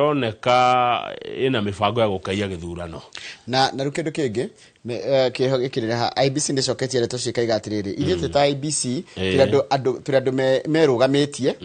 Ĩroneka ĩna mĩbango ya gũkaiya gĩthurano. Na rĩu kĩndũ kĩngĩ kĩho gĩkĩrĩ haha, IEBC nĩ coketie ndeto cikaiga atĩrĩrĩ, ithuĩ twĩ ta IEBC tũrĩ andũ merũgamĩtie.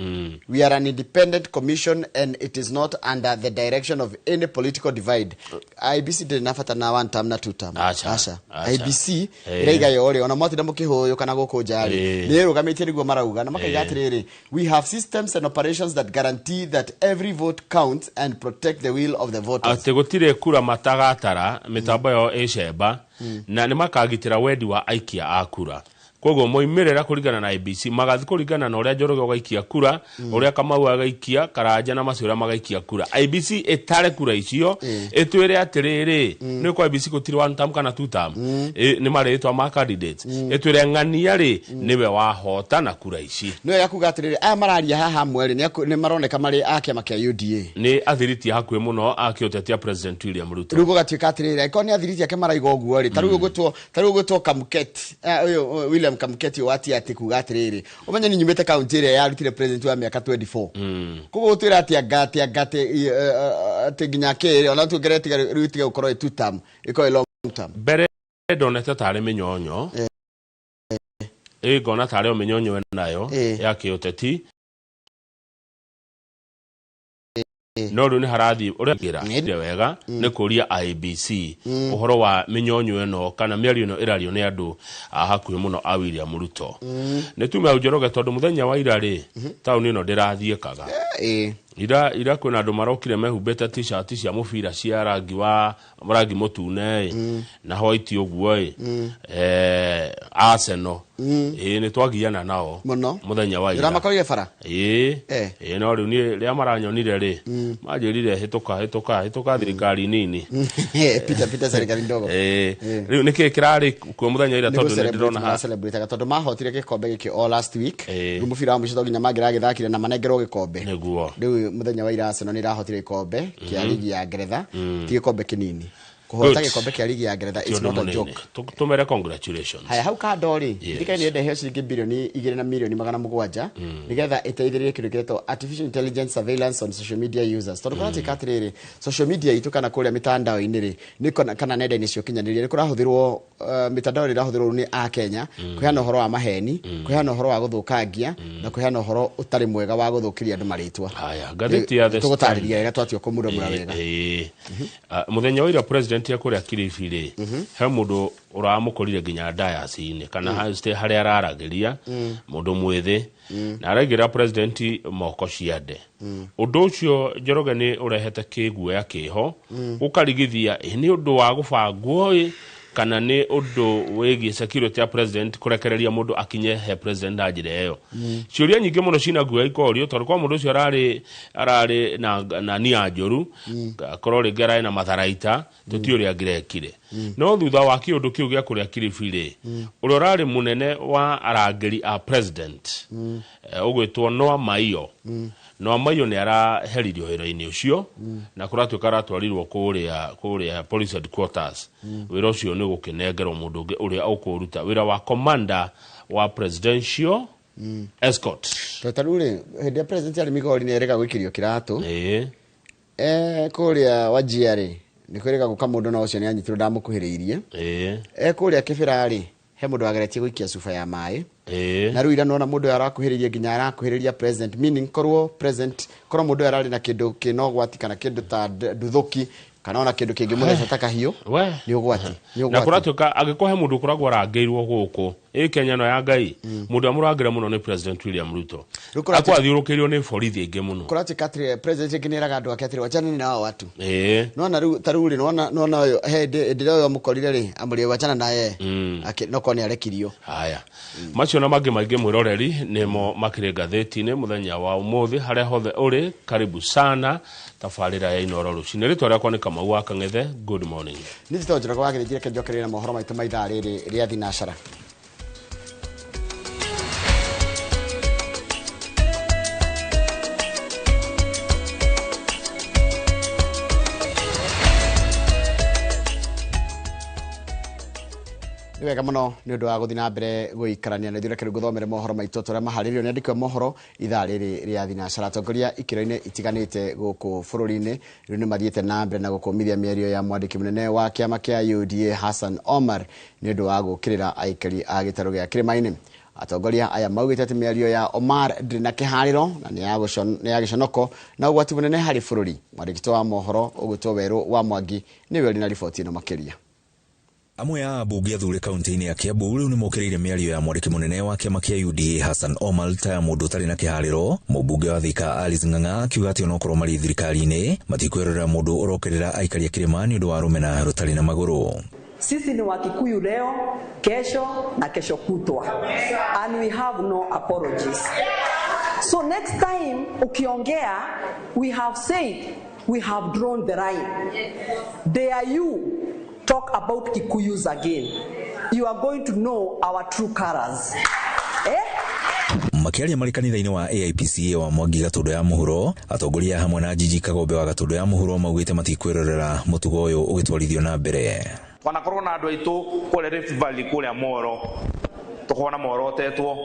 We are an independent commission and it is not under the direction of any political divide. IEBC ndĩrĩ na bata na one term na two term. Aca, Aca. aca. IEBC ĩraiga yo rĩ, ona mwatinda mũkĩhũyũka na gũkũ nja rĩ, nĩ ĩrũgamĩtie nĩguo marauga, na makaiga atĩrĩrĩ, we have systems and operations that guarantee that every vote counts and protect the will of the voters. Atĩ gũtirĩ kura matagatara, mĩtambo yao ĩcemba na nĩ makagitĩra wendi wa aikia a kura. Koguo moimĩrĩra kũringana na IEBC magathi kũringana na ũrĩa Njoroge ũgaikia kura, ũrĩa Kamau agaikia, Karanja na macio ũrĩa magaikia kura. IEBC ĩtare kura icio, ĩtwĩre atĩrĩrĩ, nĩ kwa IEBC gũtirĩ one term kana two term. Nĩ marĩtwa ma candidates, ĩtwĩre ng'ania rĩ nĩwe wahota na kura ici. Nĩ wega kuga atĩrĩrĩ, aya mararia haha hamwe rĩ, nĩ maroneka marĩ a kĩama kĩa UDA. Nĩ athiriti hakuhĩ mũno a kĩũtetia President William Ruto. Rĩu gũgatuĩka atĩrĩrĩ, angĩkorwo nĩ athiriti ake maraiga ũguo rĩ, ta rĩu ũgwĩtwo Kamket, ũyũ William Kamket watia atĩ kuga atĩrĩrĩ, ũmenye nĩ nyumĩte kaunti ĩrĩa yarutire president wa mĩaka 24, koguo gũtwĩra atĩ anga atĩ anga atĩ atĩ nginya kĩrĩ ona tuongerere tiga rĩu tige gũkorwo ĩ two term, ĩkorwo ĩ long term. Mbere ndonete tarĩ mĩnyonyo, ĩ ngona tarĩ o mĩnyonyo ĩnayo ya kĩũteti, no rĩu nĩ harathiĩ ũrĩa ngĩra wega nĩ kũria IEBC ũhoro wa mĩnyonyo ĩno kana mĩario ĩno ĩrario nĩ andũ a hakuhĩ mũno a William Ruto. Nĩ tume hau, Njoroge, tondũ mũthenya wa ira rĩ, taũni ĩno ndĩrathiĩkaga. Ira kwĩna andũ marokire mehumbĩte t-shirt cia mũbira cia rangi wa rangi mũtune ĩ na white ũguo ĩ, Arsenal ĩ nĩ twagiana nao Mũno. mũthenya wa ira. Ũramakorire bara? Ĩĩ. Eh. Ĩĩ, no rĩu niĩ rĩrĩa maranyonire rĩ, manjĩrire, "Hĩtũka, hĩtũka, hĩtũka thirikari nini." Pita pita serikali ndogo. Ĩĩ, rĩu nĩkĩ kĩrarĩ kuo mũthenya wa ira, tondũ nĩ ndĩrona ha Celebrate tondũ mahotire gĩkombe gĩkĩ o last week. Ĩĩ. Rĩu mũbira wa mũico to nginya mangĩragĩthakire na manengerwo gĩkombe. Nĩguo. Rĩu mũthenya wa ira Arsenal nĩ ĩrahotire gĩkombe kĩa ligi ya Ngeretha, ti gĩkombe kĩnini kũhota Good. gĩkombe kĩa ligi ya Ngeretha. Ti It's ũndũ not a mũnene. joke. Tũmere congratulations. Haya, hau kando rĩ, thirikari nĩ ĩrendeheo ciringi 2.7 bilioni nĩgetha ĩteithĩrĩrie kĩndũ kĩretwo artificial intelligence surveillance on social media users, tondũ kũratuĩka atĩrĩrĩ, social media itũ kana kũrĩa mĩtandao-inĩ rĩ, kana nenda-inĩ cia ũkinyanĩria nĩ kũrahũthĩrwo, mĩtandao ĩrĩa ĩrahũthĩrwo rĩu nĩ a Kenya kũheana ũhoro wa maheni, kũheana ũhoro wa gũthũkangia na kũheana ũhoro ũtarĩ mwega wa gũthũkĩria andũ marĩtwa. Haya, ngathĩti ya The Tũgũtarĩria wega twatua kũmuramura wega. Ĩĩ. Ah, mũthenya wa ira president ya kũrĩa Kilifi rĩ, he mũndũ ũramũkorire nginya dayasi-inĩ kana harĩa araragĩria, mũndũ mwĩthĩ na araigĩra president moko ciande. Ũndũ ũcio, Njoroge, nĩ ũrehete kĩguoya kĩho, ũkarigithia ĩ nĩ ũndũ wa gũbangwo ĩ kana nĩ ũndũ wĩgiĩ security ya president kũrekereria mũndũ akinye he president na njĩra ĩyo. Ciũria nyingĩ mũno cina guoya ikorio, tondũ kwa mũndũ ũcio ararĩ na nia njũru, akorwo rĩngĩ ararĩ na matharaita, tũtiũ ũrĩa angĩrekire. No thutha wa kĩũndũ kĩu gĩa kũrĩa Kilifi rĩ, ũrĩa ũrarĩ mũnene wa arangĩri a president, ũgwĩtwo Noah Maiyo, Noah Maiyo nĩ araheririo wĩra-inĩ ũcio na kũratuĩka aratwarirwo kũrĩa police headquarters. Wĩra ũcio nĩ gũkĩnengerwo mũndũ ũngĩ ũrĩa ũkũruta wĩra wa commander wa presidential escort. Tondũ ta rĩu rĩ, hĩndĩ ya president arĩ Migori nĩ erĩga gwĩkĩrio kĩratũ. Kũrĩa Wajia rĩ, nĩ kwĩrĩga gũka mũndũ na ũcio nĩ anyitirwo ndamũkuhĩrĩirie. Kũrĩa Kĩbĩra rĩ, he mũndũ wageretie gũikia cuba ya maĩ. Na rĩu ira nona mũndũ ũyũ arakuhĩrĩria nginya arakuhĩrĩria president, meaning korwo president, korwo mũndũ ũyũ ararĩ na kĩndũ kĩna ũgwati kana kĩndũ ta nduthũki kana ona kĩndũ kĩngĩmũtheca ta kahiũ, We. nĩ ũgwati, nĩ Na ũgwati. kũratuĩka angĩkorwo he mũndũ ũkoragwo arangĩirwo gũkũ ĩ Kenya ĩno ya Ngai, mũndũ amũrangĩre mũno nĩ President William Ruto. Rĩu kũratuĩka- Akwa athiũrũkĩirio nĩ borithi aingĩ mũno. Kũratuĩka atĩrĩ, president rĩngĩ nĩ eraga andũ ake atĩrĩ, wachaneni na hao watu. Nona rĩu ta rĩu rĩ, nona ũyũ he hĩndĩ ĩrĩa ũyũ amũkorire rĩ, amũrĩe wachana naye. Nokorwo nĩ arekirio. Haya, macio na mangĩ maingĩ, mwĩroreri, nĩmo makĩrĩ ngathĩti-inĩ mũthenya wa ũmũthĩ. Harĩa hothe ũrĩ, karibu sana tabarĩra ya Inoro rũcinĩ. Rĩtwa rĩakwa nĩ Kamau wa Kang'ethe. Good morning. Nĩ njĩtagwo Njoroge wa Gĩthĩnji. Reke njokererie na mohoro maitũ ma ithaa rĩrĩ rĩa thinacara. Nĩ wega mũno nĩ ũndũ wa gũthiĩ na mbere gũikarania na ithuĩ. Reke rĩu ngũthomere mohoro maitũ tũrĩa maharĩrĩirio nĩ andĩki a mohoro ithaa rĩrĩ rĩa thinacara. Atongoria ikĩro-inĩ itiganĩte gũkũ bũrũri-inĩ rĩu nĩ mathiĩte na mbere na gũkũmithia mĩario ya mwandĩki mũnene wa kĩama kĩa UDA Hassan Omar nĩ ũndũ wa gũkĩrĩra aikari a gĩtarũ gĩa Kĩrĩma-inĩ. Atongoria aya maugĩte atĩ mĩario ya Omar ndĩrĩ na kĩharĩro na nĩ ya gĩconoko na ũgwati mũnene harĩ bũrũri. Mwandĩki wa mohoro ũgwĩtwo Werũ wa Mwangi nĩwe ũrĩ na riboti ĩno makĩria. Amwe a ambunge athure kaunti-inĩ ya Kiambu rĩu nĩmokĩrĩire mĩario ya mwandĩki mũnene wa kĩama kĩa UDA Hassan Omar ta ya mũndũ ũtarĩ na kĩharĩro. Mũmbunge wa Thika Alice Ng'ang'a akiuga atĩ onokorwo marĩ thirikari-inĩ matikwĩrorera mũndũ ũrokĩrĩra aikari a kĩrĩma nĩ ũndũ wa rũmena rũtarĩ na magũrũ. Sisi ni Wakikuyu leo, kesho na kesho kutwa. And we have no apologies. So next time ukiongea, we have said, we have drawn the line. Dare you talk about Kikuyus again. You are going to know our true colors. Eh? Makiaria marĩ kanitha-inĩ wa AIPCA wa Mwangi Gatũndũ ya Mũhuro, atongoria hamwe na Jiji Kagombe wa Gatũndũ ya Mũhuro maugĩte matikwĩrorera mũtugo ũyũ ũgĩtwarithio na mbere. Twanakorwo na andũ aitũ kũrĩa Rift Valley, kũrĩa Moro, tũkona morotetwo.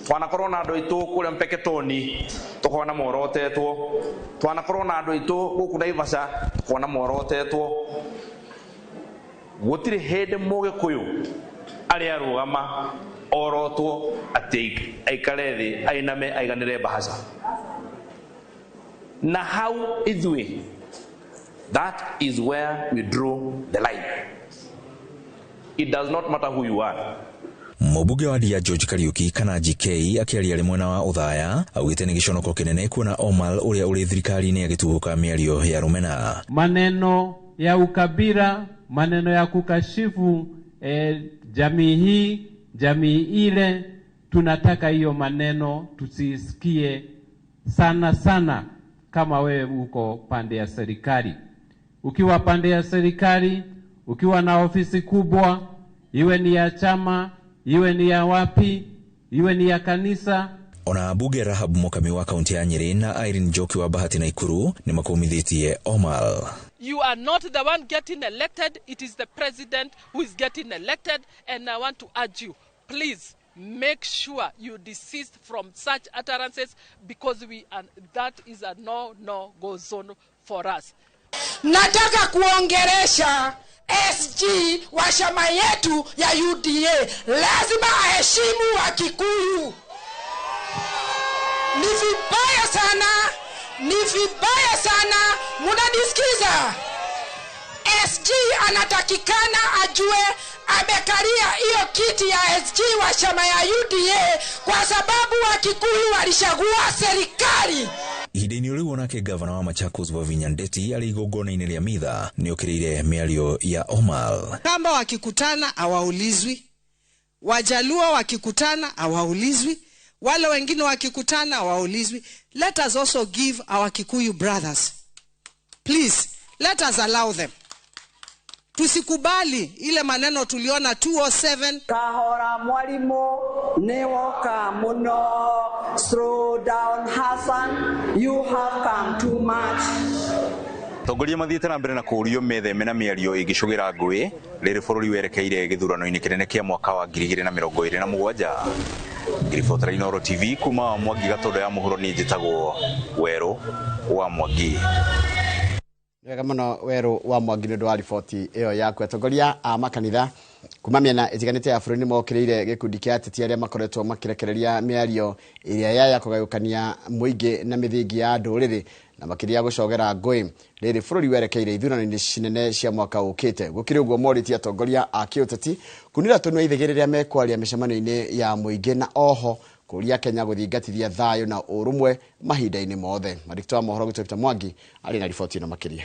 Twanakorwo na andũ aitũ kũrĩa Mpeketoni, tũkona morotetwo. Twanakorwo na andũ aitũ gũkũ Naivasha, tũkona morotetwo. Gũtirĩ hĩndĩ Mũgĩkũyũ arĩa arũgama orotwo atĩ aikare thĩ ainame aiganĩre mbahaca. Na hau ithuĩ, that is where we draw the line. It does not matter who you are. Mũmbunge wa Ndia George Kariuki kana GK akĩaria arĩ mwena wa Othaya augĩte nĩ gĩconoko kĩnene kuona Omar ũrĩa ũrĩ thirikari-inĩ agĩtuhũka mĩario ya rũmena. Maneno ya ukabila, maneno ya kukashifu jamii hii, jamii ile, tunataka hiyo maneno tusisikie sana sana kama wewe uko pande ya serikali. Ukiwa pande ya serikali, ukiwa na ofisi kubwa, iwe ni ya chama, iwe ni ya wapi, iwe ni ya kanisa. Ona mbunge Rahab Mukami wa kaunti ya Nyeri na Irene Njoki wa Bahati na Ikuru nĩ makũmithĩtie Omar. You are not the one getting elected, it is the president who is getting elected, and I want to urge you, please make sure you desist from such utterances, because we are, that is a no-no-go zone for us. Nataka kuongeresha SG wa chama yetu ya UDA, lazima aheshimu Wakikuyu. Ni vibaya sana, ni vibaya sana, munanisikiza? SG anatakikana ajue amekalia hiyo kiti ya SG wa chama ya UDA kwa sababu Wakikuyu walichagua serikali. Ihinda-inĩ rĩu onake gavana wa Machakos Wavinya Ndeti arĩ igongona-inĩ rĩa Mitha nĩokĩrĩire mĩario ya Omar. Kamba wakikutana hawaulizwi, Wajaluo wakikutana hawaulizwi, wale wengine wakikutana hawaulizwi. Let us also give our Kikuyu brothers, please, let us allow them. Tusikubali ile maneno tuliona 207. Kahora mwalimu ni woka muno. Slow down Hassan, you have come too much. Atongoria mathiĩte na mbere na kũũrio metheme na mĩario ĩngĩcũgĩra ngũĩ rĩrĩ bũrũri werekeire gĩthurano-inĩ kĩnene kĩa mwaka wa 2027. Ngĩribotera Inooro TV kuma Mwangi Gatũndũ ya Mũhuro, niĩ njĩtagwo Werũ wa Mwangi. Wega mũno Werũ wa Mwangi nĩ ũndũ wa riboti ĩyo yaku. Atongoria a makanitha kuma mĩena ĩtiganĩte ya bũrũri nĩmokĩrĩire gĩkundi kĩa ateti arĩa makoretwo makĩrekereria mĩario ĩrĩa yaya kũgayũkania mũingĩ na mĩthingi ya ndũrĩrĩ na makĩria gũcogera ngũĩ rĩrĩ bũrũri werekeire ithurano-inĩ nene cia mwaka ũkĩte. Gũkĩrĩ ũguo morĩtie atongoria a kĩũteti kunĩra tũnua ithĩgĩ rĩrĩa mekwaria mĩcemanio-inĩ ya mũingĩ na oho kũria Kenya gũthingatithia thayũ na ũrũmwe mahinda-inĩ mothe. Mwandĩki wa mohoro Peter Mwangi arĩ na riboti ĩno makĩria.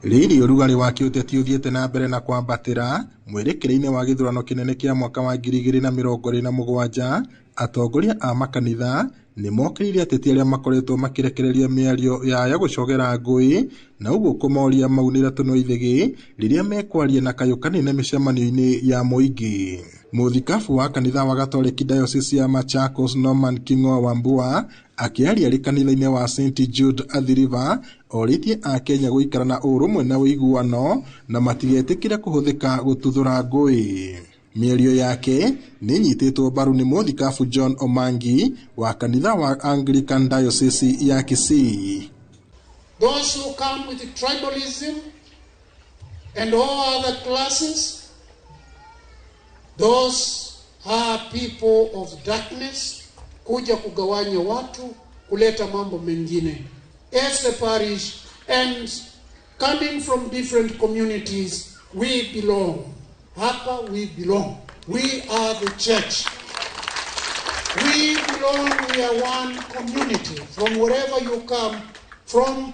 Rĩrĩ ũrugarĩ wa kĩũteti ũthiĩte na mbere na kwambatĩra mwĩrĩkĩre-inĩ wa gĩthurano kĩnene kĩa mwaka wa 2027, atongoria a makanitha nĩmokĩrĩire ateti arĩa makoretwo makĩrekereria mĩario ya gũcogera ngũĩ na ũguo kũmoria maunĩra tũnua ithĩgĩ rĩrĩa mekwaria na kayũ kanene mĩcemanio-inĩ ya mũingĩ. Mũthikabu wa kanitha wa Gatoreki Diocese ya Machakos Norman King'oa Wambua akĩaria arĩ kanitha-inĩ wa St Jude Athi River orĩtie akenya gũikara na ũrũmwe na ũiguano na matigetĩkĩre kũhũthĩka gũtuthũra ngũĩ. Mĩario yake nĩ ĩnyitĩtwo mbaru nĩ mũthikabu John Omangi wa kanitha wa Anglican Diocese ya Kisii. Those who come with tribalism and all other classes, those are people of darkness, kuja kugawanya watu, kuleta mambo mengine. As a parish and coming from different communities, we belong. Hapa we belong. We are the church. We belong, we are one community. From wherever you come from,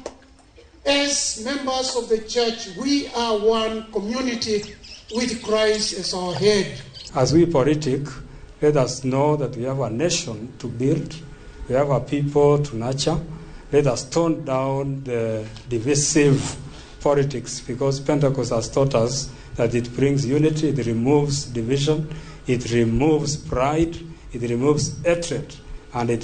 as members of the church, we are one community with Christ as our head. As we politic, let us know that we have a nation to build, we have a people to nurture. Let us tone down the divisive politics, because Pentecost has taught us that it brings unity, it removes division, it removes pride, it removes hatred, and it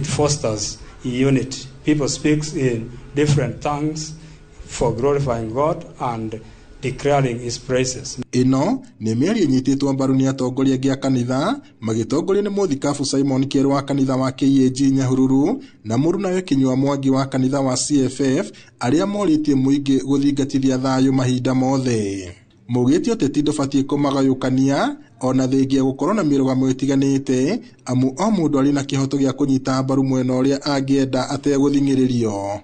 fosters unity. People speak in different tongues for glorifying God and declaring his praises. Ĩno nĩ mĩario ĩnyitĩtwo mbaru nĩ atongoria angĩ a kanitha magĩtongorio nĩ mũthikabu Simon Kĩerũ wa kanitha wa KAG Nyahururu na mũrunawe Kinyua Mwangi wa kanitha wa CFF arĩa morĩtie mũingĩ gũthingatithia thayũ mahinda mothe. Maugĩte ũteti ndũbatiĩ kũmagayũkania ona thengia gũkorwo na mĩrũgamo ĩtiganĩte amu o mũndũ arĩ na kĩhoto gĩa kũnyita mbaru mwena ũrĩa angĩenda ategũthing'ĩrĩrio.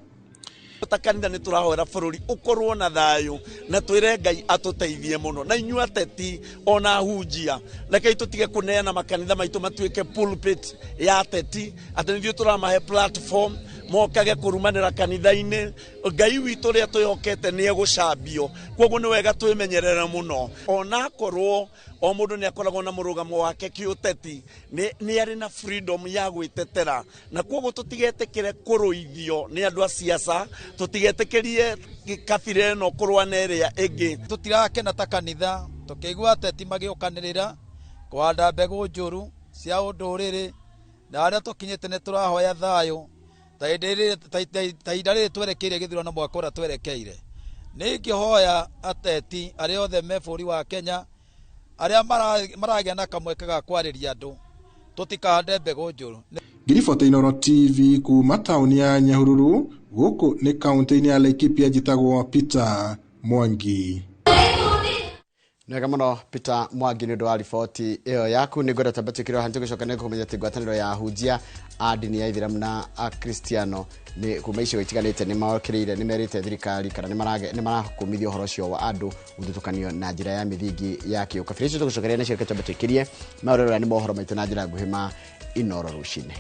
Ta kanitha nĩ tũrahoera bũrũri ũkorwo na thayũ na twĩre Ngai atũteithie mũno na inyuĩ ateti ona ahunjia rekei tũtige kũneana makanitha maitũ matuĩke pulpit ya ateti atĩ nithuĩ tũramahe platform mokage kũrumanĩra kanitha-inĩ. Ngai witũ ũrĩa twĩhokete nĩ egũcambio, kwoguo nĩ wega twĩmenyerere mũno. Onakorwo o mũndũ nĩ akoragwo na mũrũgamo wake kĩũteti, nĩ arĩ na freedom ya gwĩtetera, na kwoguo tũtigetĩkĩre kũrũithio nĩ andũ a siasa, tũtigetĩkĩrie kabira ĩno kũrũa na ĩrĩa ĩngĩ. Tũtirakena ta kanitha tũkĩigua ateti magĩũkanĩrĩra kũhanda mbegũ njũru cia ũndũrĩrĩ, na harĩa tũkinyĩte nĩ tũrahoya thayũ ta ihinda rĩrĩ twerekeire gĩthurano mwaka ũrĩa twerekeire. Nĩ ingĩhoya ateti arĩa othe me bũrũri wa Kenya arĩa maragĩa na kamweke ga kwarĩria andũ tũtikahande mbegũ njũru. Ngiribota Inooro TV kuma taũni ya Nyahururu gũkũ nĩ kaũntĩ-inĩ ya Laikipia, njĩtagwo Peter Mwangi. Nĩwega mũno Peter Mwangi nĩ ũndũ wa riboti ĩyo yaku. Nĩ ngwenda twambe twĩkĩre handu tũgĩcoka nĩ kũmenya atĩ ngwatanĩro ya ahunjia a ndini ya Ithĩramu na Akristiano nĩ kuma icigo itiganĩte nĩ mokĩrĩire nĩ merĩte thirikari kana nĩ marakũmithia ũhoro ũcio wa andũ gũthutũkanio na njĩra ya mĩthingi ya kĩũkabira. Icio tũgũcokeria nacio, reke twambe twĩkĩrie maũrĩa nĩ mohoro maitũ na njĩra nguhĩ ma Inooro rũcinĩ.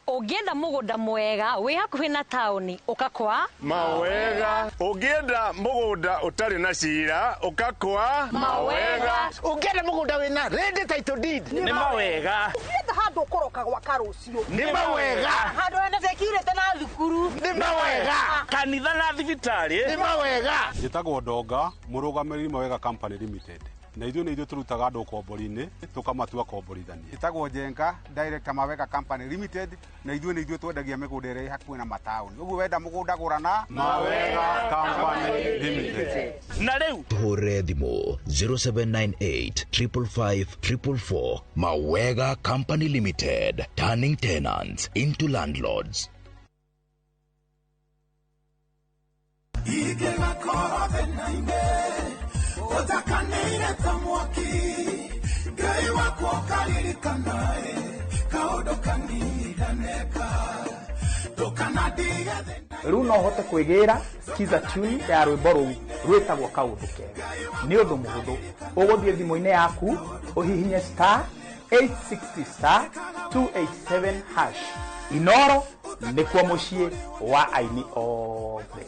Ũngĩenda mũgũnda mwega wĩ hakuhĩ na taũni ũkakwa Mawega. Ũngĩenda mũgũnda ũtarĩ na cira ũkakwa Mawega. Ũngĩenda mũgũnda wĩna ready title deed nĩ mawega. Ũngĩenda handũ ũkũroka gwaka rũciũ nĩ mawega. Handũ hena security na thukuru nĩ mawega. Kanitha na thibitarĩ nĩ mawega. Njĩtagwo Ndonga, mũrũgamĩrĩri Mawega Company Limited. Na ithuĩ nĩ ithuĩ tũrutaga andũ ũkombori-inĩ tũkamatua komborithania. Njĩtagwo Njenga, director Mawega Company Limited, na ithuĩ nĩ ithuĩ twendagia mĩgũnda ĩrĩa ĩ hakuhĩ na mataũni. Ũguo wenda mũgũnda gũra na Mawega Company Limited. Na rĩu tũhũrĩre thimũ 0798 555 444. Mawega Company Limited, turning tenants into landlords. Utakanire ta mwaki Ngai wakwa ũkaririkanae kaũndũ kaniganeka ndũkanandige Rĩu no hote kwĩgĩra skiza tune ya rwĩmbo rũu rwĩtagwo kaũndũ kega. Nĩ ũndũ mũhũthũ, ũgũthiĩ thimũ-inĩ yaku ũhihinye star 860 star 287 hash. Inooro nĩkuo mũciĩ wa aini othe.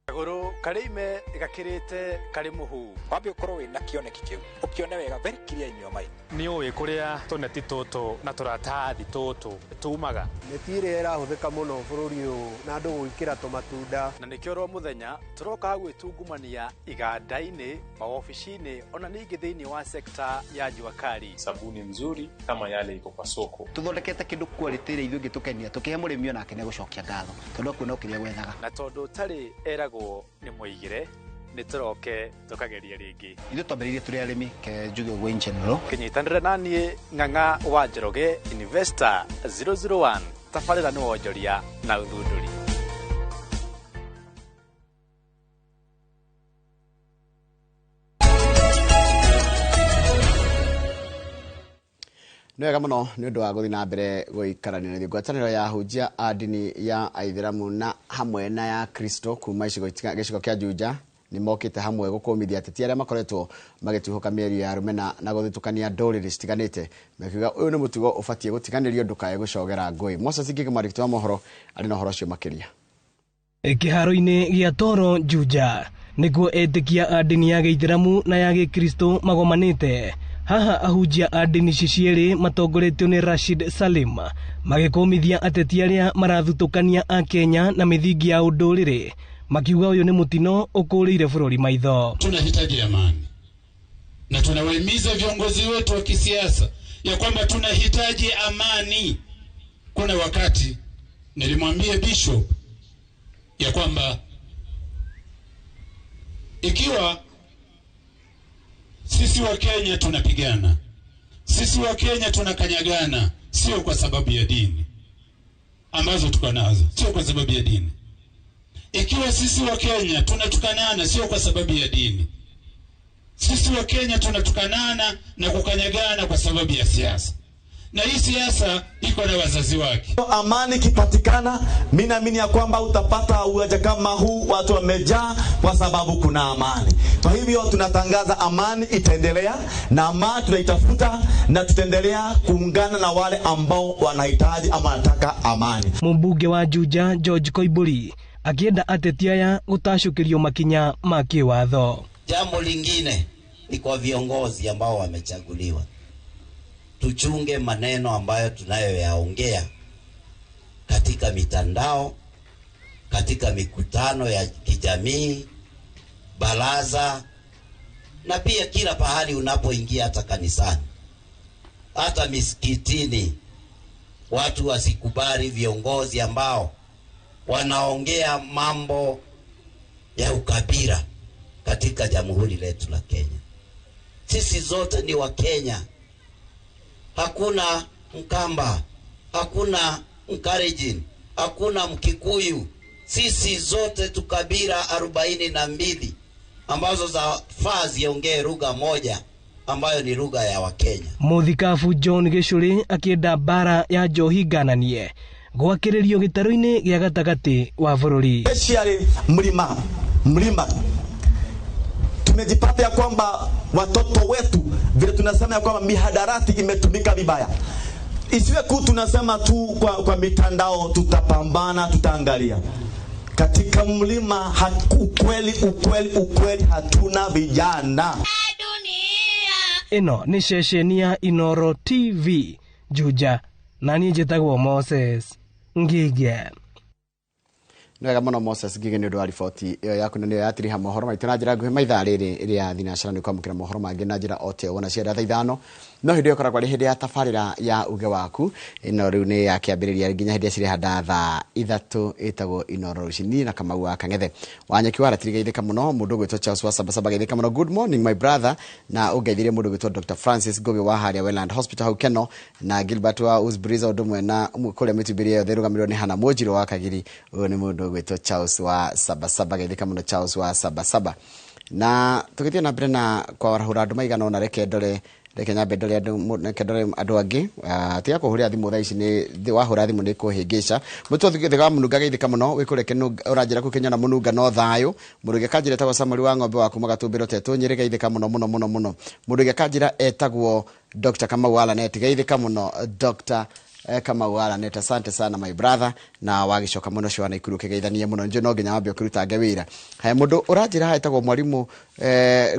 Kagũrũ karĩ ime gakĩrĩte karĩ mũhu. Wambe ũkorwo wĩna kĩoneki kĩu, ũkĩone wega very clear in your mind. Nĩ ũĩ kũrĩa tũneti tũtũ na tũratathi tũtũ tumaga. Neti ĩrĩa ĩrahũthĩka mũno bũrũri ũyũ na andũ gwĩkĩra tũmatunda. Na nĩkĩo oro mũthenya tũroka gwĩtungumania iganda-inĩ, mawobici-inĩ ona ningĩ thĩinĩ wa sekta ya jua kali. Sabuni nzuri kama yale iko kwa soko. Tuthondekete kindu quality ĩrĩa ithuĩ ĩngĩtũkenia tũkĩhe mũrĩmi onake nĩ egũcokia ngatho tondũ akuona o kĩrĩa gwethaga. Na tondũ ũtarĩ eragwo nĩ mũigĩre, nĩ tũroke tũkageria rĩngĩ. Ithuĩ twambĩrĩirie tũrĩ arĩmi ke njuge ũguo in general. Kĩnyitanĩre na niĩ Ng'ang'a wa Njoroge Investor 001 tabarĩra nĩ wonjoria na ũthundũri. Nĩ wega mũno nĩ ũndũ wa gũthiĩ na mbere gũikarania na ithuĩ. Ngwatanĩro ya ahunjia a ndini ya aithĩramu na hamwe na ya Kristo kuma gĩcigo kĩa Juja nĩ mokĩte hamwe gũkũmithia ateti arĩa makoretwo magĩtuhũka mĩario ya rũmena na gũthutũkania ndũrĩrĩ citiganĩte, makiuga ũyũ nĩ mũtugo ũbatiĩ gũtiganĩrio ndũkae gũcogera ngũĩ. Moses Ngĩgĩ mwandĩki wa mohoro arĩ na ũhoro ũcio makĩria. Kĩharo-inĩ gĩa Toro Juja nĩkuo etĩkia a ndini ya gĩithĩramu na ya gĩkristo magomanĩte. Haha ahunjia a ndini ici cierĩ matongoretio nĩ Rashid Salim magĩkũmithia ateti arĩa marathutũkania a Kenya na mĩthingi ya ũndũrĩrĩ, makiuga ũyũ nĩ mũtino ũkũrĩire bũrũri maitho. Tunahitaji amani na tunawahimiza viongozi wetu wa kisiasa ya kwamba tunahitaji amani. Kuna wakati nilimwambia Bishop ya kwamba ikiwa sisi wa Kenya tunapigana, sisi wa Kenya tunakanyagana, sio kwa sababu ya dini ambazo tuko nazo, sio kwa sababu ya dini. Ikiwa sisi wa Kenya tunatukanana, sio kwa sababu ya dini. Sisi wa Kenya tunatukanana na kukanyagana kwa sababu ya siasa. Na hii siasa iko na wazazi wake. Amani ikipatikana, mimi naamini ya kwamba utapata uwanja kama huu watu wamejaa kwa sababu kuna amani. Kwa hivyo tunatangaza amani itaendelea, na amani tunaitafuta, na tutaendelea kuungana na wale ambao wanahitaji ama wanataka amani. Mbunge wa Juja George Koimburi akienda ateti aya gũtacũkĩrio makinya ma kĩwatho. Jambo lingine ni kwa viongozi ambao wamechaguliwa, tuchunge maneno ambayo tunayoyaongea katika mitandao, katika mikutano ya kijamii, baraza, na pia kila pahali unapoingia, hata kanisani, hata misikitini. Watu wasikubali viongozi ambao wanaongea mambo ya ukabila katika jamhuri letu la Kenya. Sisi zote ni wa Kenya. Hakuna Mkamba, hakuna Mkalenjin, hakuna Mkikuyu. Sisi zote tukabila 42 ambazo zafaa ziongee lugha moja ambayo ni lugha ya Wakenya. Muthikabu John Gicuri akienda bara ya njohi ngananie gwakĩrĩrio gĩtarũ-inĩ gĩa gatagatĩ wa bũrũri. Especially mlima tumejipata ya kwamba watoto wetu vile tunasema ya kwamba mihadarati imetumika vibaya. Isiwe ku tunasema tu kwa mitandao, tutapambana, tutaangalia. Katika mlima ukweli hatuna vijana. Ĩno nĩ ceceni ya Inoro TV Juja, na niĩ njĩtagwo Moses Ngige. Nĩ wega mũno Moses Ngige nĩ ũndũ wa riboti ĩyo yaku, na nĩyo yatiriha mohoro maitũ na njĩra nguhĩ maithaa rĩrĩ rĩa thinacara. Nĩ kwamũkĩra mohoro mangĩ na njĩra o ta ũguo na cia thaa 5, no hĩndĩ ĩyo ĩkoragwo arĩ hĩndĩ ya tabarĩra ya uge waku. Ĩno rĩu nĩ ya kĩambĩrĩria nginya hĩndĩ ĩrĩa cirehanda thaa 3, ĩtagwo Inoro Rũcinĩ na Kamau wa Kang'ethe. Wanyeki wa ratiri geithĩka mũno mũndũ ũgwĩtwo Charles wa Sabasaba, geithĩka mũno, good morning my brother, na ũngeithirie mũndũ ũgwĩtwo Dr Francis Ngugi wa harĩa Wayland Hospital hau Keno, na Gilbert wa Usbriza ũndũ ũmwe na kũrĩa mĩtumbĩri yothe ĩrũgamĩrĩirwo nĩ Hana Mũnjirũ wa Kagiri. Ũyũ nĩ mũndũ ũgwĩtwo Charles wa Sabasaba, geithĩka mũno Charles wa Sabasaba. Na tũgĩthiĩ na mbere na kwarahũra andũ maigana ũna, reke ndore reke nyambe ndore andũ, reke ndore andũ angĩ. Tiga kũhũrĩra thimũ thaa ici, nĩ wahũra thimũ nĩ kũhĩngĩca. Mũtwe thĩga wa Mũnunga, geithĩka mũno wĩ kũrĩa ũranjĩra kũu Kenya na Mũnunga no thayũ. Mũndũ ũngĩ akanjĩra etagwo Samuel wa ng'ombe wa kuma Gatũmbĩro Tetũ Nyĩrĩ, geithĩka mũno mũno mũno mũno. Mũndũ ũngĩ akanjĩra etagwo Dr Kamau wa Lanet, geithĩka mũno Dr Kamau Araneta, asante sana my brother, na wagicoka muno cio wa Naikuru ũkĩgeithania mũno njũ no nginya wambe ũkĩrutange wĩra. Haya, mũndũ ũranjĩra haha etagwo mwarimu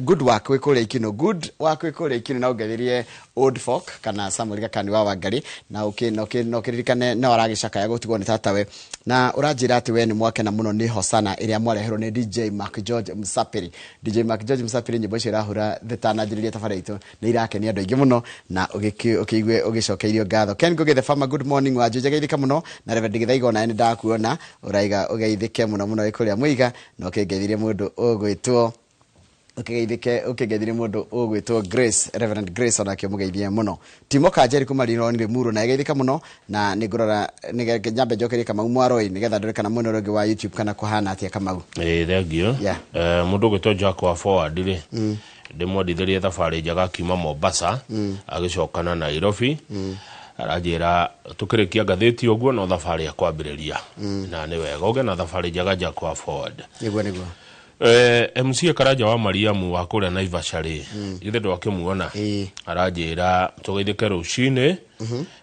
good work wĩ kũrĩa Ikino, good work wĩ kũrĩa Ikino, na ũngeithirie old folk kana Samuel Gakani wa Wangari, na ũkĩririkane no aragĩcakaya gũtigwo nĩ tatawe, na ũranjĩra atĩ we nĩ mwakena mũno nĩ Hosana ĩrĩa mwareherwo nĩ DJ Mark George Msapiri. DJ Mark George Msapiri, nyĩmbo icio irahũra thĩtananjĩrĩria tabarĩra itũ nĩ irakenia andũ aingĩ mũno, na ũkĩigue ũgĩcokeirio ngatho. Ken Ngugi the farmer, good morning wa Juja, geithĩka mũno, na Reverend Gĩthaiga onawe nĩ ndakuona ũraiga ũgeithĩke mũno mũno wĩ kũrĩa Mũiga, na ũkĩngeithirie mũndũ ũgwĩtwo ũkĩngeithirie mũndũ ũgwĩtwo Grace, Reverend Grace, onake ũmũgeithie mũno. Timo Kanjeri kuma Rironi Limuru na geithĩka mũno, na nĩngũrora nyambe njokerie Kamau Mwaroi nĩgetha ndore kana mwena ũrĩa ũngĩ wa YouTube kana kũhana atĩa Kamau. Thank you. Mũndũ ũgwĩtwo Jack wa Forward rĩ, ndĩmwendithĩrie thabarĩ njega akiuma Mombasa agĩcoka na Nairobi. Aranjĩra tũkĩrĩkia ngathĩti ũguo no thabarĩ ya kwambĩrĩria, na nĩ wega ũgĩe na thabarĩ njega Jack wa Forward. Nĩguo nĩguo. MC Karanja wa Mariamu wa kũrĩa Naivasha rĩ, ithe ndwakĩmuona, aranjĩra tũgeithĩke rũcinĩ,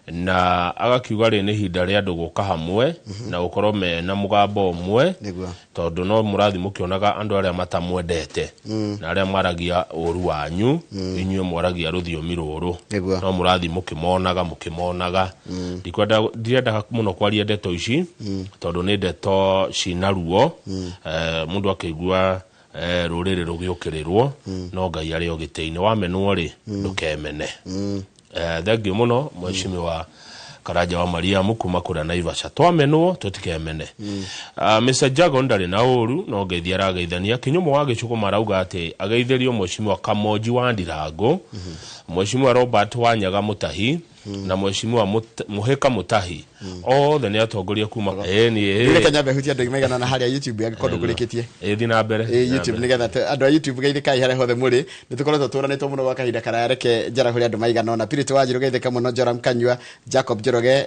na agakiuga rĩ nĩ ihinda rĩa andũ gũka hamwe na gũkorwo mena mũgambo ũmwe, tondũ no mũrathi mũkĩonaga andũ arĩa matamwendete na arĩa mwaragia ũru wanyu, inyuĩ mwaragia rũthiomi rũrũ, no mũrathi mũkĩmonaga. Ndirendaga mũno kwaria ndeto ici tondũ nĩ ndeto cina ruo, mũndũ akĩigua rũrĩrĩ rũgĩũkĩrĩrwo, no Ngai arĩ o gĩtĩ-inĩ, wamenwo rĩ ndũkemene. Thank you mũno mheshimiwa Karanja wa Mariamu kuma kũrĩa Naivasha, twamenwo tũtikemene. Mr Jago ndarĩ na ũru no ngeithi arageithania. Kinyumo wa Gĩcũgũ marauga atĩ ageithĩrio mheshimiwa Kamonji wa Ndirango, mheshimiwa Robert Wanyaga Mutahi, na mheshimiwa Muhika Mutahi, othe nĩ atongoria kuma Reke nyambe hutie andũ maigana na harĩa YouTube angĩkorwo ndũkũrĩkĩtie. Thiĩ na mbere. YouTube nĩgetha andũ a YouTube geithĩkai harĩa hothe mũrĩ, nĩ tũkoretwo tũranĩtwo mũno gwa kahinda karaya, reke njarahũre andũ maigana ũna. Purity Wanjiru geithĩka mũno, Joram Kanyua, Jacob Njoroge,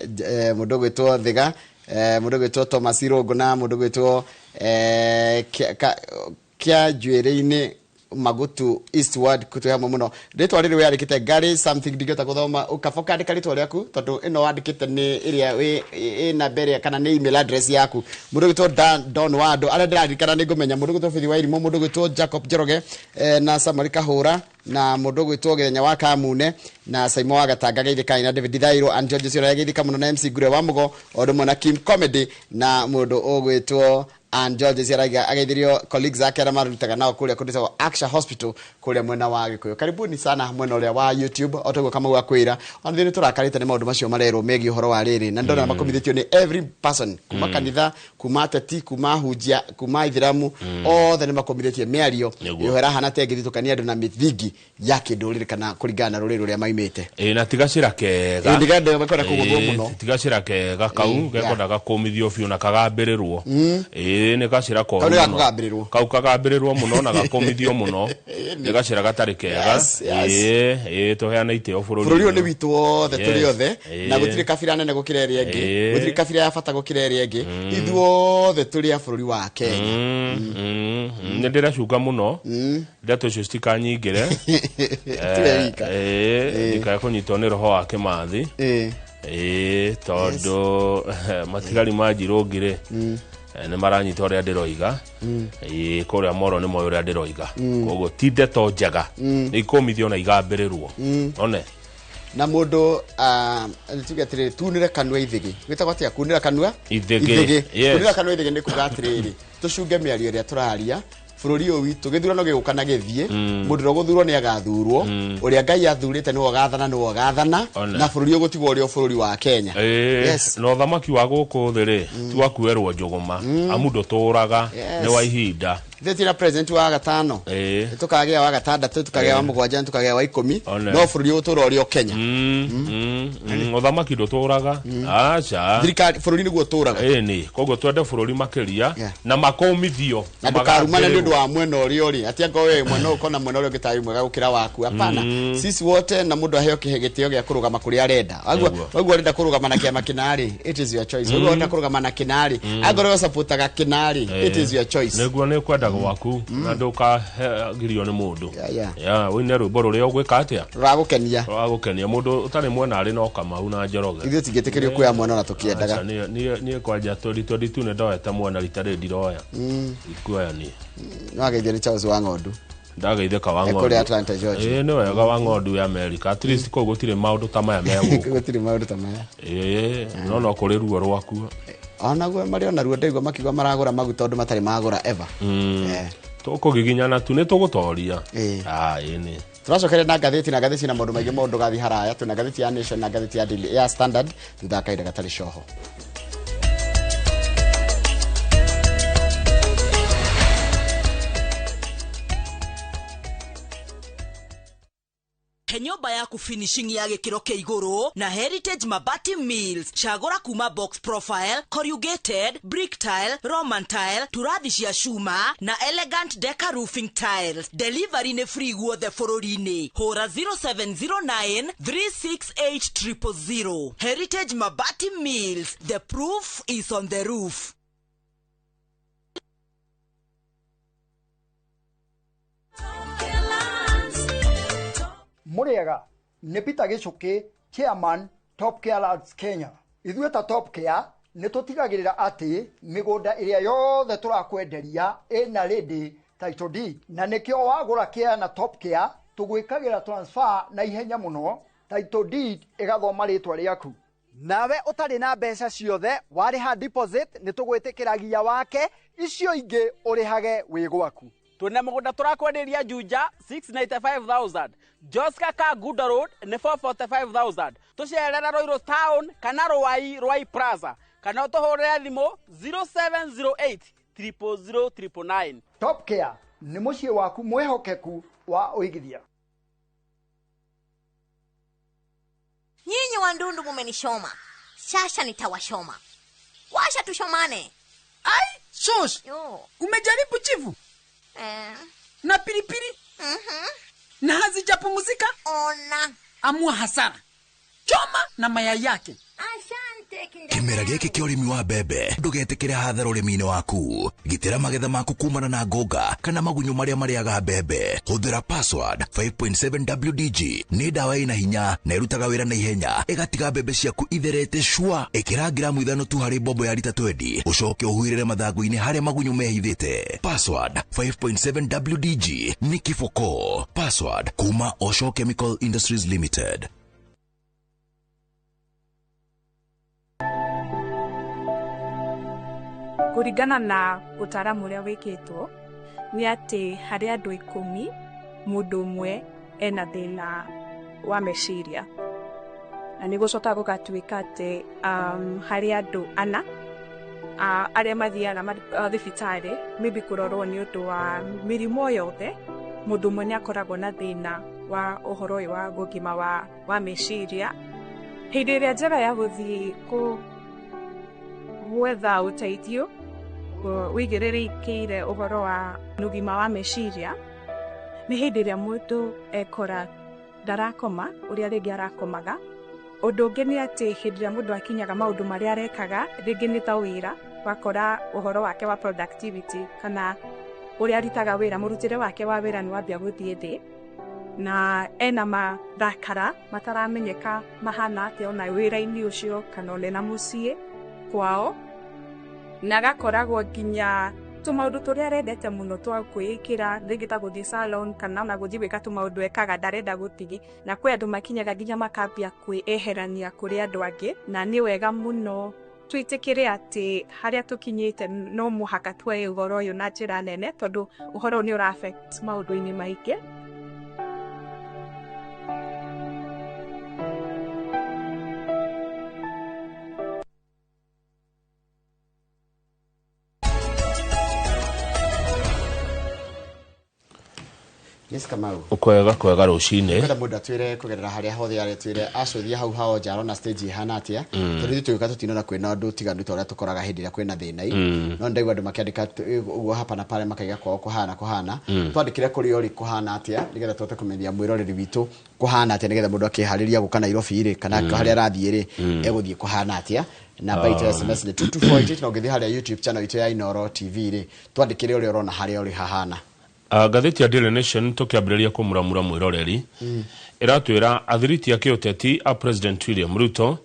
mũndũ ũgwĩtwo Thiga, mũndũ ũgwĩtwo Thomas Irũngũ, na mũndũ ũgwĩtwo Kĩa Njuĩrĩ-inĩ Magutu Eastward kutwe hamwe muno. Rĩtwa rĩrĩ wĩandĩkĩte Gary something ndingĩhota gũthoma, ũkaba ũkandĩka rĩtwa rĩaku tondũ ĩno wandĩkĩte nĩ ĩrĩa ĩna mbere kana nĩ email address yaku. Mũndũ ũgwĩtwo Don Wado, arĩa ndĩraririkana nĩ ngũmenya, mũndũ ũgwĩtwo Bithi wa Irimũ, mũndũ ũgwĩtwo Jacob Njoroge, na Samuel Kahũra, na mũndũ ũgwĩtwo Gĩthenya wa Kamune, na Saimo wa Gatanga geithĩkai, na David Thairo and George Ciora geithĩka mũno, na MC Ngure wa Mũgo, o ũndũ ũmwe na Kim Comedy, na mũndũ ũgwĩtwo and George Ciaraiga ageithirio colleagues ake arĩa marutaga nao kũrĩa kũndũ Aksha Hospital kũrĩa mwena wa Gĩkũyũ. Karibuni sana mwena ũrĩa wa YouTube, o toguo Kamau akwĩra ona ithuĩ nĩtũrakarĩte nĩ maũndũ macio marerwo megiĩ ũhoro wa rĩrĩ, na ndona makomithĩtio nĩ every person kuma kanitha, kuma ateti, kuma hunjia, kuma ithiramu, othe nĩ makomithĩtie mĩario ĩyo ĩrahana ta ĩngĩthitũkania andũ na mĩthingi ya kĩndũrĩrĩ kana kũringana na rũrĩrĩ rũrĩa maimĩte. Na tigacĩra kega. Ndigakwenda kũgũthwo mũno. Tigacĩra kega kau gekwendaga kũmithio biũ na kagambĩrĩrwo. Nĩ gacĩra koru mũno. Kau kagambĩrĩrwo mũno na gakomithio mũno. Nĩ gacĩra gatarĩ kega. Tũheane itĩo bũrũri. Bũrũri ũyũ nĩ witũ wothe tũrĩ othe, na gũtirĩ kabira nene gũkĩra ĩrĩa ĩngĩ, gũtirĩ kabira ya bata gũkĩra ĩrĩa ĩngĩ, ithuothe tũrĩ a bũrũri wa Kenya. Nĩ ndĩracunga mũno ndeto icio citikanyingĩre, ndikae kũnyitwo nĩ roho wa Kĩmathi, tondũ matigari ma Njirũngi rĩ nĩ maranyita ũrĩa ndĩroiga, kũrĩa Moro nĩ moĩ ũrĩa ndĩroiga, koguo ti ndeto njega, nĩ ikũmithio na igambĩrĩrwo. One na mũndũ tuge atĩrĩrĩ, tunĩre kanua ithĩgĩ, gwĩtagwo atĩa? Kunĩra kanua ithĩgĩ. Kunĩra kanua ithĩgĩ nĩ kuga atĩrĩrĩ, tũcunge mĩario ĩrĩa tũraria bũrũri ũyũ witũ, gĩthurano gĩgũka na gĩthiĩ, mũndũ ũrĩa ũgũthurwo nĩ agathurwo, ũrĩa Ngai athurĩte nĩwe ũgathana, nĩwe ũgathana, na bũrũri ũgũtigwo ũrĩ o bũrũri wa Kenya. Na ũthamaki wa gũkũ thĩ rĩ ti wa kuoerwo njũgũma, amu ndũtũraga, nĩ wa ihinda. Ithuĩ twĩna president wa gatano, tũkagĩa wa gatandatũ, tũkagĩa wa mũgwanja, tũkagĩa wa 10, no bũrũri ũtũra ũrĩ o Kenya. Ũthamaki ndũtũraga, aca. Thirikari bũrũri nĩguo ũtũraga. Ĩni, koguo twende bũrũri makĩria na makomithio, na ndũkarumane nĩ ũndũ wa mwena ũrĩa ũrĩ, atĩ angorwo wĩ mwena ũyũ ũkona mwena ũrĩa ũngĩ tarĩ mwega gũkĩra waku, hapana. Sisi wote, na mũndũ aheo gĩtĩo gĩa kũrũgama kũrĩa arenda. Waguo ũrenda kũrũgama na kĩama kĩna-rĩ, it is your choice. Waguo ũrenda kũrũgama na kĩna-rĩ, angorwo ũcapotaga kĩna-rĩ, it is your choice. Nĩguo nĩ kwenda wĩra gwaku na ndũkagirio nĩ mũndũ. Ya wĩine rwĩmbo rũrĩa ũgwĩka atĩa rũragũkenia. Rũragũkenia mũndũ ũtarĩ mwena arĩ no Kamau na Njoroge. Ithuĩ tingĩtĩkĩrio kuoya mwana ona tũkĩendaga. Niĩ kwanja 2022 nĩ ndoete mwana rita rĩrĩ ndiroya. Ikuoya niĩ. Nĩwageithio nĩ Charles wa Ng'ondu. Ndageithĩka wa Ng'ondu. Kũrĩa Atlanta, Georgia. Ĩĩ nĩ wega wa Ng'ondu ya America. At least kũu gũtirĩ maũndũ ta maya me gũkũ. Gũtirĩ maũndũ ta maya. Ĩĩ no kũrĩ ruo rwaku. Onaguo marĩ ona ruo ndaigua makiuga maragũra maguta ũndũ matarĩ magũra ever. Tũkũgiginyana tu nĩ tũgũtoria. Ĩĩ nĩ. Tũracokeria na ngathĩti na ngathĩti na maũndũ maingĩ maũndũ gathiĩ haraya. Twĩna ngathĩti ya Nation na ngathĩti ya Daily ya Standard thutha wa kahinda gatarĩ coho. He nyũmba yaku finishing ya gĩkĩro kĩa igũrũ na Heritage Mabati Mills. Cagũra kuma box profile, corrugated, brick tile, Roman tile, turathi cia cuma na elegant deca roofing tiles. Delivery nĩ free guothe bũrũri-inĩ. Hũra 0709 368 000. Heritage Mabati Mills, the proof is on the roof. Muriega nĩ Peter Gichuki, chairman Top Care Lands Kenya. Ithuĩ ta Top Care nĩ tũtigagĩrĩra atĩ mĩgũnda ĩrĩa yothe tũrakwenderia ĩna ready title deed, na nĩkĩo wagũra care na Top Care tũgwĩkagĩra transfer na ihenya mũno, title deed ĩgathoma rĩtwa rĩaku. Nawe ũtarĩ na mbeca ciothe warĩha deposit nĩ tũgwĩtĩkĩragia wake, icio ingĩ ũrĩhage wĩ gwaku. Twina mũgũnda tũrakwenderia Juja 695,000, Joska ka Good Road nĩ 445,000. Tũcerera Ruiru Town kana Ruai Ruai Plaza kana ũtũhũrĩre thimũ 0708 000 999. Top Care nĩ mũciĩ waku mwĩhokeku wa ũigithia. Nyinyi wandundu mumenishoma, sasa nitawashoma. Washa tushomane. Ai, shosh. Umejaribu chifu? Na pilipili? Na hazijapumzika? Ona. Amua hasara. Choma na mayai yake. Kĩmera gĩkĩ kĩa ũrĩmi wa mbembe ndũgetĩkĩre hathara ũrĩmi-inĩ waku. Gitĩra magetha maku kumana na ngũnga kana magunyũ marĩa marĩaga mbembe. Hũthĩra Password 5.7 WDG. Nĩ ndawa ĩna hinya na ĩrutaga wĩra na ihenya, ĩgatiga mbembe ciaku itherete cua. Ĩkĩra gramu 5 tu harĩ mbombo ya rita 20, ũcoke ũhuhĩrĩre mathangũ-inĩ harĩa magunyũ mehithĩte. Password 5.7 WDG nĩ kiboko. Password kuma Osho Chemical Industries Limited. Kũringana na ũtaaramu ũrĩa wĩkĩtwo nĩ atĩ harĩ andũ 10 mũndũ ũmwe ena thĩna wa meciria, na nĩ gũcoka gũgatuĩka atĩ harĩ andũ 4 arĩa mathiaga thibitarĩ maybe kũrorwo nĩ ũndũ wa mĩrimũ yothe, mũndũ ũmwe nĩ akoragwo na thĩna wa ũhoro ũyũ wa ũgima wa meciria. Hĩndĩ ĩrĩa njega ya gũthiĩ gwetha ũteithio wĩigĩrĩrĩkĩire ũhoro wa ũgima wa meciria nĩ hĩndĩ ĩrĩa mũndũ ekora ndarakoma ũrĩa rĩngĩ arakomaga. Ũndũ ũngĩ nĩ atĩ hĩndĩ ĩrĩa mũndũ akinyaga maũndũ marĩa arekaga rĩngĩ nĩ ta wĩra, wakora ũhoro wake wa productivity kana ũrĩa arutaga wĩra, mũrutĩre wake wa wĩra nĩ wambia gũthiĩ thĩ, na ena marakara mataramenyeka mahana atĩa ona wĩra-inĩ ũcio kana ona na mũciĩ kwao, na agakoragwo nginya tũmaũndũ tũrĩa arendete mũno twa kwĩĩkĩra rĩngĩ ta gũthiĩ salon kana ona gũthiĩ gwĩka tũmaũndũ ekaga ndarenda gũthiĩ, na kwĩ andũ makinyaga nginya makambia kwĩeherania kũrĩ andũ angĩ. Na nĩ wega mũno twĩtĩkĩre atĩ harĩa tũkinyĩte no mũhaka tuoe ũhoro ũyũ na njĩra nene, tondũ ũhoro ũyũ nĩ ũra affect maũndũ-inĩ maingĩ. Yes, Kamau. Kwega kwega rũcinĩ. Kwenda mũndũ atwĩre kũgerera harĩa hothe aretwĩre acũthia hau hao nja arona stage ihana atĩa, tondũ ithuĩ tũgĩũka tũtinona kwĩna ũndũ tiganu ta ũrĩa tũkoraga hĩndĩ ĩrĩa kwĩna thĩna i. No ndaigua andũ makĩandĩka ũguo hapa na pale, makaiga kwao kũhana kũhana. Twandĩkĩre kũrĩa ũrĩ kũhana atĩa, nĩgetha tũhote kũmenyithia mwĩroreri witũ kũhana atĩa, nĩgetha mũndũ akĩharĩria gũka Nairobi rĩ, kana harĩa arathiĩ rĩ, egũthiĩ kũhana atĩa. Namba itũ ya SMS nĩ 22488, na ũngĩthiĩ harĩa YouTube channel itũ ya Inooro TV rĩ, twandĩkĩre ũrĩa ũrona harĩa ũrĩ hahana. Ngathĩti ya Daily Nation, tũkĩambĩrĩria kũmuramura mwĩroreri, ĩratwĩra athiriti a kĩũteti a President William Ruto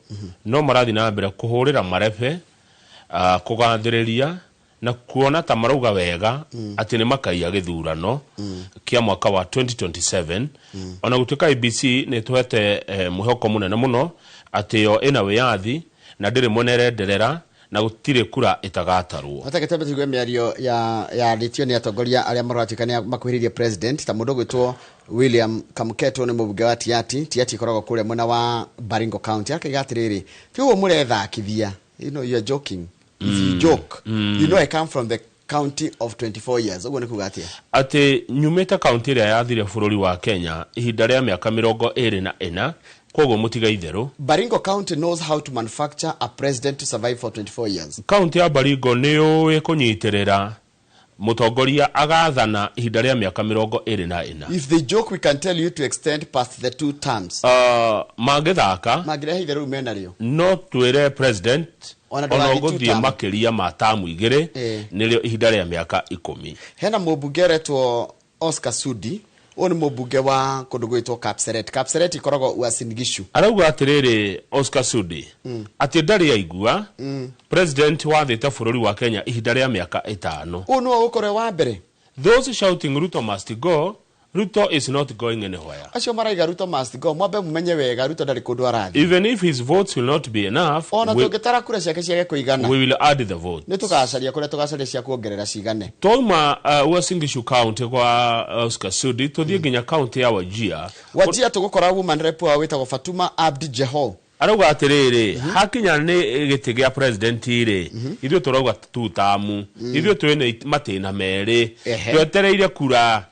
no marathiĩ na mbere kũhũrĩra marebe, kũgathĩrĩria na kuona ta marauga wega atĩ nĩ makaiya gĩthurano kĩa mwaka wa 2027, ona gũtuĩka IEBC nĩ ĩtũhete mwĩhoko mũnene mũno atĩ yo ĩna wĩyathi na ndĩrĩ mwena ĩrenderera na gũtirĩ kura ĩtagatarwo. Watake twambe tuigue mĩario ya yarĩtio nĩ atongoria arĩa maratuĩka nĩ makuhĩrĩirie president, ta mũndũ ũgwĩtwo William Kamketo, nĩ mũmbunge wa Tiati. Tiati ĩkoragwo kũrĩa mwena wa Baringo County. Akaiga atĩrĩrĩ, ti ũguo mũrethakithia, you know you are joking. If you joke, you know I come from the county of 24 years. Ũguo nĩ kuga atĩa? Atĩ nyumĩte kaunti ĩrĩa yathire bũrũri wa Kenya ihinda rĩa mĩaka 24, koguo mũtiga itherũ. Baringo County knows how to manufacture a president to survive for 24 years. Kaunti ya Baringo nĩ yũĩ kũnyitĩrĩra mũtongoria agathana ihinda rĩa mĩaka 24. If they joke, we can tell you to extend past the two terms. Mangĩthaka, mangĩrehe itherũ rĩu menarĩo, no twĩre president ona ona ndũgathiĩ two ũgũthiĩ term. Makĩria ma tamu 2, nĩrĩo ihinda rĩa mĩaka 10. Hena mũmbunge ũretwo Oscar Sudi. Ũyũ nĩ mũmbunge wa kũndũ gwĩtwo Kapseret. Kapseret ĩkoragwo Uasin Gishu. Arauga atĩrĩrĩ Oscar Sudi atĩ ndarĩ aigua president wathĩte bũrũri wa Kenya ihinda rĩa mĩaka 5. Ũyũ nĩwe ũgũkorwo wa mbere. Those shouting "Ruto must go", Ruto is not going anywhere. Acio maraiga "Ruto must go", mwambe mumenye wega Ruto ndarĩ kũndũ arathiĩ. Even if his votes will not be enough, ona tũngĩtara kura ciake ciage kũigana, we will add the vote. Nĩ tũgacaria kũrĩa tũgacaria cia kuongerera cigane. Twauma Uasin Gishu County kwa Oscar Sudi, tuthiĩ nginya county ya Wajir. Wajir tũgũkora woman rep wao wĩtagwo Fatuma Abdi Jeho. Arauga atĩrĩrĩ, hakinya nĩ gĩtĩ gĩa president rĩ, ithuĩ tũrauga tutamu, ithuĩ twĩna matĩna merĩ, twetereire kura,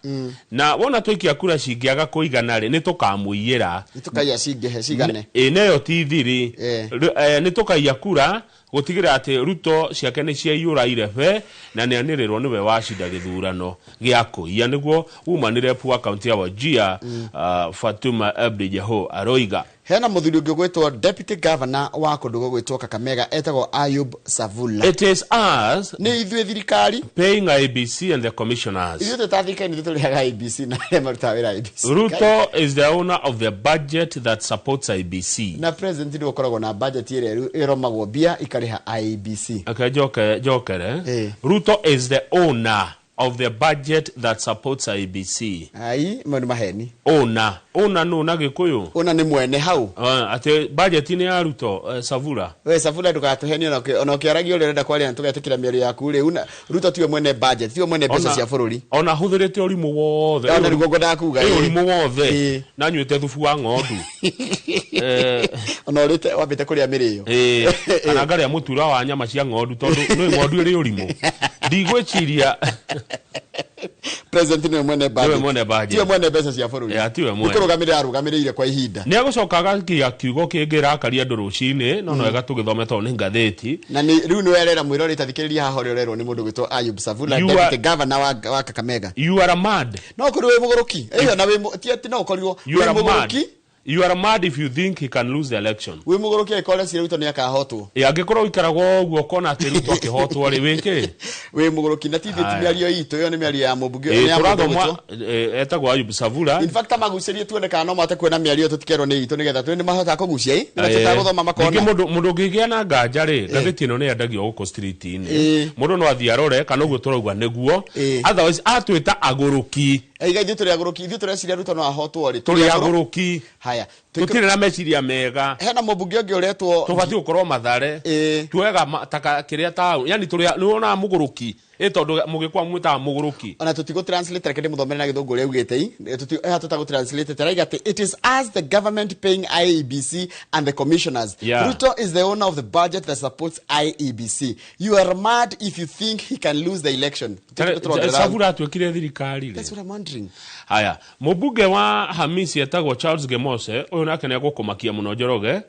na wona twaikia kura cingĩaga kũigana rĩ, nĩ tũkamũiyĩra. Nĩ tũkaiya cingĩhe cigane. Ĩ neyo ti thiri. Nĩ tũkaiya kura gũtigĩrĩra atĩ Ruto ciake nĩ ciaiyũra irebe na nĩ anĩrĩrwo nĩwe wacinda gĩthurano gĩa kũiya. Nĩguo woman rep wa kaunti ya Wajir, Fatuma Abdi Jeho aroiga. Hena mũthuri ũngĩ ũgwĩtwo deputy governor wa kũndũ gũgwĩtwo Kakamega, etagwo Ayub Savula. It is us nĩ ithuĩ thirikari paying IEBC and the commissioners. Ithuĩ twĩ thirikari nĩ tũrĩhaga IEBC na arĩa marutaga wĩra IEBC. Ruto is the owner of the budget that supports IEBC. Na president nĩwe ũkoragwo na budget ĩrĩa ĩromagwo mbia ikarĩha IEBC. Okay, joke, jokere. Ruto is the owner of the budget that supports IEBC. Ai, mau nĩ maheni. Owner. Owner no na Gĩkũyũ. Owner nĩ mwene hau. Atĩ budget nĩ ya Ruto, Savula. We Savula, ndũgatũhenie ona ũkĩaragia ũrĩa ũrenda kwaria na tũgetĩkĩra mĩario yaku rĩ, Ruto tiwe mwene budget, tiwe mwene mbeca cia bũrũri. Ona hũthĩrĩte ũrimũ wothe. Ona nĩguo ngwendaga kuga, Ĩ, ũrimũ wothe. Na nyuĩte thubu wa ng'ondu. Ona ũrĩte wambĩte kũrĩa mĩrĩo. Kana ngarĩa mũtura wa nyama cia ng'ondu, tondũ nĩ ng'ondu ĩrĩ ũrimũ. Ndigwĩciria president niwe mwene budget. Niwe mwene budget. Tiwe mwene mbeca cia bũrũri. Yeah, tiwe mwene. Nĩ kũrũgamĩrĩra arũgamĩrĩire kwa ihinda. Nĩ agũcoka agakia kiugo kĩngĩ rakaria andũ rũcinĩ, no wega tũgĩthome tondũ nĩ ngathĩti. Na nĩ rĩu nĩ werera mwĩrore tathikĩrĩria haha ũrĩa ũrerwo nĩ mũndũ gwĩtwo Ayub Savula, deputy governor wa Kakamega. You are mad. No ũkorwo wĩ mũgũrũki. Ĩyo na wĩ ti atĩ no ũkorirwo You wĩ are mad. mũgũrũki. You are mad if you think he can lose the election. Wĩ mũgũrũki angĩkorwo ũreciria Ruto nĩ akahotwo. Ĩ, angĩkorwo ũikaraga ũguo ũkona atĩ Ruto akĩhotwo rĩ, wĩkĩ? Wĩ mũgũrũki na ti ithuĩ ti Aya. mĩario itũ, ĩyo nĩ mĩario ya mũmbunge, Ĩ, nĩ ya mũndũ tũrathoma, gwĩtwo. etagwo Ayub Savula. In fact, amagucĩrie tuone kana no mahote kuona mĩario tũtikerwo nĩ itũ nĩgetha tuone nĩ mahotaga kũgucia, ĩ? Nĩ matuĩkaga gũthoma makona. Ningĩ mũndũ ũngĩgĩa na nganja rĩ, ngathĩti ĩno nĩ yendagio gũkũ street-inĩ. Mũndũ no athiĩ arore kana ũguo tũrauga nĩguo. Otherwise, atwĩta agũrũki. Aiga ithuĩ tũrĩ agũrũki, ithuĩ tũreciria Ruto no ahotwo rĩ. Tũrĩ agũrũki. Haya. Tũtirĩ na meciria mega. Hena mũmbunge ũngĩ ũretwo tũbatiĩ gũkorwo Mathare. Tuoyaga taka kĩrĩa taũni. Yani tũrĩ nĩ wonaga mũgũrũki. Ĩ tondũ mũgĩkwa mwĩtaga mũgũrũki. Ona tutigo translate, reke ndĩmũthomere na Gĩthũngũ ũrĩa augĩte. I tuti tũtagũ translate taraiga atĩ it is us, the government, paying IEBC and the commissioners. Ruto is the owner of the budget that supports IEBC. You are mad if you think he can lose the election. Sabura atuĩkire thirikari rĩ? That's what I'm wondering. Haya, mũmbunge wa Hamisi etagwo Charles Gemose, ũyũ nake nĩ egũkũmakia mũno, Njoroge.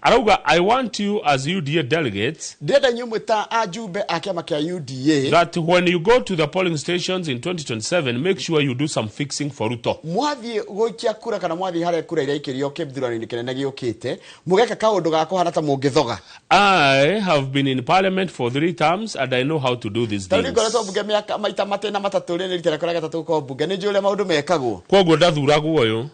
Arauga, "I want you as UDA delegates," Ndĩrenda inyuĩ mwĩ ta ajumbe a kĩama kĩa UDA, "that when you go to the polling stations in 2027, make sure you do some fixing for Ruto." Mwathiĩ gũikia kura kana mwathiĩ harĩa kura iraikĩrio kĩthurano-inĩ kĩnene gĩũkĩte, mũgeka kaũndũ ga kũhana ta mũngĩthoga. "I have been in parliament for three terms and I know how to do these Tondũ things." ngoretwo mbunge mĩaka maita matĩna matatũ, rĩ nĩ rita rĩakwa rĩa gatatũ gũkorwo mbunge, nĩ njũĩ ũrĩa maũndũ mekagwo. Koguo ndathuragwo ũyũ.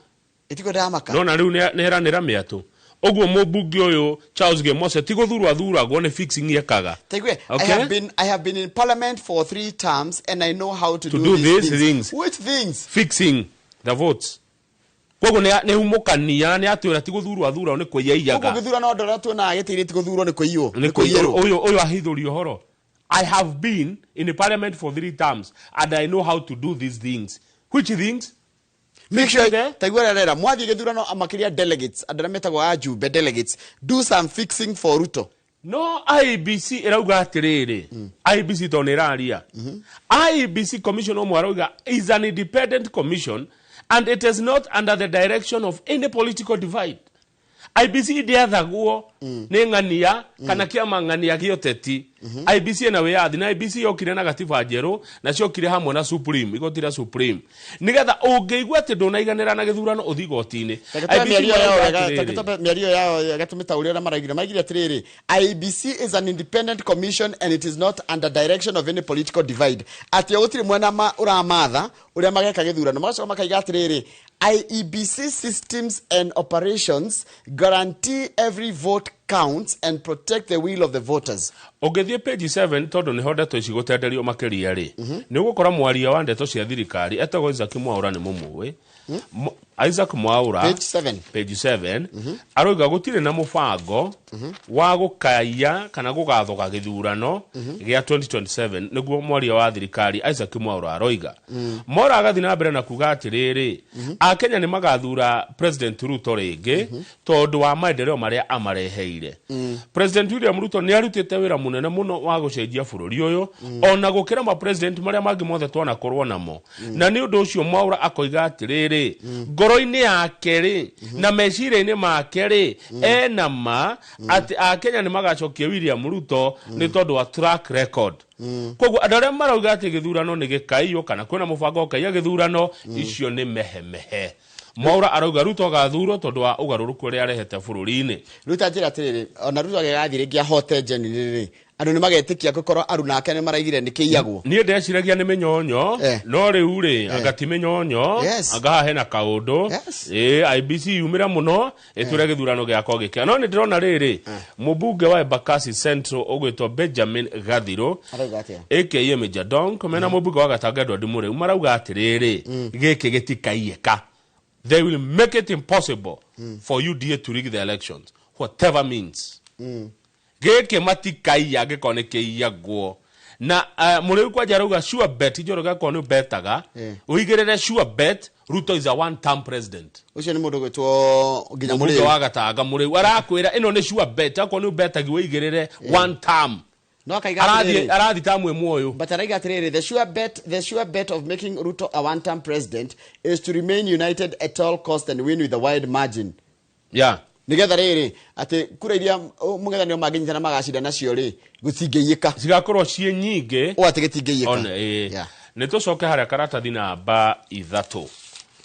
Ĩtiguo ndamaka. Nona rĩu nĩ eranĩra mĩatũ ũguo. Mũmbunge ũyũ Charles Gemose ti gũthurwo athuragwo, nĩ fixing ekaga. Taigue, Okay. I have been in parliament for three terms and I know how to to do do these these things. things. Which things? Fixing the votes. Koguo nĩ humũkania nĩ atwĩra ti gũthurwo athuragwo, nĩ Koguo kwĩyaiyaga. gĩthurano andũ arĩa tuonaga gĩtĩire ti gũthurwo, nĩ kũiywo. Nĩ kũiyĩrwo. Ũyũ ũyũ ahithũria ũhoro, "I have been in the parliament for three terms and I know how to do these things." Which things? Make sure, taigua ũrĩa arera, mwathiĩ gĩthurano, makĩria delegates, andũ arĩa metagwo ajumbe delegates, do some fixing for Ruto. No IEBC ĩrauga atĩrĩrĩ, IEBC tondũ nĩ ĩraria, IEBC commission ũmwe arauga is an independent commission and it is not under the direction of any political divide. IEBC ndĩathagwo nĩ ng'ania kana kĩama ng'ania gĩa ũteti. IEBC ĩna wĩyathi, na IEBC yokire na gatiba njerũ na ciokire hamwe na Supreme, igoti rĩa Supreme, nĩgetha ũngĩigua atĩ ndũnaiganĩra na gĩthurano ũthiĩ igoti-inĩ. Reke tuoe IEBC mĩario yao marauga wega, atĩrĩrĩ, reke tuoe mĩario yao wega tũmĩtaũre ũrĩa maraigire. Maraigire atĩrĩrĩ, IEBC is an independent commission and it is not under direction of any political divide, atĩ o gũtirĩ mwena ũramatha ũrĩa mageka gĩthurano. Magacoka makaiga atĩrĩrĩ, IEBC systems and operations guarantee every vote counts and protect the will of the voters. Ũngĩthiĩ page 7, tondũ nĩho ndeto ici gũtenderio makĩria rĩ, nĩ ũgũkora mwaria wa ndeto cia thirikari etagwo Isaac Mwaura, nĩ mũmũĩ. Isaac Mwaura. Page 7. Page 7, aroiga gũtirĩ na mũbango wa gũkaiya kana gũgathoga gĩthurano gĩa 2027, nĩguo mwaria wa thirikari Isaac Mwaura aroiga. Mwaura agathiĩ na mbere na kuga atĩrĩrĩ, Akenya nĩ magathura President Ruto rĩngĩ tondũ wa maendeleo marĩa amareheire. President William Ruto nĩ arutĩte wĩra mũnene mũno wa gũcenjia bũrũri ũyũ, ona gũkĩra ma president marĩa mangĩ mothe twanakorwo namo. Na nĩ ũndũ ũcio Mwaura akoiga atĩrĩrĩ, ngoro-inĩ yake rĩ na meciria-inĩ make rĩ, ena ma atĩ Akenya nĩ magacokia William Ruto nĩ tondũ wa track record. Koguo andũ arĩa marauga atĩ gĩthurano nĩ gĩkaiywo kana kwĩna mũbango wa gũkaiya gĩthurano, icio nĩ mehemehe. Mwaura arauga Ruto agathurwo tondũ wa ũgarũrũku ũrĩa arehete bũrũri-inĩ. Rĩu ta njĩra atĩrĩrĩ, ona Ruto agĩgathiĩ rĩngĩ ahote genuinely rĩ, andũ nĩ magetĩkia gũkorwo aruna ake nĩ maraigire nĩ kĩiyagwo? Niĩ ndeciragia nĩ mĩnyonyo, no rĩu rĩ, anga ti mĩnyonyo. Anga haha hena kaũndũ. Ĩ IEBC yumĩra mũno ĩtũre gĩthurano gĩakwa gĩkĩa. No nĩ ndĩrona rĩrĩ, mũmbunge wa Embakasi Central ũgwĩtwo Benjamin Gathiro, Arauga atĩa? Aka Major Donk, mena mũmbunge wa Gatanga Edward Mũrĩu marauga atĩrĩrĩ, gĩkĩ gĩtikaiyĩka. They will make it impossible for UDA to rig the elections, whatever means. Gĩkĩ matikaiya angĩkorwo nĩ kĩiyagwo. Na Mũrĩu kwanja arauga sure bet, Njoroge, akorwo nĩ ũbetaga, ũigĩrĩre sure bet, Ruto is a one term president. Ũcio nĩ mũndũ gwĩtwo nginya Mũmbunge Mũrĩu. Wa Gatanga Mũrĩu arakwĩra ĩno nĩ sure bet, akorwo nĩ ũbetagi ũigĩrĩre one term. No akaiga Arathiĩ atĩrĩrĩ, arathi tamu ĩmwe ũyũ. But araiga atĩrĩrĩ, the sure bet of making Ruto a one term president is to remain united at all cost and win with a wide margin. Nigetha rĩrĩ atĩ kura iria mũng'ethanĩro mangĩnyitana magacinda nacio rĩ, gũtingĩiyĩka. Cigakorwo ciĩ nyingĩ. O atĩ gĩtingĩiyĩka. One, ĩĩ. Nĩ tũcoke harĩa karatathi namba 3.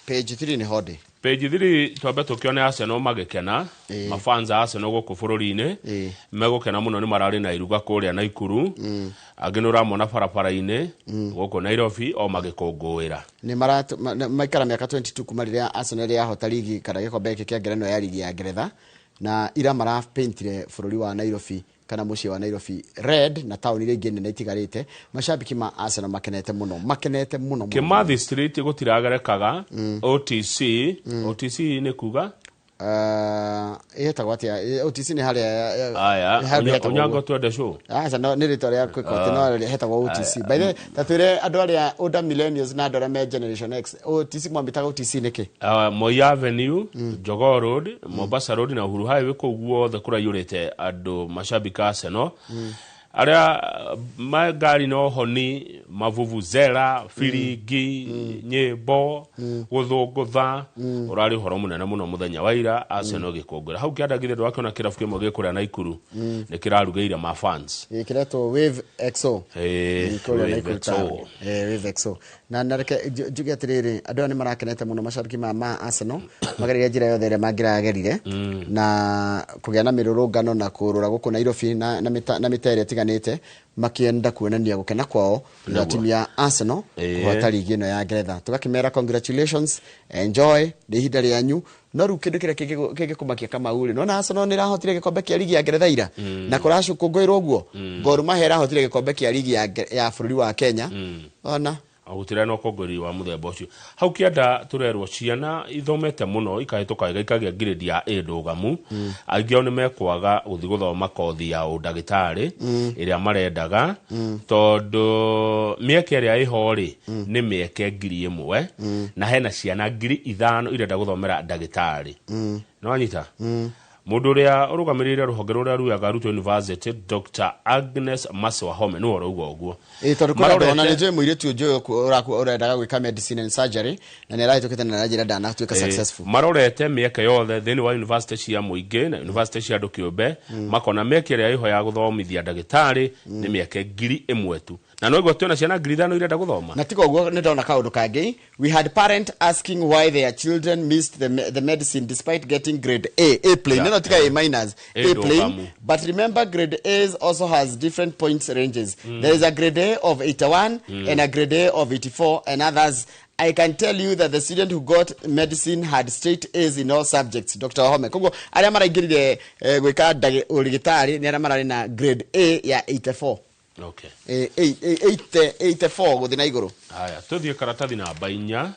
Page 3 nĩ hondĩ. Page 3, twambe tũkĩone Arsenal magĩkena. Mafans a Arsenal gũkũ bũrũri-inĩ megũkena mũno, nĩ mararĩ na iruga kũrĩa Naikuru. Angĩ nĩ ũramona barabara-inĩ gũkũ Nairobi o magĩkũngũĩra. Nĩ maikara mĩaka 22 kuma rĩrĩa Arsenal yahota ligi kana gĩkombe gĩkĩ kĩa ngerenwa ya ligi ya Ngeretha, na ira marapaintire bũrũri wa Nairobi kana mũciĩ wa Nairobi red na taũni iria ingĩ nene itigarĩte. Macambĩki ma Arsenal makenete mũno, makenete mũno mũno. Kimathi Street gũtiragerekaga. OTC, OTC nĩ kuga Ĩtagwo atĩa OTC nĩ harĩa Aya, Onyango twende show. Aca no nĩ rĩtwa rĩa kwĩka no hetagwo OTC. By the way, ta twĩre andũ arĩa older millennials na andũ arĩa me generation X, OTC mwambĩtaga OTC nĩkĩ? Moi Avenue, Jogoo Road, Mombasa Road na Uhuru Highway kũu guothe kũraiyũrĩte andũ mashabiki a Arsenal. Arĩa ngari no honi, mavuvuzela, firingi, nyĩmbo, gũthũngũtha, ũrarĩ ũhoro mũnene mũno mũthenya wa ira Arsenal gĩkũngũĩra. Hau kĩanda githĩ ndwakĩona kĩrabu kĩmwe gĩ kũrĩa Naikuru nĩ kĩrarugĩire ma fans. Kĩretwo Wave XO. Kũrĩa Wave Naikuru XO. town. Wave XO. Na reke njuge atĩrĩrĩ, andũ aya nĩ marakenete mũno mashabiki ma Arsenal magereire njĩra yothe ĩrĩa mangĩragerire na kũgĩa na mĩrũrũngano na kũrũra gũkũ Nairobi na mĩta ĩrĩa ĩtiganĩte makĩenda kuonania gũkena kwao na Nĩguo. timu ya Arsenal kũhota ligi ĩno ya Ngeretha. Tũgakĩmera congratulations, enjoy nĩ ihinda rĩanyu. No rĩu kĩndũ kĩrĩa kĩngĩkũmakia Kamau rĩ, nĩwona Arsenal nĩ ĩrahotire gĩkombe kĩa ligi ya Ngeretha ira na kũracũkũngũĩrwo ũguo. Gor Mahia ĩrahotire gĩkombe kĩa ligi ya bũrũri wa Kenya. Ona gũtirĩ na ũkũngũĩri wa mũthemba ũcio. Hau kĩanda tũrerwo ciana ithomete mũno ikahĩtũka wega ikagĩa grade ya A ndũgamu, aingĩ ao nĩ mekwaga gũthiĩ gũthoma kothi ya ũndagĩtarĩ ĩrĩa marendaga, tondũ mĩeke ĩrĩa ĩho rĩ nĩ mĩeke 1,000 na hena ciana 5,000 irenda gũthomera ndagĩtarĩ. Nĩwanyita? Mũndũ ũrĩa ũrũgamĩrĩire rũhonge rũrĩa ruyaga Ruto University, Dr. Agnes Maswahome nĩwe ũrauga ũguo. Tondũ kwĩna andũ ona Marorete nĩ njũĩ mũirĩtu njũĩ ũrendaga gwĩka medicine and surgery na nĩ arahĩtũkĩte na aranjĩra ndanatuĩka successful. Marorete mĩeke yothe thĩinĩ wa university cia mũingĩ na university cia andũ kĩũmbe, makona mĩeke ĩrĩa ĩho ya gũthomithia ndagĩtarĩ nĩ mĩeke 1,000 tu, na no igua twĩna ciana 5,000 irenda gũthoma. Na tiga ũguo nĩ ndona kaũndũ kangĩ. We had parent asking why their children missed the medicine despite getting grade A plain. No, tiga A minus, A A plain. ndũgamu. But remember grade A's also has different points ranges. There is a grade A of 81 and a grade A of 84 and others. I can tell you that the student who got medicine had straight A's in all subjects. Dr. Wahome. Koguo arĩa maraingĩrire gwĩka ũrigitari nĩ arĩa mararĩ na grade A ya 84. Okay. 84 gũthiĩ na igũrũ. Haya, tũthiĩ karatathi namba 4.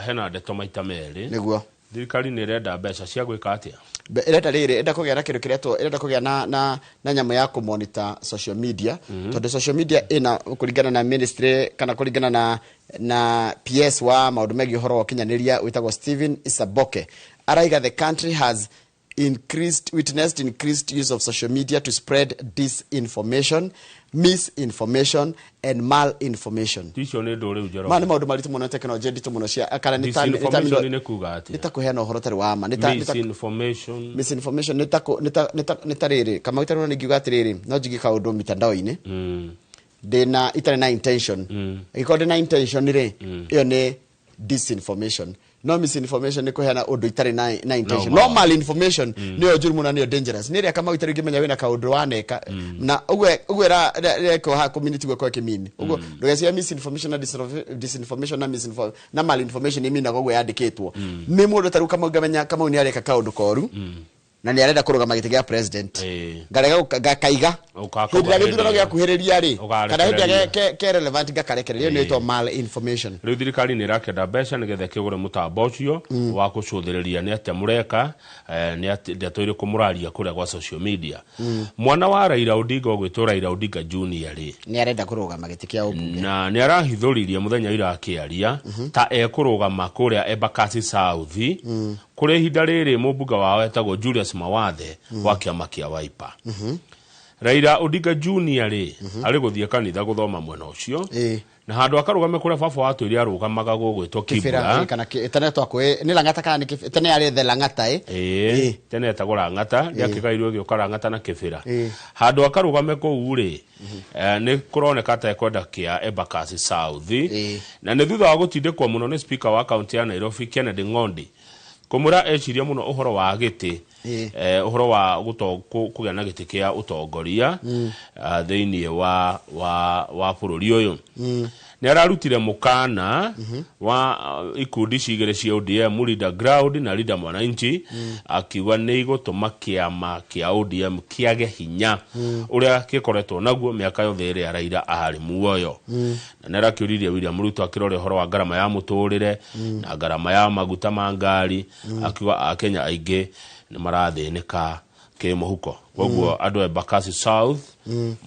Hena ndeto maita merĩ. Nĩguo. Thirikari nĩ ĩrenda mbeca cia gwĩka atĩa? Ĩrenda rĩrĩ, ĩrenda kũgĩa na kĩndũ kĩretwo, ĩrenda kũgĩa na nyamũ ya kũmonitor social media. Tondũ social media ĩna kũringana na ministry kana kũringana na PS wa maũndũ megiĩ ũhoro wa ũkinyanĩria wĩtagwo Stephen Isaboke. Araiga the country has witnessed increased use of social media to spread disinformation, misinformation and malinformation. Icio nĩ ndũ rĩu Njoroge. Ma nĩ maũndũ maritũ mũno, tekinoronjĩ nditũ mũno cia kana nĩ ta- nĩ ta Disinformation mĩno- nĩ kuga atĩa? nĩ ta kũheana ũhoro ũtarĩ wa ma. Nĩ ta- nĩ ta- Misinformation. Misinformation nĩ ta kũ- nĩ ta- nĩ ta- nĩ ta rĩrĩ, Kamau itarĩ nĩ ngiuga atĩrĩrĩ, no njige kaũndũ mitandao-inĩ. Ndĩna itarĩ na intention. Angĩkorwo ndĩna intention rĩ, ĩyo nĩ disinformation. No misinformation nĩ kũheana ũndũ itarĩ na intention. No, No malinformation nĩyo njũru mũno, nĩyo dangerous. Nĩ ĩrĩa Kamau itarĩ ũngĩmenya wĩna kaũndũ waneka. Na ũguo ĩrekwo haha community guoko ĩkĩmini. Ũguo ndũgeciria misinformation na disinformation na malinformation ĩminaga ũguo yandĩkĩtwo. Nĩ mũndũ ta rĩu Kamau ngamenya Kamau nĩ areka kaũndũ koru. Na nĩ arenda kũrũgama gĩtĩ gĩa president. Ngarega ngakaiga. Ũgakauga Hĩndĩ ĩrĩa gĩthurano hĩndĩ ĩyo. gĩakuhĩrĩria rĩ, kana hĩndĩ ĩrĩa Ũgarekereria. ke relevant ngakarekereria. Ĩyo nĩ ĩtagwo malinformation. Rĩu thirikari nĩ ĩrakĩenda mbeca nĩgetha ĩkĩgũre mũtambo ũcio wa gũcũthĩrĩria nĩ atĩa mũreka, nĩ ndeto irĩkũ mũraria kũrĩa gwa social media. Mwana wa Raila Odinga ũgwĩtwo Raila Odinga Junior rĩ, nĩ arenda kũrũgama gĩtĩ kĩa ũmbunge. Na nĩ arahithũririe mũthenya ira akĩaria ta ekũrũgama kũrĩa Embakasi South, kũrĩ ihinda rĩrĩ mũmbunge wao etagwo Julius Mawathe wa kĩama kĩa Wiper. Raila Odinga Junior rĩ, arĩ gũthiĩ kanitha gũthoma mwena ũcio. Na handũ akarũgame kũrĩa baba watwĩre arũgamaga gũgwĩtwo Kibera, Kibra. kana tene twakwĩ nĩ Lang'ata kana nĩ tene yarĩ the Lang'ata, ĩ? Tene etagwo Lang'ata, nĩakĩgairwo ĩgĩũka Lang'ata na Kibera. Handũ akarũgame kũu rĩ, nĩ kũroneka ta ekwenda kĩa Embakasi South. Na nĩ thutha wa gũtindĩkwo mũno nĩ speaker wa kaunti ya Nairobi Kennedy Ng'ondi kũmwĩra eciria mũno ũhoro wa gĩtĩ, ũhoro wa kũgĩa na gĩtĩ kĩa ũtongoria, thĩinĩ wa bũrũri ũyũ. Nĩ ararutire mũkana wa ikundi cigĩrĩ cia ODM, Leader Ground na Leader Mwananchi, akiuga nĩ igũtũma kĩama kĩa ODM kĩage hinya ũrĩa gĩkoretwo naguo mĩaka yothe ĩrĩa Raila arĩ muoyo. Na nĩ arakĩũririe William Ruto akĩrore ũhoro wa ngarama ya mũtũrĩre na ngarama ya maguta ma ngari, akiuga akenya aingĩ nĩ marathĩnĩka kĩmũhuko. Koguo andũ a Embakasi South,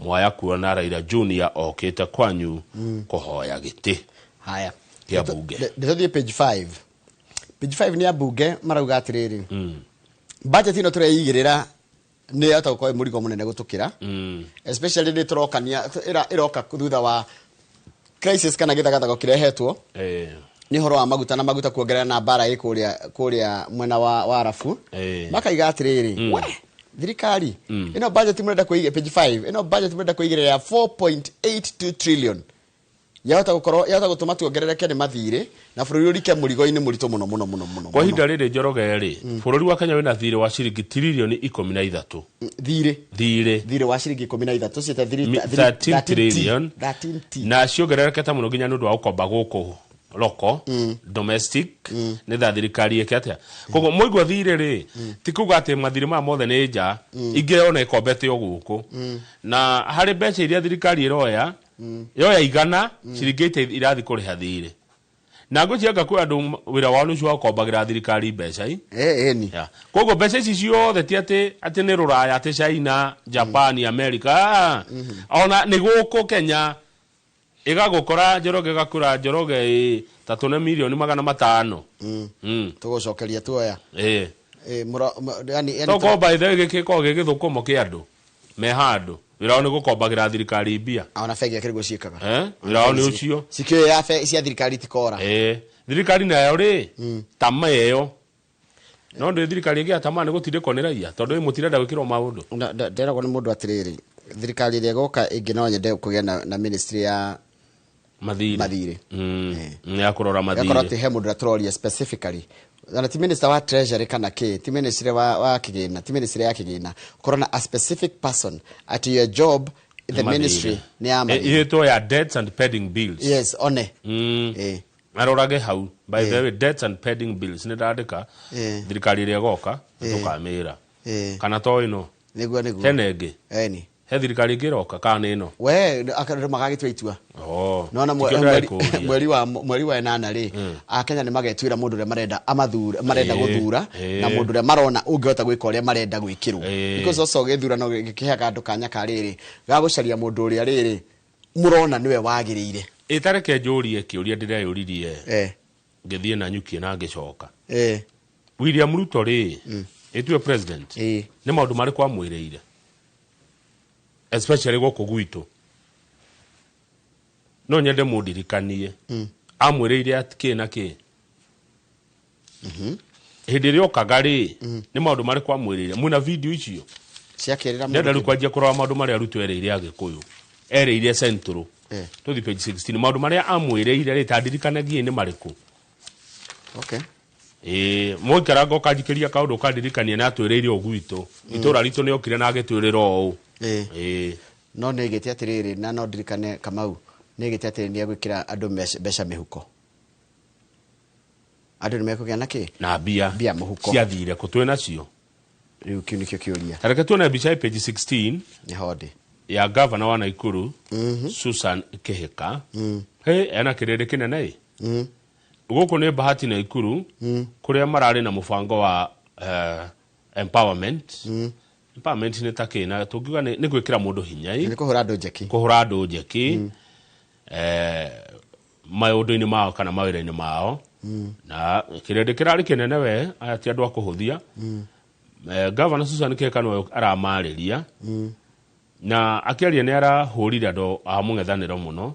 mwaya kuona Raila Junior okĩte kwanyu kũhoya gĩtĩ haya kĩa bunge. Ndĩtũthiĩ page 5. Page 5 nĩ ambunge marauga atĩrĩrĩ, budget ĩno tũreigĩrĩra nĩ yahota gũkorwo ĩ mũrigo mũnene gũtũkĩra, especially nĩ tũrokania ĩroka thutha wa crisis kana gĩthagathago kĩrehetwo nĩ ũhoro wa maguta na maguta kuongerera na mbara ĩ kũrĩa mwena wa Arabu. Makaiga atĩrĩrĩ, we thirikari, ĩno budget mũrenda kũiga, page 5, ĩno budget mũrenda kũigĩrĩra ya 4.82 trillion yahota gũkorwo yahota gũtũma tuongerereke nĩ mathirĩ na bũrũri ũrike mũrigo-inĩ mũritũ mũno mũno mũno mũno. Kwa ihinda rĩrĩ, Njoroge rĩ, bũrũri wa Kenya wĩna thirĩ wa ciringi tiririoni 13. Thirĩ. Thirĩ. Thirĩ wa ciringi 13 ciĩta 13 trillion. 13 T. Na ciongererekete mũno nginya nĩ ũndũ wa gũkomba gũkũ local, domestic, nĩ tha thirikari ĩke atĩa. Koguo mũigua thirĩ rĩ, ti kuga atĩ mathirĩ maya mothe nĩ nja, ingĩ ona ĩkombete o gũkũ. Na harĩ mbeca iria thirikari ĩroya, yoya 100, ciringi 80 irathiĩ kũrĩha thirĩ. Na ngwĩciria kwĩ andũ wĩra wao nĩ ũcio wa gũkombagĩra thirikari mbeca i. Ĩni. Yeah. Koguo mbeca ici ciothe ti atĩ nĩ rũraya, atĩ China, Japan, America. Ona nĩ gũkũ Kenya ĩgagũkora Njoroge, ĩgakũra Njoroge ĩ ta tũne mirioni 500. Tũgũcokeria tuoya. Yani Tokorwo by the way gĩkĩ gĩkoragwo gĩ gĩthũkũmo kĩa andũ me handũ wĩra wao nĩ gũkombagĩra thirikari mbia. Ona bengi akĩrĩ guo ciĩkaga. Wĩra wao nĩ ũcio. Cikĩoya ya cia thirikari tikora. Thirikari nayo rĩ, tama ĩyo no ndĩ thirikari ĩngĩ ya tama nĩ gũtindĩkwo nĩ raia tondũ ĩ mũtirenda gwĩkĩrwo maũndũ. Nderagwo nĩ mũndũ atĩrĩrĩ, thirikari ĩrĩa ĩgoka ĩngĩ no nyende kũgĩa na ministry ya mathirĩ. Mathirĩ. Ya kũrora Gakorwo mathirĩ. atĩ he mũndũ ũrĩa tũroria specifically, ona ti minister wa treasury kana kĩ, ti ministry wa kĩgĩna, ti ministry ya kĩgĩna, ũkorwo na a specific person at your job in the Mathirĩ. ministry nĩ ya mathirĩ. Ĩtwo ya debts and pending bills. Yes, one. Arorage hau. By the way, debts and pending bills nĩ ndandĩka. Thirikari ĩrĩa ĩgoka tũkamĩra kana to ĩno. Nĩguo. Hena ĩngĩ? Eni. He thirikari ĩngĩ ĩroka kana nĩ ĩno? We andũ magagĩtua itua. Oh, nona tikĩo ndĩrakũũria. mweri wa 8 rĩ, akenya nĩ magetuĩra mũndũ ũrĩa marenda amathure, marenda gũthura, na mũndũ ũrĩa marona ũngĩhota gwĩka ũrĩa marenda gwĩkĩrwo. Because also gĩthurano gĩkĩheaga andũ kanya ka rĩrĩ ga gũcaria mũndũ ũrĩa rĩrĩ mũrona nĩwe wagĩrĩire. Ĩtareke njũrie kĩũria ndĩreyũririe ngĩthiĩ na nyukie na ngĩcoka. William Ruto rĩ, ĩtue president, nĩ maũndũ marĩkũ amwĩrĩire especially gũkũ gwitũ? No nyende mũndirikanie amwĩrĩire atĩ kĩ na kĩ hĩndĩ ĩrĩa okaga rĩ, nĩ maũndũ marĩkũ amwĩrĩire? Mwĩna video icio? Ciakĩrĩra. Ndenda rĩu kwanjia kũrora maũndũ marĩa Ruto erĩire Agĩkũyũ, erĩire Central. Tũthiĩ page 16, maũndũ marĩa amwĩrĩire rĩ, tandirikanagie nĩ marĩkũ. Okay. Ĩĩ, mũikaranga ũkanjikĩria kaũndũ ũkandirikania nĩ atwĩrĩire ũũ gwitũ, itũra ritũ nĩ okire na agĩtwĩrĩra ũũ. No nĩ ĩgĩte atĩrĩrĩ, na no ndirikane Kamau nĩ ĩgĩte atĩrĩ, nĩ egwĩkĩra andũ mbeca mĩhuko, andũ nĩ mekũgĩa na kĩ? Na mbia. Mbia mũhuko. Ciathire kũ? Twĩ nacio? Rĩu kĩu nĩkĩo kĩũria. Tareke tuone mbica ya page 16. Nĩ hondĩ. Ya gavana wa Nakuru, Susan Kihika. He ena kĩrĩndĩ kĩnene ĩ. Gũkũ nĩ Bahati Nakuru, kũrĩa mararĩ na mũbango wa empowerment. Empowerment nĩ ta kĩ? Na tũngiuga nĩ gwĩkĩra mũndũ hinya ĩ. Nĩ kũhũra andũ njeki. Kũhũra andũ njeki maũndũ-inĩ mao kana mawĩra-inĩ mao. Na kĩrĩndĩ kĩrarĩ kĩnene we, aya ti andũ a kũhũthia. Governor Susan Kihika nĩwe aramarĩria, na akĩaria nĩ arahũrire andũ a mũng'ethanĩro mũno,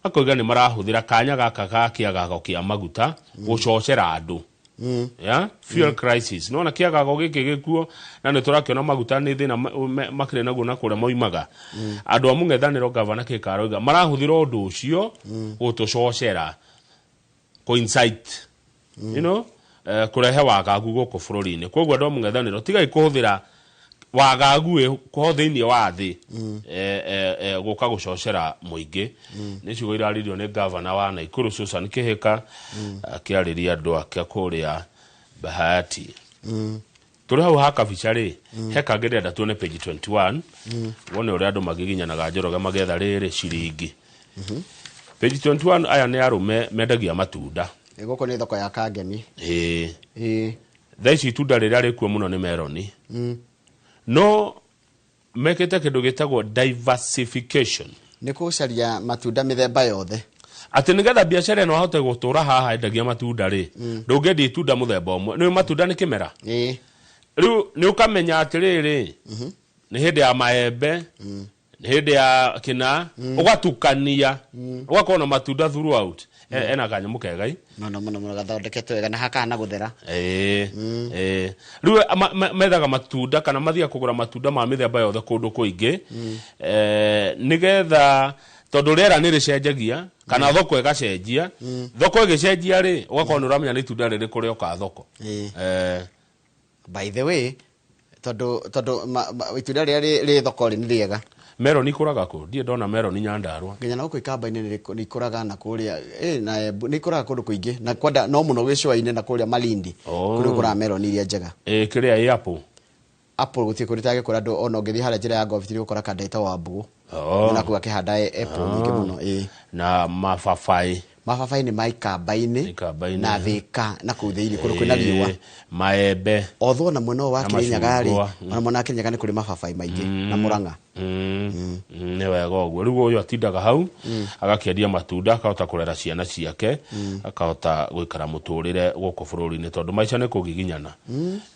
akoiga nĩ marahũthĩra kanya gaka ga kĩagago kĩa maguta gũcocera andũ ya fuel crisis. Nona kĩagago gĩkĩ gĩkuo na nĩ tũrakĩona maguta nĩ thĩna makĩrĩ naguo na kũrĩa moimaga. Andũ a mũng'ethanĩro, Gavana Kihika aroiga marahũthĩra ũndũ ũcio gũtũcocera, kũ-incite, kũrehe wagagu gũkũ bũrũri-inĩ. Koguo andũ a mũng'ethanĩro, tigai kũhũthĩra Wagagu ĩ ho thĩinĩ wa thĩ gũka gũcocera mũingĩ. Nĩ ciugo iraririo nĩ gavana wa Nakuru Susan Kihika akĩarĩria andũ ake kũrĩa Bahati. Tũrĩ hau ha kabica rĩ, he kangĩ ndĩrenda tuone page 21, wone ũrĩa andũ magiginyanaga Njoroge magetha rĩrĩ ciringi. Page 21, aya nĩ arũme mendagia matunda. Gũkũ nĩ thoko ya Kangemi. Ĩĩ, thaa ici itunda rĩrĩa rĩkuo mũno nĩ meroni, no mekĩte kĩndũ gĩtagwo diversification. Nĩ gũcaria matunda mĩthemba yothe. Atĩ nĩgetha biacara ĩno ahote gũtũra haha endagia matunda rĩ, ndũngĩendia itunda mũthemba ũmwe. Nĩ matunda nĩ kĩmera. Rĩu nĩ ũkamenya atĩrĩrĩ, nĩ hĩndĩ ya maembe, nĩ hĩndĩ ya kĩna, ũgatukania, ũgakorwo na matunda throughout. Ena kanyamũ kegai. Mũno mũno mũno, gathondeketwo wega na hakana gũthera. Ĩĩ, rĩu methaga matunda kana mathiaga kũgũra matunda ma mĩthemba yothe kũndũ kũingĩ, nĩgetha tondũ rĩera nĩ rĩcenjagia kana thoko ĩgacenjia. Thoko ĩgĩcenjia rĩ, ũgakorwo nĩ ũramenya nĩ itunda rĩrĩkũ rĩoka thoko. By the way, tondũ itunda rĩrĩa rĩ thoko rĩ nĩ rĩega. Meroni ikũraga kũ? Ndirĩ ndona meroni Nyandarua. Nginya na gũkũ ikamba-inĩ nĩ ikũraga, na kũrĩa na Embu nĩ ikũraga kũndũ kũingĩ, na kwenda no mũno gĩcũa-inĩ na kũrĩa Malindi. Kũrĩa gũkũraga meroni iria njega. Kĩrĩa ĩ apple? Apple gũtirĩ kũndũ itangĩkũra, andũ ona ũngĩthiĩ harĩa njĩra ya Goviti nĩ ũgũkora kanda ĩtagwo Wambũgũ. Na kũu akĩhanda apple nyingĩ mũno. Na mababaĩ? Mababaĩ nĩ ma ikamba-inĩ na Thika na kũu thĩinĩ kũndũ kwĩna riũa. Maembe. Although na mwena ũyũ wa Kĩrĩnyaga rĩ, ona mwena wa Kĩrĩnyaga nĩ kũrĩ mababaĩ maingĩ na Mũrang'a. Nĩ wega ũguo. Rĩu ũyũ atindaga hau agakĩendia matunda, akahota kũrera ciana ciake, akahota gũikara mũtũrĩre gũkũ bũrũri-inĩ, tondũ maica nĩ kũgiginyana.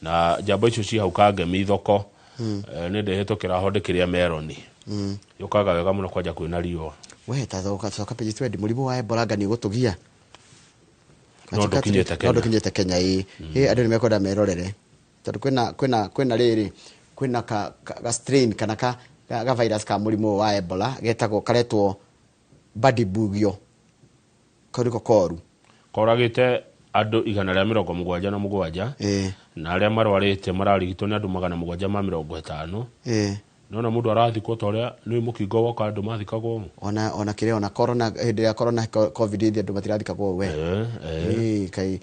Na njamba icio ci hau Kangemi thoko, nĩ ndĩhĩtũkĩra ho ndĩkĩrĩa meroni. Yũkaga wega mũno kwanja kwĩna riũa. We ta coka page 20, mũrimũ wa Ebola anga nĩ ũgũtũgia? No ndũkinyĩte Kenya. No ndũkinyĩte Kenya, ĩĩ. Andũ nĩ mekwenda merorere tondũ kwĩna rĩrĩ, kwĩna ka strain kana ka virus ka mũrimũ wa Ebola getagwo, karetwo Bundibugyo. Kau nĩko koru. Koragĩte andũ 177, na arĩa marwarĩte mararigitwo nĩ andũ 750. Nona mũndũ arathikwo ta ũrĩa nĩ mũkingo woka andũ mathikagwo ũũ. Ona kĩrĩa, ona corona, hĩndĩ ya corona, covid hĩndĩ andũ matirathikagwo ũũ we. Kai,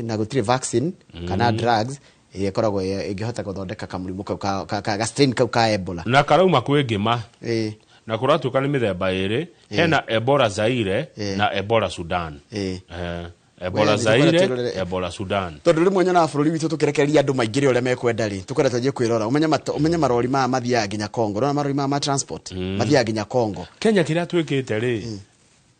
na gũtirĩ vaccine kana drugs ĩrĩa ĩkoragwo ĩngĩhota gũthondeka kamũrimũ kau ka strain kau ka Ebola. Na karauma kwĩ ngĩma. Na kũratuĩka nĩ mĩthemba ĩrĩ, hena Ebola Zaire na Ebola Sudan. Ebola Zaire, Ebola Sudan. Tondũ rĩmwe nyonaga bũrũri witũ tũkĩrekereria andũ maingĩre ũrĩa mekwenda rĩ, tũkwenda twanjie kwĩrora. Ũmenye marori maya mathiaga nginya Congo. Ũrona marori maya ma transport mathiaga nginya Congo. Kenya kĩrĩa twĩkĩte rĩ,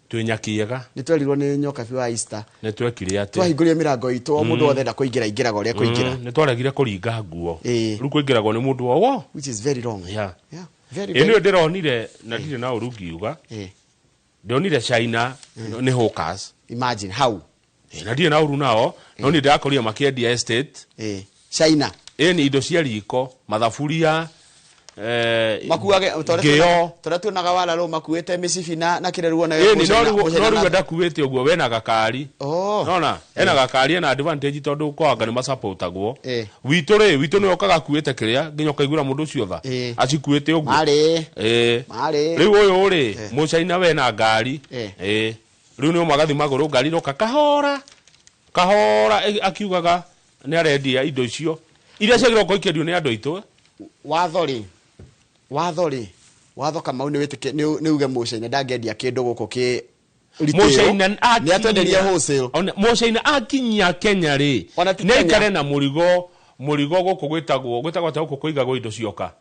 twĩ nyakiega. Nĩ twerirwo nĩ nyoka biũ wa Easter. Nĩ twekire atĩ twahingũrire mĩrango itũ, o mũndũ wothe enda kũingĩra aingĩraga ũrĩa kũingĩra. Nĩ twaregire kũringa nguo. Rĩu kũingĩragwo nĩ mũndũ o wo. Which is very wrong. Yeah. Yeah. Very, Ĩ nĩyo very. ndĩronire na ndirĩ na ũru ngiuga. Ndonire China nĩ hawkers. Imagine how. Na ndirĩ na ũru nao, no nĩ ndĩrakorire makĩendia estate. China. Ĩ nĩ indo cia riko, mathaburia, Makuage, ngĩo. Torĩa tuonaga wara rũu makuĩte mĩcibi na kĩrĩa rĩu ona Ĩ, ni no rĩu ndakuĩte ũguo wena gakari. Nona, ena gakari, ena advantage tondũ kwanga nĩ masupportagwo. Witũ rĩ, witũ nĩ okaga akuĩte kĩrĩa nginya ũkaiguĩra mũndũ ũcio tha. Acikuĩte ũguo. Marĩ. Marĩ. Rĩu ũyũ rĩ, Mũcaina wena ngari. Rĩu nĩ ũmagathi magũrũ ngari roka kahora. Kahora akiugaga nĩ arendia indo icio. Iria ciagĩrĩirwo gũkorwo ikĩendio nĩ andũ aitũ. Watho rĩ, watho rĩ, watho Kamau nĩ wĩtĩke, nĩ uge Mũcaina ndangĩendia kĩndũ gũkũ kĩ retail. Mũcaina Nĩ atwenderie wholesale. Ona Mũcaina akinyia Kenya rĩ, Ona ti nĩ aikare Kenya. na mũrigo gũkũ gwĩtagwo atĩa gũkũ kũigagwo indo cioka?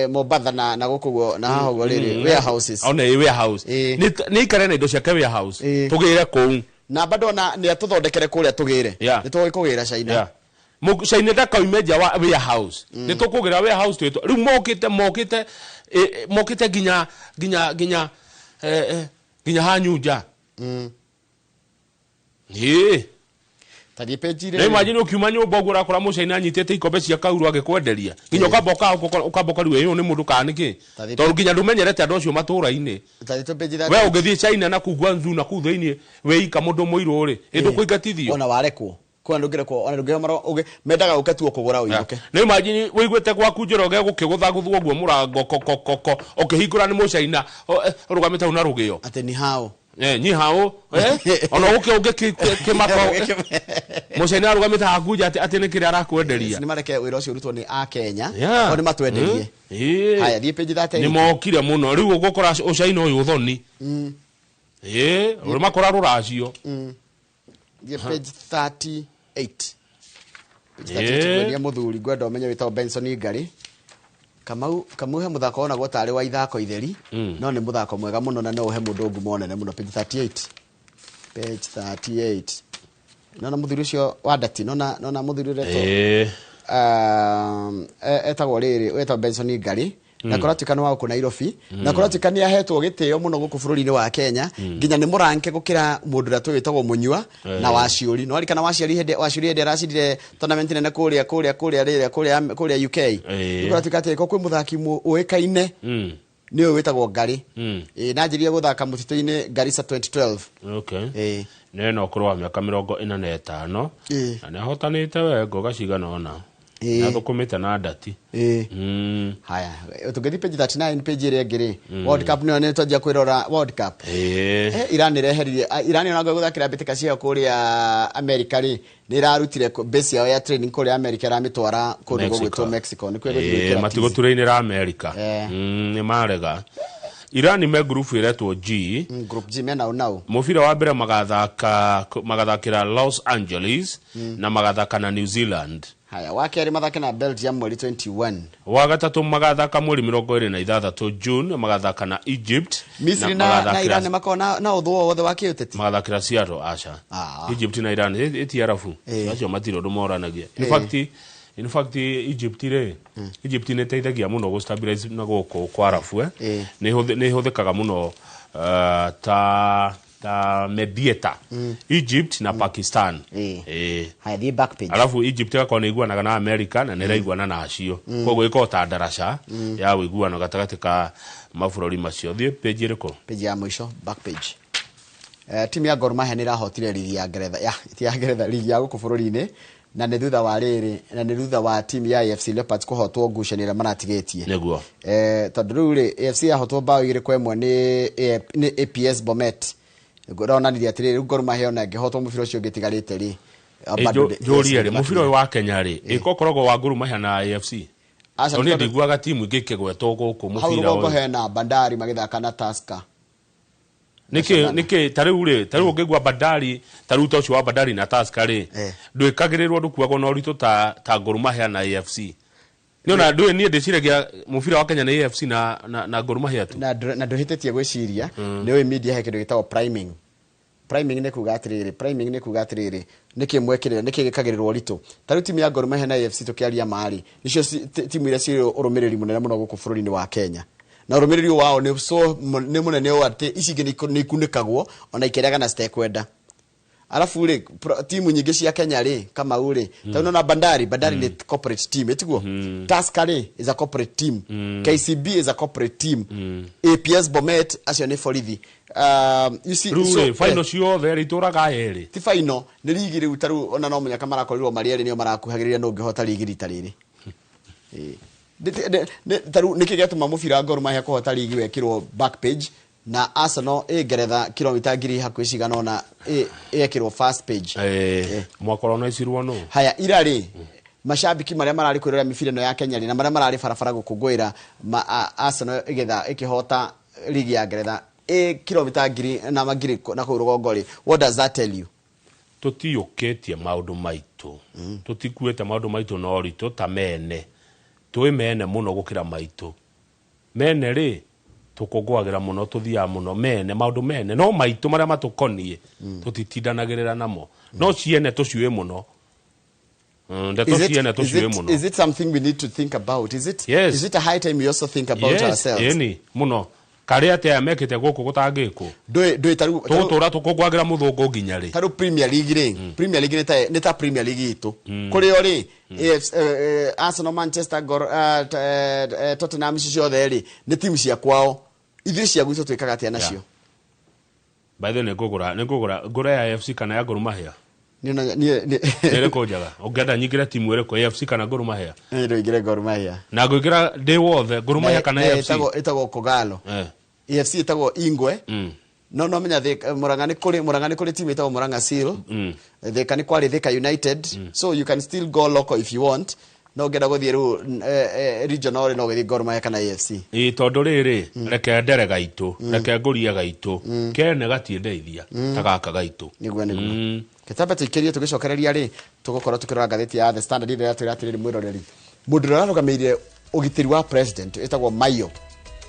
Mombatha na gũkũ guo, na haha ũguo rĩrĩ, warehouses. Ona ĩ warehouse. Nĩ aikare na indo ciake warehouse. Tũgĩre kũu. Na bado ona nĩ atũthondekere kũrĩa tũgĩre. Nĩ tũgũgĩ kũgĩra China. China ndakaime nja wa warehouse. Nĩ tũkũgĩra warehouse twĩtwo. Rĩu mokĩte nginya hanyu nja. Ĩĩ. Tathiĩ page Rĩu imagine ũkiuma nyũmba ũguo ũrakora Mũcaina anyitĩte ikombe cia kauru agĩkwenderia. Nginya ũkamba ũkamba ũkarigwo ũyũ nĩ mũndũ kana nĩkĩ? Tathiĩ Tondũ nginya ndũmenyerete andũ acio matũũra-inĩ. Tathiĩ tũ page We ũngĩthiĩ China na kũu Guangzhou na kũu thĩinĩ wĩika mũndũ mũirũ rĩ, ĩ ndũkũingatithio? Ona warekwo. Kwa ndũngĩrekwo ona ndũngĩheo ũngĩ mendaga ũke tu ũkũgũra ũinũke. Nĩ imagine wĩiguĩte gwaku Njoroge gũkĩgũthagũthwo ũguo mũrango kokokoko ũkĩhingũra nĩ mũcaina ũrũgamĩte hau na rũgĩo. Atĩ ni hao. Ni hao ona ũke ũngĩ kĩmako mũcaina arũgamĩte haku nja atĩ nĩ kĩrĩa arakwenderia. Nĩ mareke wĩra ũcio ũrutwo nĩ Akenya. Yeah. O nĩ matwenderie. Haya thiĩ page 38. Nĩ mokire mũno rĩu ũgũkora ũcaina ũyũ ũthoni. Ũrĩmakora rũracio. Thiĩ page 38. Page 38 ngwenia mũthuri ngwenda ũmenye wĩtagwo Benson Ngari. Kamau he mũthako wonagwo tarĩ wa ithako itheri, no nĩ mũthako mwega mũno na no ũhe mũndũ ngumo nene mũno. Page 38. Page 38. Nona mũthuri ũcio wa ndati, nona mũthuri ũretwo etagwo rĩrĩ, wetagwo Benson Ngari. Na kũratuĩka nĩ wa gũkũ Nairobi, na kũratuĩka nĩ ahetwo gĩtĩo mũno gũkũ bũrũri-inĩ wa Kenya, nginya nĩ mũranke gũkĩra mũndũ ũrĩa tũĩ wĩtagwo Mũnyua na Waciũri. No arikana Waciũri hĩndĩ aracindire tournament nene kũrĩa kũrĩa kũrĩa rĩrĩa kũrĩa kũrĩa UK. Kũratuĩka atĩ kwĩ mũthaki ũĩkaine nĩ ũyũ wĩtagwo Ngari. Na anjirie gũthaka mũtitũ-inĩ Garissa 2012. Okay. Nĩ ena ũkũrũ wa mĩaka 45 na nĩ ahotanĩte we ngoga cigana ũna. Na thũkũmĩte na ndati. Haya, tũngĩthiĩ page 39 page ĩrĩa ĩngĩ rĩ, World Cup nĩyo nĩ twanjia kwĩrora World Cup. Iran ĩreheririe Iran ona gũthakĩra mbĩtĩka ciao kũrĩa America rĩ, nĩ ĩrarutire base yao ya training kũrĩa America ĩramĩtwara kũndũ gũgwĩtwo Mexico. Nĩ kwĩ gũthiĩ matigũturainĩra America. Nĩ marega. Iran me group ĩretwo G. Group G mena nao. Mũbira wa mbere magathakĩra Los Angeles na magathaka na New Zealand. Haya, wa kerĩ mathake na Belgium mweri 21. Wa gatatũ magathaka mweri 26 June magathaka na Egypt. Misri na Iran makoragwo na ũthũ wothe wa kĩũteti. Magathakĩra Seattle aca. Egypt na Iran ĩti arabu. Acio matirĩ ũndũ moranagia. In fact Egypt rĩ, Egypt nĩ ĩteithagia mũno gũ stabilize na gũkũ kwa arabu Nĩ ĩhũthĩkaga mũno ta mediator. Egypt na Pakistan. Haya thiĩ back page. Alafu Egypt ĩgakorwo nĩ iguanaga na America na nĩ ĩraiguana na acio. Koguo ĩkorwo ta ndaraca ya ũiguano gatagatĩ ka mabũrũri macio. Thiĩ page ĩrĩkũ? Page ya mũico, back page. Timu ya Gor Mahia nĩ ĩrahotire ligi ya Ngeretha, ya ti ya Ngeretha, ligi ya gũkũ bũrũri-inĩ, na nĩ thutha wa rĩrĩ, na nĩ thutha wa timu ya AFC Leopards kũhotwo ngucanio ĩrĩa maratigĩtie. Nĩguo. Tondũ rĩu rĩ, AFC yahotwo bao 2-1 nĩ APS Bomet. Ngũronanirie atĩrĩrĩ, rĩu Gor Mahia ona ĩngĩhotwo mũbira ũcio ũngĩtigarĩte rĩ, Njũrie rĩ, mũbira ũyũ wa Kenya rĩ, ĩko ũkoragwo wa Gor Mahia na AFC? Tondũ niĩ ndiguaga timu ingĩ ikĩgwetwo gũkũ mũbira Hau rũgongo ũyũ. hena Bandari magĩthaka na Tusker. Nĩkĩ ta rĩu rĩ, ta rĩu ũngĩigua Bandari, ta rĩu ta ũcio wa Bandari na Tusker rĩ, ndwĩkagĩrĩrwo ndũkuagwo na ũritũ ta Gor Mahia na AFC. Nĩ ona ndũĩ niĩ ndĩciragia mũbira wa Kenya nĩ AFC na Gor Mahia tu. Na ndũhĩtĩtie gwĩciria, nĩ ũĩ media he kĩndũ gĩtagwo priming. Priming nĩ kuga atĩrĩrĩ, priming nĩ kuga atĩrĩrĩ, nĩkĩ mwekĩrĩra, nĩkĩ gĩkagĩrĩrwo ũritũ. Ta rĩu timu ya Gor Mahia na AFC tũkĩaria ma-rĩ, nĩcio timu iria cirĩ ũrũmĩrĩri mũnene mũno gũkũ bũrũri-inĩ wa Kenya. Na ũrũmĩrĩri wao nĩ mũnene ũũ atĩ ici ingĩ nĩ ikunĩkagwo ona ikĩrega na citekwenda. Alafu rĩ, timu nyingĩ cia Kenya rĩ, Kamau rĩ, ta ũrona Bandari, Bandari nĩ corporate team, ĩtiguo? Tusker rĩ, is a corporate team. KCB is a corporate team. APS Bomet, acio nĩ borithi. You see, Rĩu so, rĩ, final ciothe rĩ, itũraga erĩ. Ti final, nĩ rigi rĩu ta rĩu ona no mũnyaka marakorirwo marĩ erĩ nĩo marakuhagĩrĩria no ũngĩhota rigi rita rĩrĩ. Ta rĩu nĩkĩ gĩatũma mũbira wa Gor Mahia kũhota rigi wekĩrwo back page na Arsenal ĩ Ngeretha kilomita ngiri hakuhĩ cigana ũna ĩekĩrwo first page. Mwaka ũronaicirwo nũ? Haya, ira rĩ, mashabiki marĩa mararĩ kwĩrorera mĩbira ĩno ya Kenya rĩ, na marĩa mararĩ barabara gũkũngũĩra Arsenal ĩkĩhota ligi ya Ngeretha ĩ kilomita ngiri na magiri na kũu rũgongo rĩ, what does that tell you? Tũtiyũkĩtie maũndũ maitũ. Tũtikuĩte maũndũ maitũ na ũritũ ta mene. Twĩ mene mũno gũkĩra maitũ. Mene rĩ, tũkũngũagĩra mũno, tũthiaga mũno mene, maũndũ mene, no maitũ marĩa matũkoniĩ, tũtitindanagĩrĩra namo. No ciene tũciũĩ mũno. Ndeto ciene tũciũĩ mũno. Is it something we need to think about? Is it, Yes. Is it a high time we also think about Yes, ourselves? ĩni, mũno. Karĩa atĩ aya mekĩte gũkũ gũtangĩkwo. Ndũĩ ta rĩu- Tũgũtũra tũkũngũagĩra mũthũngũ nginya rĩ. Ta rĩu Premier League rĩ, Premier League nĩ ta Premier League itũ. Kũrĩ o rĩ, AFC, Arsenal, Manchester, Gor, Tottenham icio ciothe rĩ, nĩ timu cia kwao. Ithuĩ cia gwitũ twĩkaga atĩa nacio? By the way, nĩngũgũra, ngũre ya AFC kana ya Gor Mahia? Nĩ ĩrĩkũ njega? Ũngĩenda nyingĩre timu ĩrĩkũ, AFC kana Gor Mahia? Nĩ ndũingĩre Gor Mahia. Na ngũingĩra ndĩ wothe, Gor Mahia kana AFC? Ĩtagwo Kogalo. AFC ĩtagwo Ingwe. No menya Murang'a nĩ kũrĩ, Murang'a nĩ kũrĩ timu ĩtagwo Murang'a Seal. Thika nĩ kwarĩ Thika United. So you can still go local if you want. No ũngĩenda gũthiĩ rĩu regional no ũgĩthiĩ Gor Mahia kana AFC. Ĩ tondũ rĩrĩ, reke ndere gaitũ, reke ngũrie gaitũ, kene gatiendeithia ta gaka gaitũ. Nĩguo nĩguo. Kĩtambe tũikĩrie tũgĩcokereria rĩ, tũgũkorwo tũkĩrora ngathĩti ya The Standard ĩrĩa ĩratwĩra atĩrĩrĩ mwĩroreri. Mũndũ ũrĩa ũrarũgamĩrĩire ũgitĩri wa president ĩtagwo Mayo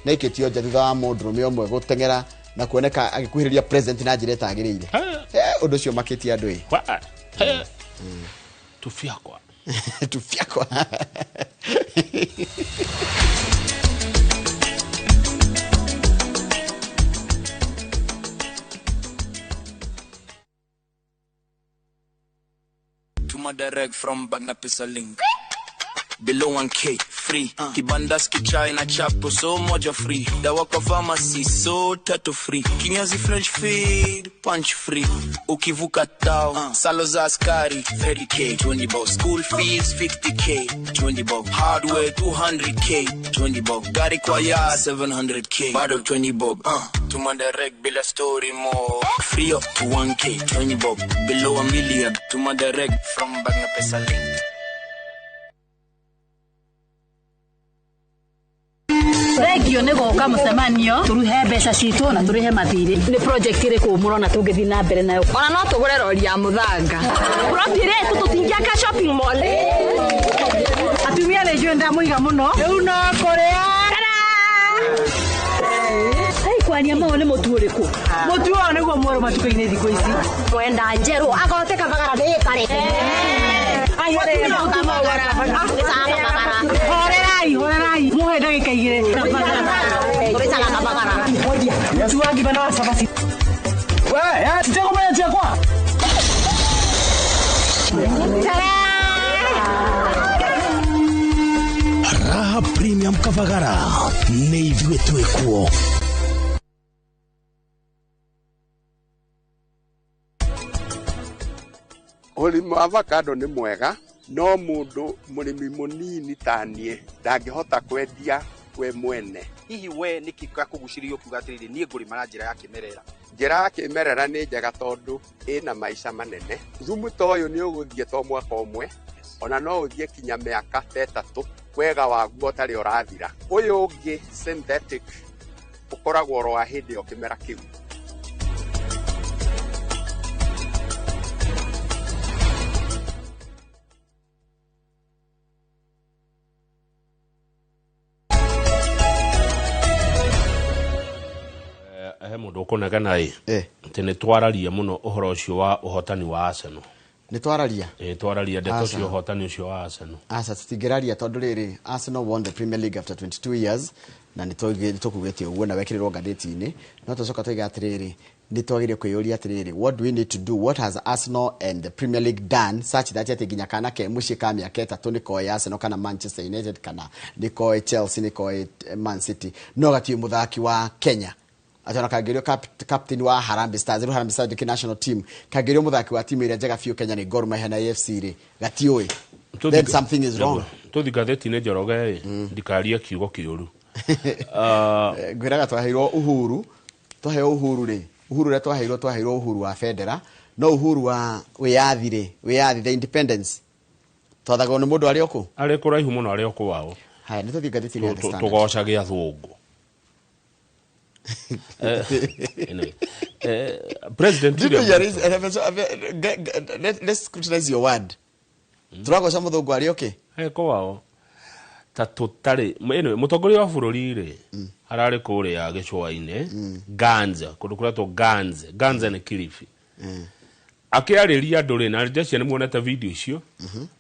nĩ aikĩtio nja thutha wa mũndũrũme ũmwe gũteng'era na kuoneka agĩkuhĩrĩria president na njĩra ĩtagĩrĩire. Ũndũ ũcio ũmakĩtie andũ ĩ. Tũbiakwa. Tũbiakwa. Tuma direct from Bagna Pesa link. Below 1K free. Kibandas kichai na chapo so moja free. Dawa kwa pharmacy so tatu free. Kinyazi French feed punch free. Ukivuka tao salo za askari 30K 20 bob. School fees 50K 20 bob. Hardware 200K 20 bob. Gari kwa ya 700K bado 20 bob. Tuma direct bila story more. Free up to 1K 20 bob. Below a million. Tuma direct from Bagna Pesa link. Thengio nĩ gũka mũcemanio tũruhe mbeca citũ na tũrĩhe mathirĩ. Nĩ project ĩrĩkũ mũrona tũngĩthiĩ na mbere nayo? Ona no tũgũre rori ya mũthanga. Plot ĩrĩa tũtingĩaka shopping mall. Atumia nĩ njũĩ ndamũiga mũno. Rĩu no kũrĩa. Hey, kwaria mau nĩ mũtu ũrĩkũ? Mũtu ũyũ nĩguo mwerũ matukũ-inĩ thikũ ici. Mwenda njerũ agote kabagara nĩ kare. Horerai, horerai. Muhe ndagĩka igĩrĩ. Mũtu wa ngima na wa cabaci. We, titekũmenya ciakwa. Raha Premium Kavagara nĩ ithuĩ twĩkuo. Ũrĩmi wa avocado nĩ mwega no mũndũ mũrĩmi mũnini ta niĩ ndangĩhota kwendia we mwene. Hihi we nĩkĩ gĩakũgucĩrĩria ũkiuga atĩrĩrĩ niĩ ngũrĩma na njĩra ya kĩmerera? Njĩra ya kĩmerera nĩ njega tondũ ĩna maica manene. Thumu ta ũyũ nĩ ũgũthiĩ to mwaka ũmwe, ona no ũthiĩ kinya mĩaka ta ĩtatũ, wega waguo ũtarĩ ũrathira. Ũyũ ũngĩ synthetic ũkoragwo oro wa hĩndĩ ĩyo kĩmera kĩu. He mũndũ ũkũnegena ĩ atĩ nĩ twararia mũno ũhoro ũcio wa ũhotani wa Arsenal. Nĩ twararia? Ĩ twararia ndeto cia ũhotani ũcio wa Arsenal. Aca tũtingĩraria tondũ rĩrĩ Arsenal won the Premier League after 22 years na nĩ tũkugĩte ũguo na wekĩrĩrwo ngathĩti-inĩ, no tũcoka tũiga atĩrĩrĩ nĩ twagĩrĩire kwĩyũria atĩrĩrĩ what do we need to do, what has Arsenal and the Premier League done such that atĩ nginya kana ke mũciĩ ka mĩaka ĩtatũ nĩ koĩ Arsenal kana Manchester United kana nĩ koĩ Chelsea nĩ koĩ Man City no gatiĩ mũthaki wa Kenya atona kangĩrio captain wa Harambee Stars, rĩu Harambee Stars ndĩkĩ national team, kangĩrio mũthaki wa timu ĩrĩa njega biũ Kenya nĩ Gor Mahia na AFC rĩ gatiũĩ, then something is wrong. Tũthi ngathĩti-inĩ Njoroge ĩ ndikarie kiugo kĩũru. Ngwĩraga twaheirwo uhuru, twaheo uhuru rĩ, uhuru ũrĩa twaheirwo, twaheirwo uhuru wa bendera, no uhuru wa wĩyathi rĩ, wĩyathi the independence twathagwo nĩ mũndũ arĩ okũ? Arĩ kũraihu mũno arĩ okũ wao. Haya nĩ tũthiĩ ngathĩti-inĩ ya The Standard. Tũgocage athũngũ. President William let's scrutinize your word. Tũragoca mũthũngũ arĩ okĩ? Eko wao ta tũtarĩ anyway mũtongoria wa bũrũri rĩ ararĩ kũrĩa gĩcũa-inĩ Ganza, kũndũ kũretwo Ganza, Ganza nĩ Kilifi. Akĩarĩria andũ rĩ na ndĩreciria nĩ muonete video icio,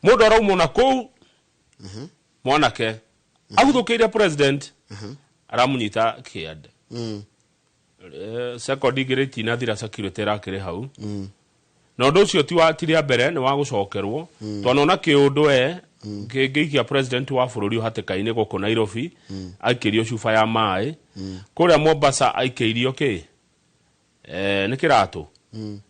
mũndũ araumwo na kũu mwanake aguthũkĩire president aramunyita kĩande. Second igĩrĩ itinathira security ĩrakĩrĩ hau. Na ũndũ ũcio ti wa ti rĩa mbere nĩ wa gũcokerwo. Twanona kĩũndũ e kĩngĩikia president wa bũrũri hatĩka-inĩ gũkũ Nairobi aikĩrio cuba ya maĩ. Kũrĩa Mombasa aikĩirio kĩ? Nĩ kĩratũ.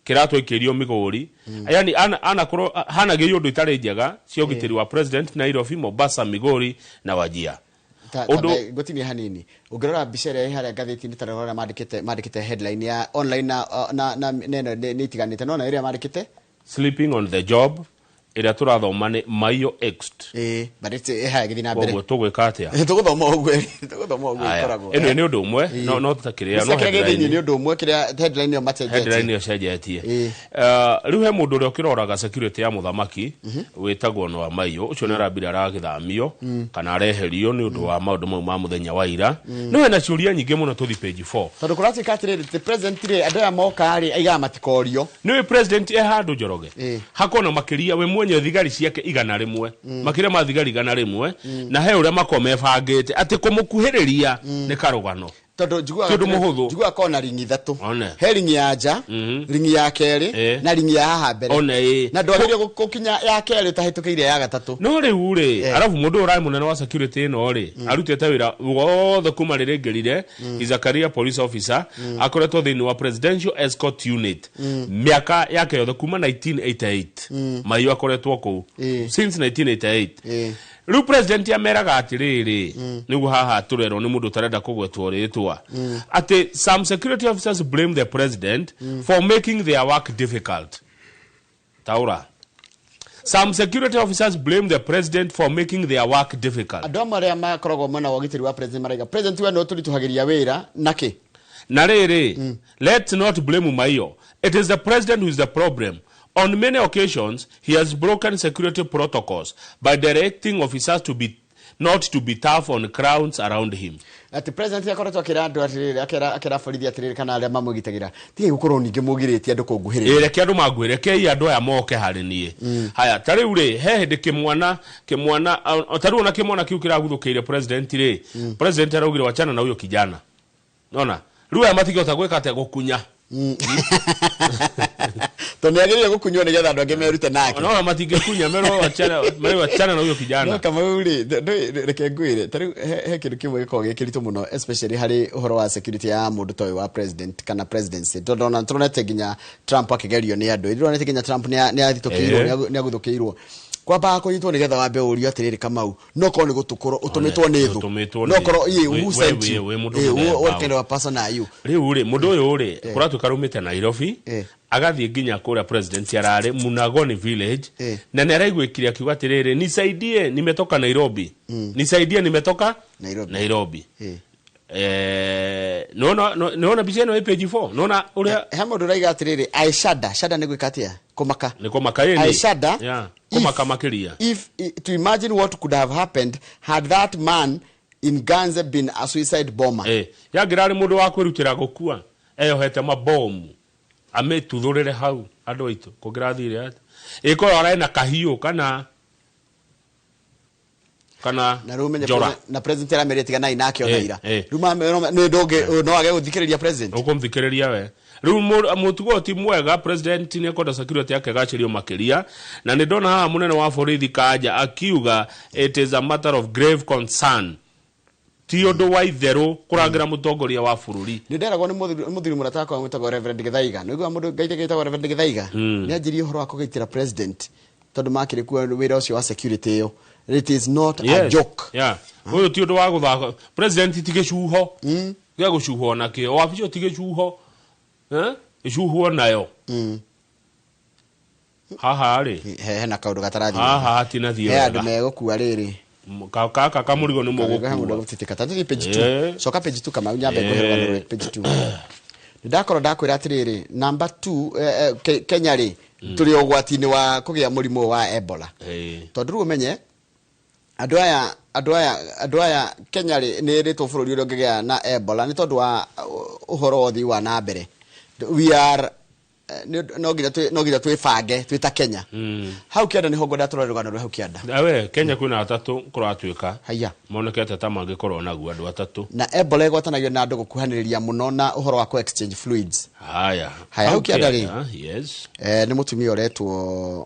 Kĩratwĩkĩrio Migori. Yani anakorwo hanagĩrio ũndũ itarĩ njega cia ũgitĩri wa president Nairobi, Mombasa, Migori na Wajir. Ũndũ ngũtinie hanini, ũngĩrora mbica ĩrĩa ĩ harĩa ngathĩti-inĩ, ta rora mandĩkĩte headline ya online na neno nĩ itiganĩte, no na ĩrĩa mandĩkĩte "Sleeping on the job", ĩrĩa tũrathoma nĩ Mayo Ext. Ĩĩ, but ĩ haya, gĩthiĩ na mbere. Koguo tũgwĩka atĩa? Tũgũthoma ũguo Aya, ĩkoragwo. Ĩno nĩ ũndũ ũmwe, no ta kĩrĩa no kĩrĩa gĩ thĩinĩ headline. Nĩ ũndũ ũmwe, kĩrĩa headline ĩyo macenjetie. Headline ĩyo cenjetie. Rĩu he mũndũ ũrĩa ũkĩroraga security ya mũthamaki wĩtagwo Noah Maiyũ, ũcio nĩ arambire aragĩthamio kana areherio nĩ ũndũ wa maũndũ mau ma mũthenya wa ira. No hena ciũria nyingĩ mũno, tũthi page 4. Tondũ kũratuĩka atĩrĩrĩ, the president rĩ, andũ aya moka rĩ, aigaga matikorio. Nĩwe president e handũ, Njoroge, hakona makĩria we mwenye thigari ciake 100, makĩria ma thigari 100, na he ũrĩa makorwo mebangĩte atĩ kũmũkuhĩrĩria nĩ karũgano. Tondũ njiguaga Ti ũndũ mũhũthũ. Njiguaga kona ringi ithatũ. One. He ringi ya nja, ringi ya kerĩ na ringi ya haha mbere. One, ĩ. Na ndwagĩrĩire gũkinya ya kerĩ ũtahĩtũkĩire ya gatatũ. No rĩu rĩ, arabu mũndũ ũyũ ũrarĩ mũnene wa security ĩno rĩ, arutĩte wĩra wothe kuma rĩrĩa aingĩrire. Is a career police officer, akoretwo thĩinĩ wa presidential escort unit mĩaka yake yothe kuma 1988. Maiyo akoretwo kũu since 1988. Rĩu president ameraga atĩrĩrĩ, nĩguo haha tũrerwo nĩ mũndũ ũtarenda kũgwetwo rĩtwa, atĩ some security officers blame the president for making their work difficult. Taura, some security officers blame the president for making their work difficult. Andũ amwe arĩa makoragwo mwena wa ũgitĩri wa president maraiga president we no tũritũhagĩria wĩra nakĩ. Na rĩrĩ, let's not blame Maiyo. It is the president who is the problem. On many occasions he has broken security protocols by directing officers to be not to be tough on crowds around him. Atĩ president akoretwo akĩra andũ atĩrĩrĩ, akĩra borithi atĩrĩrĩ, kana arĩa mamũgitagĩra, tigai gũkorwo ningĩ mũgirĩtie andũ kũnguhĩrĩria. Ĩ, reke andũ manguĩ, rekei andũ aya moke harĩ niĩ. Haya, ta rĩu rĩ, he hĩndĩ kĩmwana ta rĩu ona kĩmwana kĩu kĩraguthũkĩire president rĩ, president araugire, "Wachana na huyo kijana." Nona rĩu aya matingĩhota gwĩka atĩa? Gũkunya. Tondũ nĩ agĩrĩire gũkunywo nĩgetha andũ angĩ merute nake. Nona matingĩkunya, merwo wachana, merwo wachana na huyo kijana. No Kamau rĩ, reke ngwĩre, ta rĩu he kĩndũ kĩmwe gĩkoragwo gĩ kĩritũ mũno, especially harĩ ũhoro wa security ya mũndũ ta ũyũ wa president kana presidency, tondũ ona tũronete nginya Trump akĩgerio nĩ andũ, tũronete nginya Trump nĩ athitũkĩirwo, nĩ aguthũkĩirwo, kwambaga kũnyitwo nĩgetha wambe ũrio atĩrĩrĩ, Kamau, no korwo nĩ gũtũkorwo ũtũmĩtwo nĩ thũ, Ũtũmĩtwo no korwo who sent you? wĩ mũndũ mũthemba What kind of a person are you? Rĩu rĩ, mũndũ ũyũ rĩ, kũratuĩka raumĩte Nairobi, agathiĩ nginya kũrĩa president ararĩ Munagoni village, na nĩ araiguĩkire akiuga atĩrĩrĩ, "Nisaidie, nimetoka Nairobi, nisaidie, nimetoka Nairobi." Nairobi. Nona mbica ĩno ĩ page 4, nona ũrĩa He mũndũ ũraiga atĩrĩrĩ, I shudder. Shudder nĩ gwĩka atĩa? Kũmaka. Nĩ kũmaka ĩni. I shudder. Yeah, kũmaka makĩria. If to imagine what could have happened had that man in Ganze been a suicide bomber. Yangĩra arĩ mũndũ wa kwĩrutĩra gũkua eyohete mabomu amĩtuthũrĩre hau, andũ aitũ, kũngĩrathire atĩa? Ĩkorwo ararĩ na kahiũ kana Na rĩu ũmenye njora. Na president aramerire tiganai nake ona ira. Rĩu nĩ ndũngĩ no age gũthikĩrĩria president. Ũkũmthikĩrĩria we rĩu mũtugo ũyũ ti mwega. President nĩ ekwenda security yake ĩgacĩrio makĩria, na nĩ ndona haha mũnene wa borithi Kanja akiuga it is a matter of grave concern, ti ũndũ wa itherũ kũrangĩra mũtongoria wa bũrũri. Nĩ nderagwo nĩ mũthuri mũrata wakwa wĩtagwo Reverend Gĩthaiga. Nĩ ũiguaga mũndũ ngaithe gĩtagwo Reverend Gĩthaiga? Nĩ anjirie ũhoro wa kũgitĩra president, tondũ makĩrĩ kuo wĩra ũcio wa security ĩyo. It is not a joke. Yeah. Ũyũ ti ũndũ wa gũthaka. President ti gĩcuho gĩa gũcuhwo nakĩo, wabici ĩyo ti gĩcuho. Eh? Ĩcuhwo nayo haha rĩ. Hena kaũndũ gatarathiĩ. Haha hatinathiĩ He andũ wega. megũkua rĩrĩ. Gaka kamũrigo nĩ He mũndũ mũgũkua. egũtitika. Ta tũthiĩ page 2. Coka page 2, Kamau, nyambe ngũhe rũgano rwa page 2. Nĩ ndakorwo ndakwĩra atĩrĩrĩ, number 2, Kenya rĩ, tũrĩ ũgwati-inĩ wa kũgĩa mũrimũ wa Ebola. Tondũ rĩu ũmenye andũ aya Kenya rĩ, nĩ ĩrĩtwo bũrũri ũrĩa ũngĩgĩa na Ebola nĩ tondũ wa ũhoro wa ũthii wa na mbere. We are no nginya twĩbange twĩ ta Kenya. Hau kĩanda nĩho ngwenda tũrore rũgano rwa hau kĩanda. Awe Kenya kwĩna atatũ kũratuĩka Haya. monekete ta mangĩkorwo naguo, andũ atatũ. Na Ebola ĩgwatanagio na andũ gũkuhanĩrĩria mũno na ũhoro wa kũ exchange fluids. Haya. Haya, hau kĩanda rĩ. Yes. Nĩ mũtumia ũretwo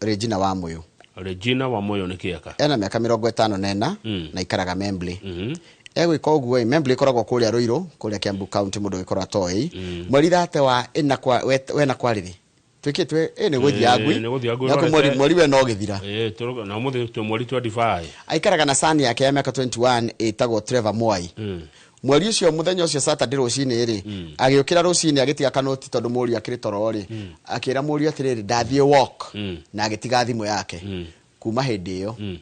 Regina Wamuyu. Regina Wamuyu nĩ kĩeka. Ena mĩaka 54 na ikaraga Membley. Egwĩka ũguo ĩ, Membley ĩkoragwo kũrĩa Ruiru, kũrĩa Kiambu County, mũndũ ũgĩkorwo atoĩ. Mweri thate wa ĩna kwa wena kwarĩrĩ twĩkĩtwe ĩ nĩ gũthiĩ ngui. Nĩ gũthiĩ ngui. Na kwĩ mweri wena ũgĩthira. Na ũmũthĩ twĩ mweri 25. Aikaraga na sani yake ya mĩaka 21 ĩtagwo Trevor Mwai. Mweri ũcio, mũthenya ũcio Saturday rũcinĩ rĩ, agĩũkĩra rũcinĩ agĩtiga kanoti tondũ mũriũ akĩrĩ toro rĩ, akĩra mũriũ atĩrĩrĩ, ndathiĩ walk, na agĩtiga thimũ yake. Kuma hĩndĩ ĩyo,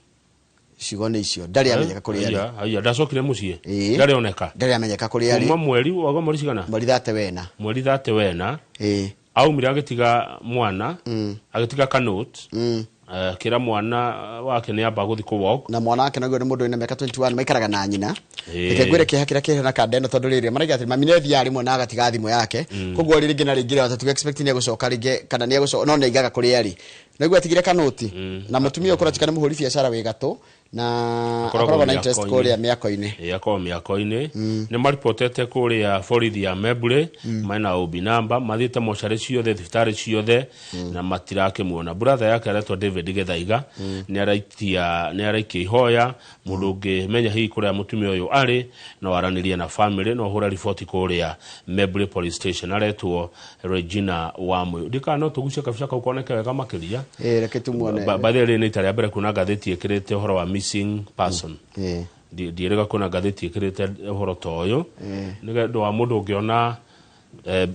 ciugo nĩ icio, ndarĩ amenyeka kũrĩa arĩ. Aya, aya, ndacokire mũciĩ. Ndarĩ oneka. Ndarĩ amenyeka kũrĩa arĩ. Kuma mweri waga mweri cigana? Mweri thate wena. Mweri thate wena. Aumire agĩtiga mwana, agĩtiga kanoti, akĩra mwana wake nĩ amba gũthiĩ kũ walk. Na mwana wake naguo nĩ mũndũ wĩna mĩaka 21, maikaraga na nyina. Reke ngwĩre kĩeha kĩrĩa kĩrĩ na kanda ĩno, tondũ rĩrĩ maraiga atĩ mami nĩ athiaga rĩmwe na agatiga thimũ yake. Koguo rĩngĩ na rĩngĩ rĩ, tũ expect nĩ egũcoka rĩngĩ kana nĩ egũcoka, no nĩ aigaga kũrĩa arĩ. Naguo atigire kanoti na mũtumia ũyũ kũratuĩka nĩ mũhũri biacara wĩ gatũ na akoragwo na interest kũrĩa mĩako-inĩ. Ĩĩ, akoragwo mĩako-inĩ. Nĩ maripotete kũrĩa borithi ya Membley, mena OB number, mathiĩte mocarĩ ciothe, thibitarĩ ciothe, na matirakĩmuona. Brother yake aretwo David Gĩthaiga, nĩ araikia ihoya mũndũ ũngĩmenya hihi kũrĩa mũtumia ũyũ arĩ, no aranĩrie na family, no ũhũre riboti kũrĩa Membley Police Station. Aretwo Regina Wamũyũ. Ndikana no tũgucie kabica kau koneke wega makĩria. Ĩĩ, reke tumuone. By the way, nĩ ita rĩa mbere kuona ngathĩti ĩkĩrĩte ũhoro wa missing person. Ndiĩrĩga kuona ngathĩti ĩkĩrĩte ũhoro ta ũyũ. Nĩ ũndũ wa mũndũ ũngĩona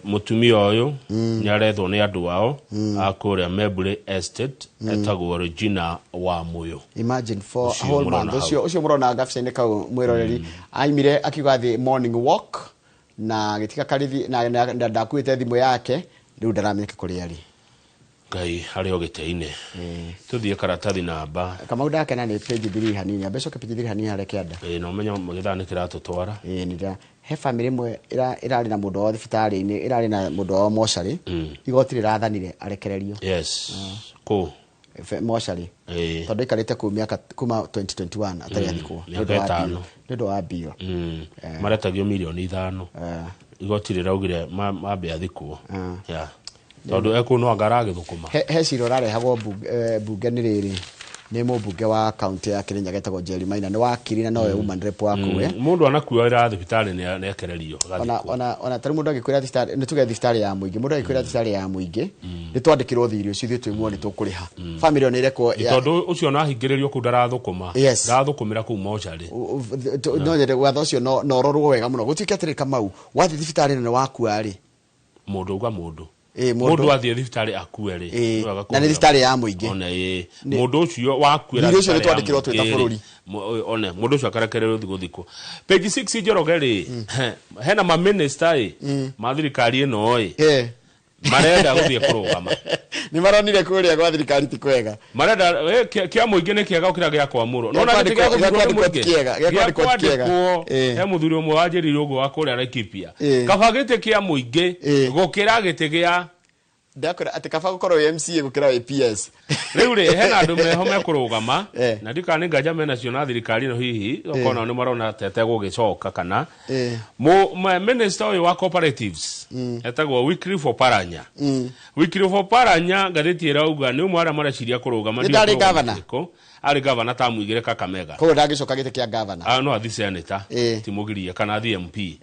mũtumia ũyũ, nĩ arethwo nĩ andũ ao a kũrĩa Membley Estate, etagwo Regina Wamũyũ. Imagine for a Ũcio whole mũrona month. hau. Ũcio mũrona gabica-inĩ kau, mwĩroreri, aimire akiuga athiĩ morning walk na agĩtiga karithi na ndakuĩte thimũ yake, rĩu ndaramenyeka kũrĩa arĩ. Ngai arĩ o gĩtĩ-inĩ. Tũthiĩ karatathi namba. Kamau, ndakena nĩ page 3 hanini, ambe coke page 3 hanini harĩa kĩanda. Ĩĩ, na ũmenye gĩthaa nĩ kĩratũtwara. Ĩĩ, nĩ he family ĩmwe ĩrarĩ na mũndũ wao thibitarĩ-inĩ, ĩrarĩ na mũndũ wao mocarĩ, igoti rĩrathanire arekererio. Yes. Kũ? Mocarĩ. Tondũ aikarĩte kũu mĩaka kuma 2021 atarĩ athikwo. Mĩaka 5. Nĩ ũndũ wa mbio. Maretagio mirioni 5. Igoti rĩraugire mambe athikwo. Yeah. Tondũ ekũu no anga aragĩthũkũma. He cira ũrarehagwo bunge nĩ rĩrĩ, nĩ mũmbunge wa kaunti ya Kirinyaga etagwo Jerry Maina, nĩ wakiri na nowe woman rep wa kũu. Mũndũ anakuĩra thibitarĩ nĩ ekererio, agathikwo. Ona tarĩu mũndũ angĩkwĩra thibitarĩ, nĩ tuge thibitarĩ ya mũingĩ, mũndũ angĩkwĩra thibitarĩ ya mũingĩ, nĩ twandĩkĩrwo thirĩ ũcio, ithuĩ twĩ muo nĩ tũkũrĩha. Family ĩyo nĩ ĩrekwo Tondũ ũcio onahingĩrĩrio kũu ndarathũkũma. Yes. Ndarathũkũmĩra kũu mocarĩ. No nyende watho ũcio no ũrorwo wega mũno, gũtuĩke atĩrĩ, Kamau, wathiĩ thibitarĩ na nĩ wakua rĩ, Mũndũ uga mũndũ. Ĩĩ, mũndũ. Mũndũ athiĩ thibitarĩ akue rĩ, nĩ wega Na nĩ kũmenya. thibitarĩ ya mũingĩ. One, ĩĩ. Mũndũ ũcio wakuĩra Thirĩ ũcio nĩ thibitarĩ ya twandĩkĩrwo twĩ ta mũingĩ rĩ, bũrũri. One, mũndũ ũcio akarekererio gũthikwo. Page 6, Njoroge rĩ, hena maminista ĩ ma thirikari ĩno ĩ marenda gũthiĩ kũrũgama. Nĩ maronire kũrĩa gwa thirikari ti kwega. Marenda kĩa mũingĩ nĩ kĩega gũkĩra gĩa kwamũrwo. Gĩa Nona gĩtĩ gĩa kwandĩkwo- gĩa gũthurwo nĩ kwandĩkwo ti mũingĩ. kĩega, gĩa Gĩa kwandĩkwo ti kĩega. kwandĩkwo, he mũthuri ũmwe wanjĩrĩire ũguo wa kũrĩa Laikipia, kaba gĩtĩ kĩa mũingĩ gũkĩra gĩtĩ gĩa Ndakwĩra atĩ kaba gũkorwo wĩ MCA gũkĩra wĩ PS. Rĩu rĩ, hena andũ meho mekũrũgama, na ndikana nĩ nganja menacio na thirikari ĩno hihi okorwo nao nĩ marona tete gũgĩcoka kana minister ũyũ wa cooperatives etagwo Wycliffe Oparanya. Wycliffe Oparanya, ngathĩti ĩrauga nĩ ũmwe arĩa mareciria kũrũgama. Nĩ Ndiũĩ ndarĩ kũrũgama governor? kĩrĩkũ. Arĩ governor tamuigĩre Kakamega. Koguo ndangĩcoka gĩtĩ kĩa governor. Ah, no athi senator, timũgirie, kana athi MP.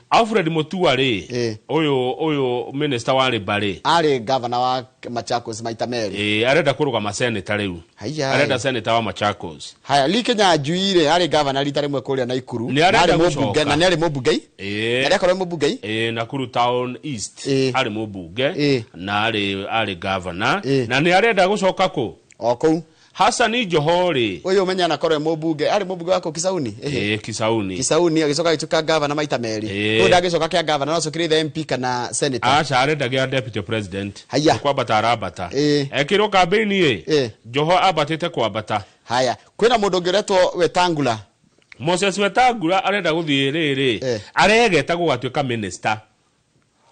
Alfred Mutua rĩ, ũyũ minister wa labour rĩ, Arĩ governor wa Machakos maita merĩ. Ĩĩ, arenda kũrũgama senator rĩu. Haiya. Arenda senator wa Machakos. Haya, Lee Kinyanjui rĩ, arĩ governor rita rĩmwe kũrĩa Naikuru. Nĩ arenda Na arĩ mũmbunge, gũcoka. na nĩ arĩ mũmbunge. Ĩĩ. Nĩ akorwo mũmbunge. Ĩĩ, Nakuru Town East arĩ mũmbunge na arĩ governor, na nĩ arenda gũcoka kũ? O kũu. Hassan Joho rĩ, Ũyũ ũmenya anakorwo e mũmbunge, arĩ mũmbunge wa kũ, Kisauni? Ĩhĩ. Ĩĩ, Kisauni. Kisauni, agĩcoka agĩtuĩka governor maita merĩ. Rĩu ndangĩcoka kĩa governor, no acokire either MP kana senator. Aca, arenda gĩa deputy president. Haya. Nĩ kwambata arambata. Ekĩrwo kambĩini ĩ, Joho ambatĩte kwambata. Haya, kwĩna mũndũ ũngĩ ũretwo Wetangula. Moses Wetangula arenda gũthiĩ rĩrĩ, aregeta gũgatuĩka minister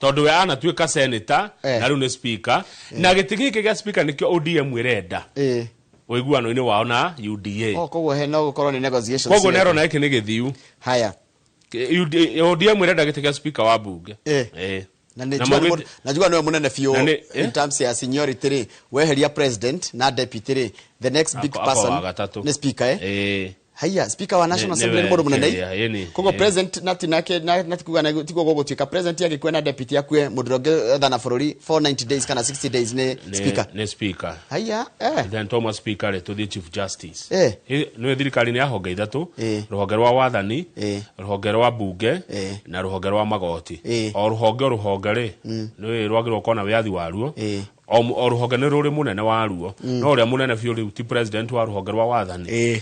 tondũ we anatuĩka senator na rĩu nĩ speaker, na gĩtĩ gĩkĩ gĩa speaker nĩkĩo ODM ĩrenda ũiguano-inĩ wao na UDA. Oh, koguo he no gũkorwo nĩ negotiations. Koguo nĩ arona gĩkĩ nĩ gĩthiu. Haya. ODM ĩrenda gĩtĩ gĩa speaker wa bunge. Na nĩ Na njua nĩ najua nĩwe mũnene Na biũ in terms ya seniority rĩ, weheria president na deputy rĩ, the next big Ako wa person gatatũ. nĩ speaker, eh? Ĩĩ. Haya, speaker wa National Assembly nĩ mũndũ mũnene. Koguo president nati nake natikuga na tiguo gũgũtuĩka president agĩkue na deputy akue mũndũ ũngĩ athana bũrũri for 90 days kana 60 days nĩ speaker. Nĩ speaker. Haya, Then Thomas speaker rĩ tũthiĩ chief justice. Nĩ thirikari nĩ ya honge ithatũ, rũhonge rwa wathani, rũhonge rwa bunge na rũhonge rwa magoti. O rũhonge rĩ nĩ rwagĩrĩirwo gũkorwo na wĩyathi waruo. O rũhonge nĩ rũrĩ mũnene waruo. No ũrĩa mũnene biũ rĩu ti president wa rũhonge rwa wathani.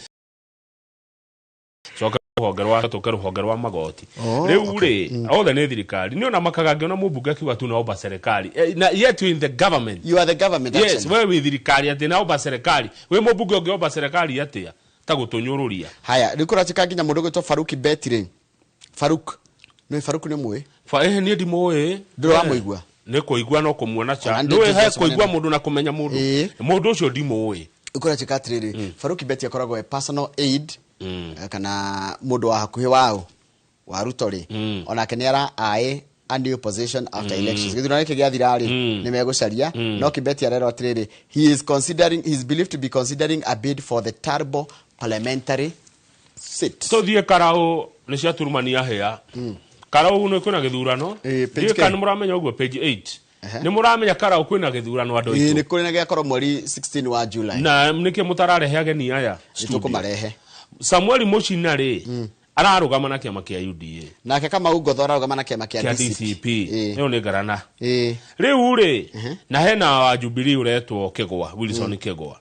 Coka rũhonge rwa tũke rũhonge rwa magoti. Rĩu rĩ othe nĩ thirikari. Nĩ ona makaga ngĩona mũmbunge akiuga tu naomba serikali. Na yet you in the government. You are the government actually. Yes, wewe wĩ thirikari atĩ naomba serikali. Wĩ mũmbunge ũngĩomba serikali atĩa ta gũtũnyũrũria. Haya, rĩu kũratuĩka nginya mũndũ ũgwĩtwo Faruki Beti rĩ. Faruk. Nĩ Faruk nĩ mũĩ? Niĩ ndimũĩ. Ndũrĩ wamũigua? Nĩ kũigua no kũmuona cha. Nĩ he kũigua mũndũ na kũmenya mũndũ. Mũndũ ũcio ndimũĩ. Kũratuĩka atĩrĩrĩ, Faruki Beti akoragwo e personal aid kana mũndũ wa hakuhĩ wao wa Ruto rĩ, onake nĩ ara ae a new position after elections. Gĩthurano gĩkĩ gĩathira rĩ, nĩ megũcaria. No Kibeti arerwo atĩrĩrĩ, he is believed to be considering a bid for the Turbo parliamentary seat. Tũthiĩ Karau nĩ ciaturumania hĩa. Karau nĩ kwĩna gĩthurano. Ndiũĩ kana nĩ mũramenya ũguo page 8. Nĩ mũramenya Karau kwĩna gĩthurano andũ aitũ. Nĩ kũrĩ na gĩakorwo mweri 16 wa July. Na nĩkĩ mũtararehe ageni aya? Nĩtũkũmarehe. Samuel Muchina rĩ ararũgama na kĩama kĩa UDA. Nake Kamau Ngotho ararũgama na kĩama kĩa DCP. Ĩyo nĩ ngarana. Rĩu rĩ na hena wa Jubilee ũretwo Kĩgwa, Wilson Kĩgwa.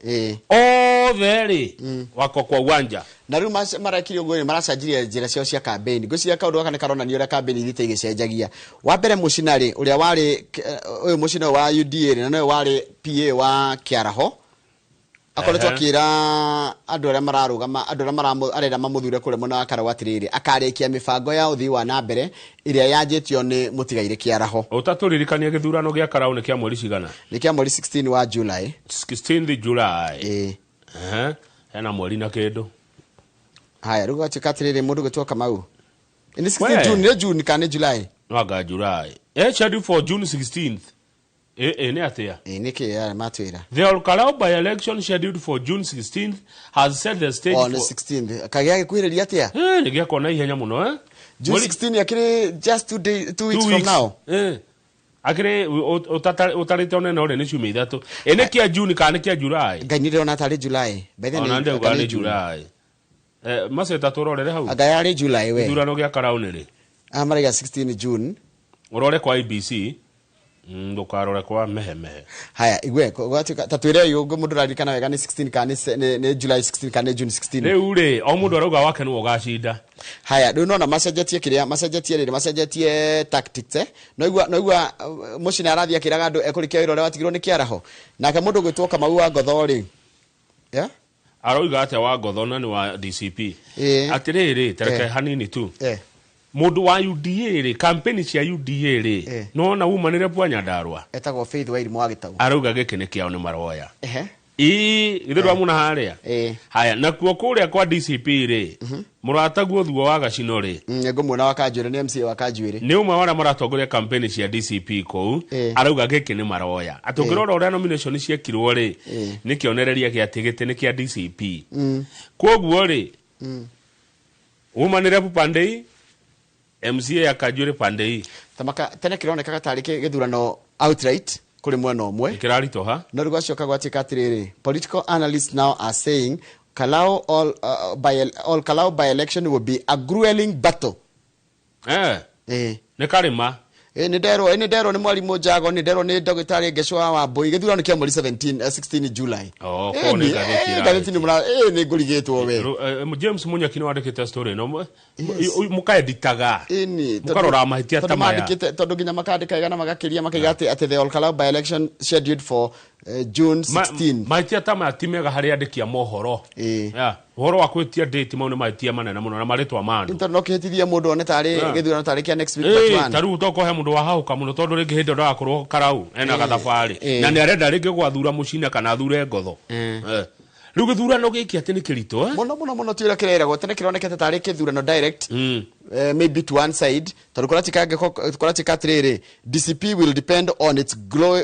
Othe rĩ wako kwa uwanja. Na rĩu marekire ũguo rĩ maracanjirie njĩra ciao cia campaign. Ngwĩciria kaũndũ gaka nĩ karonania ũrĩa campaign ithiĩte igĩcenjagia. Wa mbere Muchina rĩ ũrĩa warĩ ũyũ Muchina wa UDA rĩ na nĩwe warĩ PA wa Kĩaraho. Akoretwo akĩra andũ arĩa mararũgama andũ arĩa arenda mamũthure kũrĩa mwena wa Karau atĩrĩrĩ akarĩkia mĩbango ya ũthii wa na mbere ĩrĩa yanjĩtio nĩ mũtigairĩ Kĩaraho. Ũtatũririkania gĩthurano gĩa Karau nĩ kĩa mweri cigana? Nĩ kĩa mweri 16 wa July. 16 July. Hena mweri na kĩndũ. Haya, rĩu gwatuĩka atĩrĩrĩ mũndũ gwĩtwo Kamau. Nĩ 16 June, nĩ June kana nĩ July? Nwanga July. Scheduled for June 16th. Nĩ atĩa? Nĩkĩ matwĩra? The Olkalou by-election scheduled for June 16th has set the stage for... 16th. Kagĩa gĩkuhĩrĩria atĩa? Nĩ gĩakwa na ihenya mũno, June 16 akĩrĩ just 2 weeks from now. Akĩrĩ ũtarĩte onene ũrĩa nĩ ciumia ithatũ. Nĩ kĩa June kana nĩ kĩa July? Ngai nĩ ndĩrona tarĩ July. Ona ndĩrauga nĩ July. Maceta tũrorere hau. Anga yarĩ July we. Gĩthurano gĩa Karau nĩ rĩ? Maraiga 16 June. Ũrore kwa IBC. Ndũkarore kwa mehemehe. Haya, igwe gwatuĩka ta twĩre ũyũ mũndũ ũraririkana wega nĩ 16 kana nĩ July 16 kana nĩ June 16. Rĩu rĩ o mũndũ arauga wake nĩwe ũgacinda. Haya, rĩu nona macenjetie kĩrĩa macenjetie rĩrĩ macenjetie tactics no igua Muchina arathiĩ akĩraga andũ ekũrĩkia wĩra ũrĩa watigirwo nĩ Kĩaraho. Nake mũndũ ũgwĩtwo Kamau wa Ngotho rĩ. Yeah? Aroiga atĩa wa Ngotho na nĩ wa DCP. Atĩrĩrĩ tereke hanini tu. Mũndũ wa UDA rĩ, campaign cia UDA rĩ, nona umanire bwa Nyandarua. Etagwo Faith Wairimu wa Gĩtau. Arauga gĩkĩ nĩ kĩao nĩ maroya. Githĩ ndwamuna harĩa? Haya, nakuo kũrĩa kwa DCP rĩ, mũrataguo thuo wa Gacino rĩ. Nĩngũmuona wa Kanjuĩrĩ, nĩ MCA wa Kanjuĩrĩ. Nĩ ũmwe wa arĩa maratongoria campaign cia DCP kũu, arauga gĩkĩ nĩ maroya. Atĩ ũngĩrora ũrĩa nomination ciekirwo rĩ, nĩ kĩonereria gĩa atĩ gĩtĩ nĩ kĩa DCP. Kwoguo rĩ, umanire pande MCA ya Kanjuĩrĩ pande hii. Tamaka tene kĩronekaga tarĩ gĩthurano outright kũrĩ mwena ũmwe. Kĩraritũha. No rĩu gwacoka gwatuĩka atĩrĩrĩ, political analysts now are saying Kalau all Kalau by election will be a grueling battle. Nĩ karĩma. Nĩ nderwo nĩ mwarimũ Njago, nĩ nderwo nĩ ndagĩtarĩ Ngecwa wa Mbui. Gĩthurano kĩa mweri 16 July. Ngathĩti nĩ mũra nĩ ngũrigĩtwo we. James Munyaki nĩ wandĩkĩte story ĩno. Mũkaeditaga. Mũkarora mahĩtia ta maya. Tondũ nginya makandĩka igana magakĩria makaiga atĩ the Olkalou by election scheduled for June 16. Mahĩtia ta maya ti mega harĩ andĩki a mohoro. Ũhoro wa gwĩtia date mau nĩ mahĩtia manene mũno na marĩtwa ma andũ. Tondũ no kĩhĩtithie mũndũ one tarĩ gĩthurano tarĩ kĩa next week but one. Ta rĩu tokohe mũndũ wahahũka mũno tondũ rĩngĩ hĩndĩ ndagakorwo Karau ena gathabarĩ na nĩ arenda rĩngĩ gwathura Muchina kana athure Ngotho. Rĩu gĩthurano gĩkĩ atĩ nĩ kĩritũ mũno mũno mũno ti ũrĩa kĩreragwo tene kĩronekete tarĩ kĩthurano direct maybe to one side tondũ kũratuĩka atĩrĩrĩ DCP will depend on its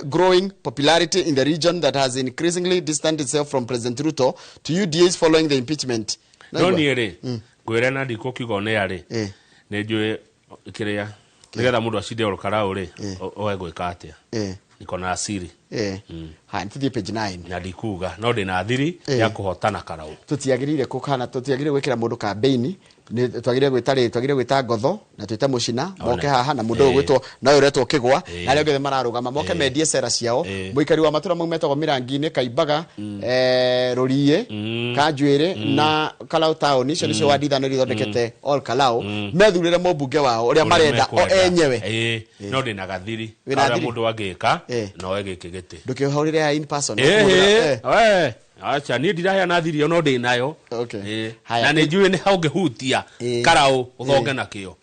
growing popularity in the region that has increasingly distanced itself from President Ruto to UDA's following the impeachment. No niĩ rĩ, ngwĩre na ndikũkiuga nĩ arĩ nĩ njũĩ kĩrĩa nĩgetha mũndũ acinde Olkalau rĩ, oe gwĩka atĩa. Niko na siri. Haya, nĩtũthiĩ page 9. Na ndikuga no ndĩna thiri ya kũhotana Karau. Tũtiagĩrĩire kũkana, tũtiagĩrĩire gwĩkĩra mũndũ kambeini, nĩ twagĩrĩire gwĩta rĩ, twagĩrĩire gwĩta Ngotho na twĩte Mũcina moke haha, na mũndũ ũyũ gwĩtwo na ũyũ ũretwo Kĩgwa na arĩa othe mararũgama moke mendie cera ciao. Mũikari wa matũra mau metagwo Mĩrangi-inĩ, Kaimbaga, Rũriĩ, Kanjuĩrĩ na Kalau Town, icio nĩcio wadi ithano iria ithondekete Ol Kalou, methurĩre mũmbunge wao ũrĩa marenda o enyewe. No ndĩna gathiri Wĩna karĩa thiri? mũndũ angĩka no oe gĩkĩ gĩtĩ. Ndũkĩhũrĩre ya in person. Acha niĩ ndiraheana thiri ĩyo no ndĩnayo. Haya. Na nĩ njũĩ nĩ ũngĩhutia Karau ũthonge nakĩo.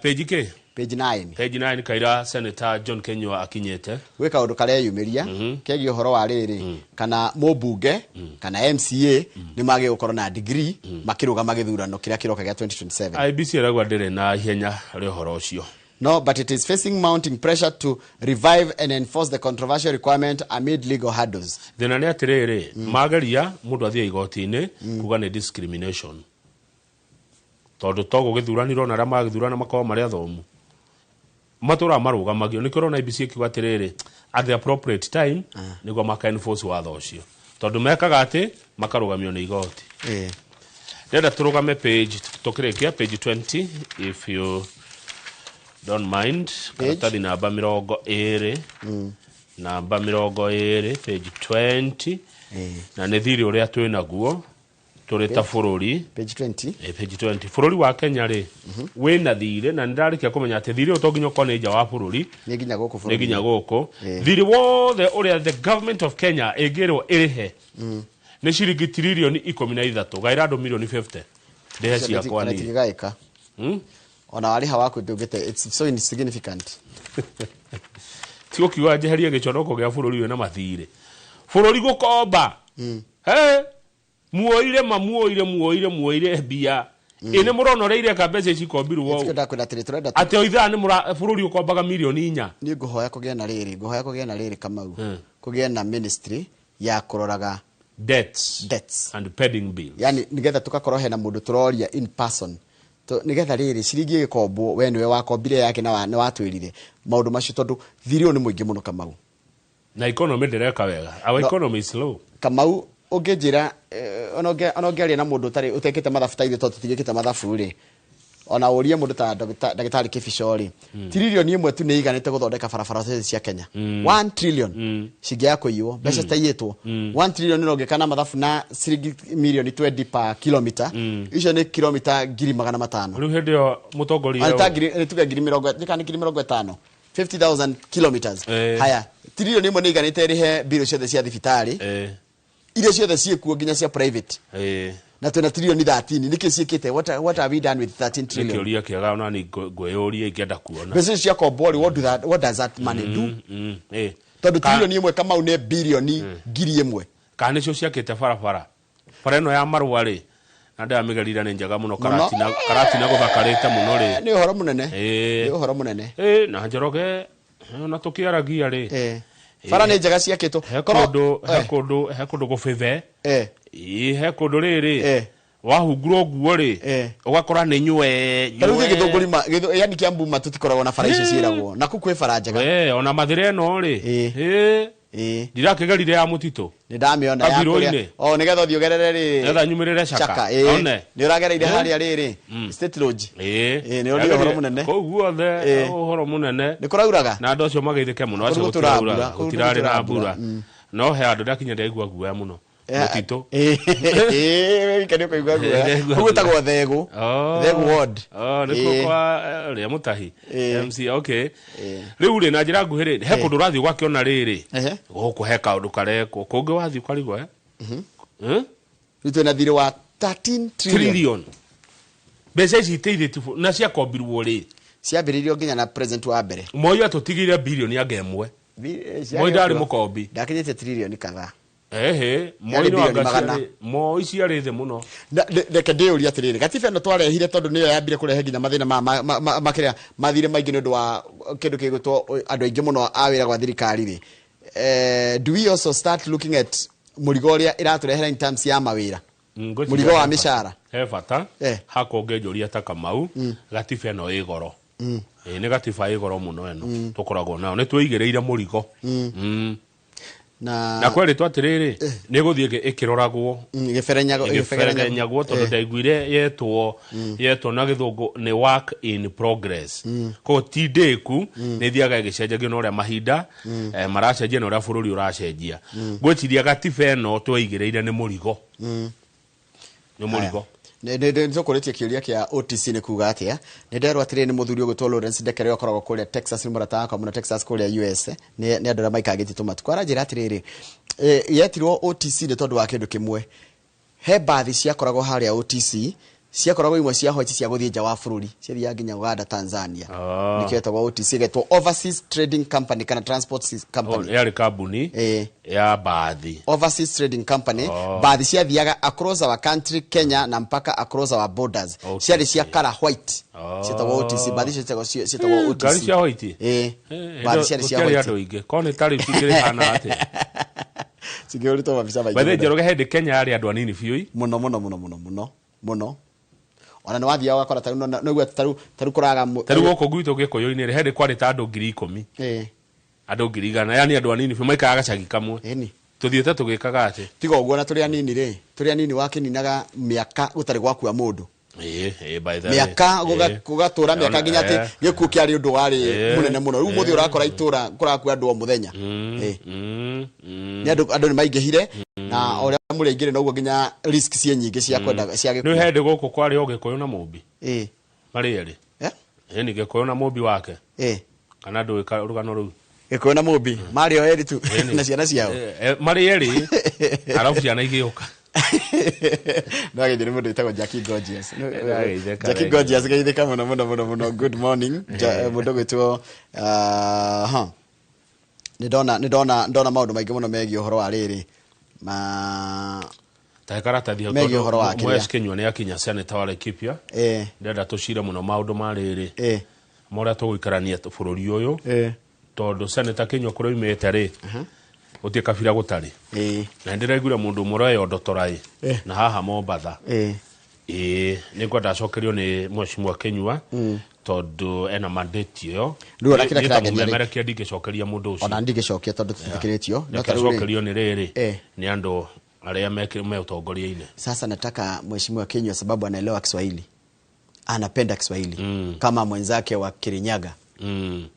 Page kĩ? Page 9. Page 9 kaira Senator John Kenyua akinyĩte. Gwĩ kaũndũ kareyumĩria kegiĩ ũhoro wa rĩrĩ, kana mũmbunge kana MCA nĩ magĩrĩirwo gũkorwo na degree makĩrũgama gĩthurano kĩrĩa kĩroka gĩa 2027. IEBC ĩrauga ndĩrĩ na ihenya rĩa ũhoro ũcio. No, but it is facing mounting pressure to revive and enforce the controversial requirement amid legal hurdles. Thĩna nĩ atĩrĩrĩ, mageria mũndũ athiĩ igoti-inĩ kuga nĩ discrimination, tondũ to gũgĩthuranirwo na arĩa magĩthurana makorwo marĩ athomu matũraga marũgamagio. Nĩkĩo ũrona IEBC ĩkiuga atĩrĩrĩ, at the appropriate time nĩguo maka enforce watho ũcio, tondũ mekaga atĩ makarũgamio nĩ igoti. Ndĩrenda tũrũgame page tũkĩrĩkia page 20, if you don't mind. Karatathi namba 20, namba 20, page 20, na nĩ thirĩ ũrĩa twĩ naguo tũrĩ ta bũrũri. Page 20. Page 20. Bũrũri wa Kenya rĩ, wĩna thirĩ, na nĩndarĩkia kũmenya atĩ thirĩ ũyũ to nginya ũkorwo nĩ nja wa bũrũri, nĩ nginya gũkũ nĩ nginya gũkũ. Thirĩ wothe ũrĩa the government of Kenya ĩngĩrwo ĩrĩhe nĩ ciringi tiririoni 13, gaĩra andũ milioni 50 ndĩhe ciakwa niĩ. Itingĩgaĩka. Ona warĩha waku ndũngĩte, it's so insignificant. Ti ũkiuga njeherie gĩconoko gĩa bũrũri wĩna mathirĩ, bũrũri gũkomba. He muoire ma muoire muoire muoire mbia ĩ nĩ mũrona ũrĩa ireka mbeca ici ikombirwo ũũ. Ndakwĩra atĩrĩ, tũrenda atĩ o ithaa nĩ mũra bũrũri ũkombaga milioni 4. Niĩ ngũhoya kũgĩe na rĩrĩ, ngũhoya kũgĩe na rĩrĩ, Kamau, kũgĩe na ministry ya kũroraga debts, debts and pending bills, yani nigetha tugakorwo hena mũndũ tũroria in person, nigetha rĩrĩ ciringi ĩgĩkombwo, we nĩwe wakombire yake na nĩ watwĩrire maũndũ macio, tondũ thirĩ ũyũ nĩ mũingĩ mũno, Kamau. Na economy ndĩreka wega. Our economy is slow. Kamau, ũngĩnjĩra ona ũngĩaria na mũndũ ũtarĩ ũtekĩte mathabu ta ithuĩ, tondũ tũtigĩkĩte mathabu rĩ, ona ũrie mũndũ ta ndagĩtarĩ Kĩbico rĩ, tiririoni 1 tu nĩ iganĩte gũthondeka barabara ciothe cia Kenya. 1 trillion cingĩaga kũiywo, mbeca citaiyĩtwo, 1 trillion no ũngĩka na mathabu na ciringi milioni 20 per kilomita, icio nĩ kilomita 500,000. Rĩu hĩndĩ ĩyo mũtongoria Ani ta ngiri, nĩ tuge ngiri mĩrongo, nĩ kana ngiri mĩrongo ĩtano, 50,000 kilometers. Haya, tiririoni 1 nĩ iganĩte ĩrĩhe mbirũ ciothe cia thibitarĩ, iria ciothe ciĩkuo nginya cia private. Na twĩna tiririoni 13, nĩkĩ ciĩkĩte? What have we done with 13 Nĩ trillion? kĩũria kĩega, ona ni ngwĩyũria ingĩenda kuona. Mbeca icio ciakombwo rĩ, what does that money do? Tondũ tiririoni 1, Kamau, nĩ birioni 1,000. Kana nĩcio ciakĩte barabara, bara ĩno ya marũa rĩ, na ndĩramĩgerire nĩ njega mũno. Mũno. Karatina gũthakarĩte mũno rĩ. Nĩ ũhoro mũnene. Nĩ ũhoro mũnene. Na Njoroge, ona tũkĩaragia rĩ, Bara nĩ njega ciakĩtwo. He kũndũ, he kũndũ, he kũndũ gũbĩthe. Ĩ, he kũndũ rĩrĩ wahungurwo nguo rĩ, ũgakora nĩ nywe Ta rĩu nywe. thiĩ Gĩthũngũri yani Kiambu ma tũtikoragwo na bara icio ciĩragwo na kũu kwĩ bara njega. Ona Mathĩra ĩno rĩ, ndirakĩgerire ya mũtitũ. Nĩ ndamĩona ya Kabirũ-inĩ. kũrĩa. O, nĩgetha ũthiĩ ũgerere rĩ. Nĩgetha nyumĩrĩre Chaka. Chaka, One. Nĩ ũragereire harĩa rĩrĩ, State Lodge. Nĩ ũrĩ ũhoro mũnene. Kũu guothe ũhoro mũnene. Nĩ kũrauraga? Na andũ acio mageithĩke mũno, acio Kũu gũtũra mbura, gũtirauraga, kũu gũtirarĩ na gũtũra mbura. No he handũ ndakinya ndaigua guoya mũno. Mũtitũ. Wika nĩ ũkũigua guoya. Ndaigua Kũu gwĩtagwo guoya. Thegũ. Thegũ ward. Oh, nĩ kuo kwa rĩa Mũtahi. MC, okay. Rĩu rĩ, na njĩra nguhĩ rĩ, he kũndũ ũrathiĩ ũgakĩona rĩrĩ. Gũkũ he kaũndũ karekwo. Kũngĩ wathiĩ ũkarigwo, eh? Rĩu twĩna thirĩ wa 13 trillion. Trillion. Mbeca ici iteithĩtie na ciakombirwo rĩ? Ciambĩrĩirio nginya na president wa mbere. Moi atũtigĩire bilioni anga ĩmwe. Moi ndarĩ mũkombi. Ndakinyĩtie trilioni kadhaa. Ehe, Moi Yarĩ nĩ bilioni anga magana. ciarĩ, Moi ciarĩ thĩ mũno. Reke ndĩyũrie atĩrĩrĩ, gatiba ĩno twarehire tondũ nĩyo yambire kũrehe nginya mathĩna makĩrĩa mathirĩ maingĩ nĩ ũndũ wa kĩndũ kĩgwĩtwo andũ aingĩ mũno a wĩra gwa thirikari rĩ. Do we also start looking at mũrigo ũrĩa ĩratũrehera in terms ya mawĩra? Mũrigo wa mĩcara. He bata hakwa ũngĩnjũria ta Kamau, gatiba ĩno ĩ goro. Ĩ nĩ gatiba ĩ goro mũno ĩno tũkoragwo nayo, nĩ twĩigĩrĩire mũrigo. Na kwerĩtwo atĩrĩrĩ, nĩ gũthiĩ ĩkĩroragwo, ĩgĩberenyagwo, tondũ ndaiguire yetwo na gĩthũngũ nĩ work in progress. Koguo ti ndĩku, nĩ ĩthiaga ĩgĩcenjagio na ũrĩa mahinda maracenjia na ũrĩa bũrũri ũracenjia. Ngwĩciria gatiba ĩno tweigĩrĩire nĩ mũrigo. Nĩ mũrigo. Nĩ tũkũrĩtie kĩũria kĩa OTC nĩ kuga atĩa. Nĩ nderwo atĩrĩrĩ, nĩ mũthuri ũgwĩtwo Lawrence Ndekere ũkoragwo kũrĩa Texas, nĩ mũrata wakwa mũno Texas kũrĩa US, nĩ andũ arĩa maikangĩtie tũmatukũ. Aranjĩra atĩrĩrĩ, yetirwo OTC nĩ tondũ wa kĩndũ kĩmwe. He mbathi ciakoragwo harĩa OTC, ciakoragwo imwe cia white cia gũthiĩ nja wa bũrũri, ciathiaga nginya Uganda, Tanzania. Nĩkĩo yetagwo OTC, ĩgetwo Overseas Trading Company kana Transport Company. Yarĩ kambuni ya mbathi. Overseas Trading Company. Mbathi ciathiaga across our country Kenya na mpaka across our borders. Ciarĩ cia color white. Cietagwo OTC, mbathi cietagwo OTC. Ngari cia white? Mbathi ciarĩ cia white. Andũ aingĩ. Korwo nĩ tarĩu cingĩrĩhana atĩa? Cingĩhũrĩtwo mabica maingĩ. By the way, Njoroge, hĩndĩ Kenya yarĩ andũ anini biũ. Mũno mũno mũno mũno mũno mũno. Ona nĩ wathiaga ũgakora tarĩu no tarĩu kũraga tarĩu gũkũ gwitũ Gĩkũyũ-inĩ rĩ, hĩndĩ kwarĩ ta andũ 10,000. Andũ 100,000, yani andũ anini biũ maikaraga gacagi kamwe. Tũthiĩte tũgĩkaga atĩ. Tiga ũguo, na tũrĩ anini rĩ, tũrĩ anini wakĩninaga mĩaka gũtarĩ gwakua mũndũ. By the way. Mĩaka gũgatũra mĩaka nginya atĩ gĩkuũ kĩarĩ ũndũ warĩ mũnene mũno. Rĩu mũthĩ ũrakora itũra kũrakua andũ o mũthenya. Nĩ andũ nĩ maingĩhire, na ũrĩa mũrĩ aingĩ noguo nginya risk ciĩ nyingĩ cia kwenda cia gĩkuũ. Nĩ hĩndĩ gũkũ kwarĩ o Gĩkũyũ na Mũmbi. Marĩ erĩ. Nĩ Gĩkũyũ na Mũmbi wake. Kana ndũĩ rũgano rũu? Gĩkũyũ na Mũmbi marĩ o erĩ tu na ciana ciao. Marĩ erĩ, arabu ciana igĩũka. No agĩthiĩ nĩ mũndũ wĩtagwo Jackie Gorgeous. Jackie Gorgeous geithĩka mũno mũno mũno mũno. Good morning. Mũndũ gwĩtwo nĩ ndona maũndũ maingĩ mũno megiĩ ũhoro wa rĩrĩ. Ta karatathi hau megiĩ ũhoro wa kĩrĩa. Mwes Kinyua nĩ akinya senator wa Laikipia. Ndĩrenda tũcire mũno maũndũ ma rĩrĩ. Ma ũrĩa tũgũikarania bũrũri ũyũ. Tondũ senator Kinyua kũrĩa oimĩte rĩ, gũtirĩ kabira gũtarĩ. Na ndĩraiguire mũndũ ũmwe ũroya ndotora ĩ, na haha Mombatha. Nĩ ngwenda acokerio nĩ Mheshimiwa Kinyua, tondũ ena mandate ĩyo. Rĩu ona kĩrĩa kĩrangenia rĩ, Mũmemerekia ndingĩcokeria mũndũ ũcio. Ona ndingĩcokia tondũ tũtithikĩrĩtio. No Reke ta rĩu rĩ, acokerio nĩ rĩrĩ, nĩ andũ arĩa me ũtongoria-inĩ. Sasa nataka Mheshimiwa Kinyua sababu anaelewa Kiswahili. Anapenda Kiswahili. Kama mwenzake wa Kirinyaga.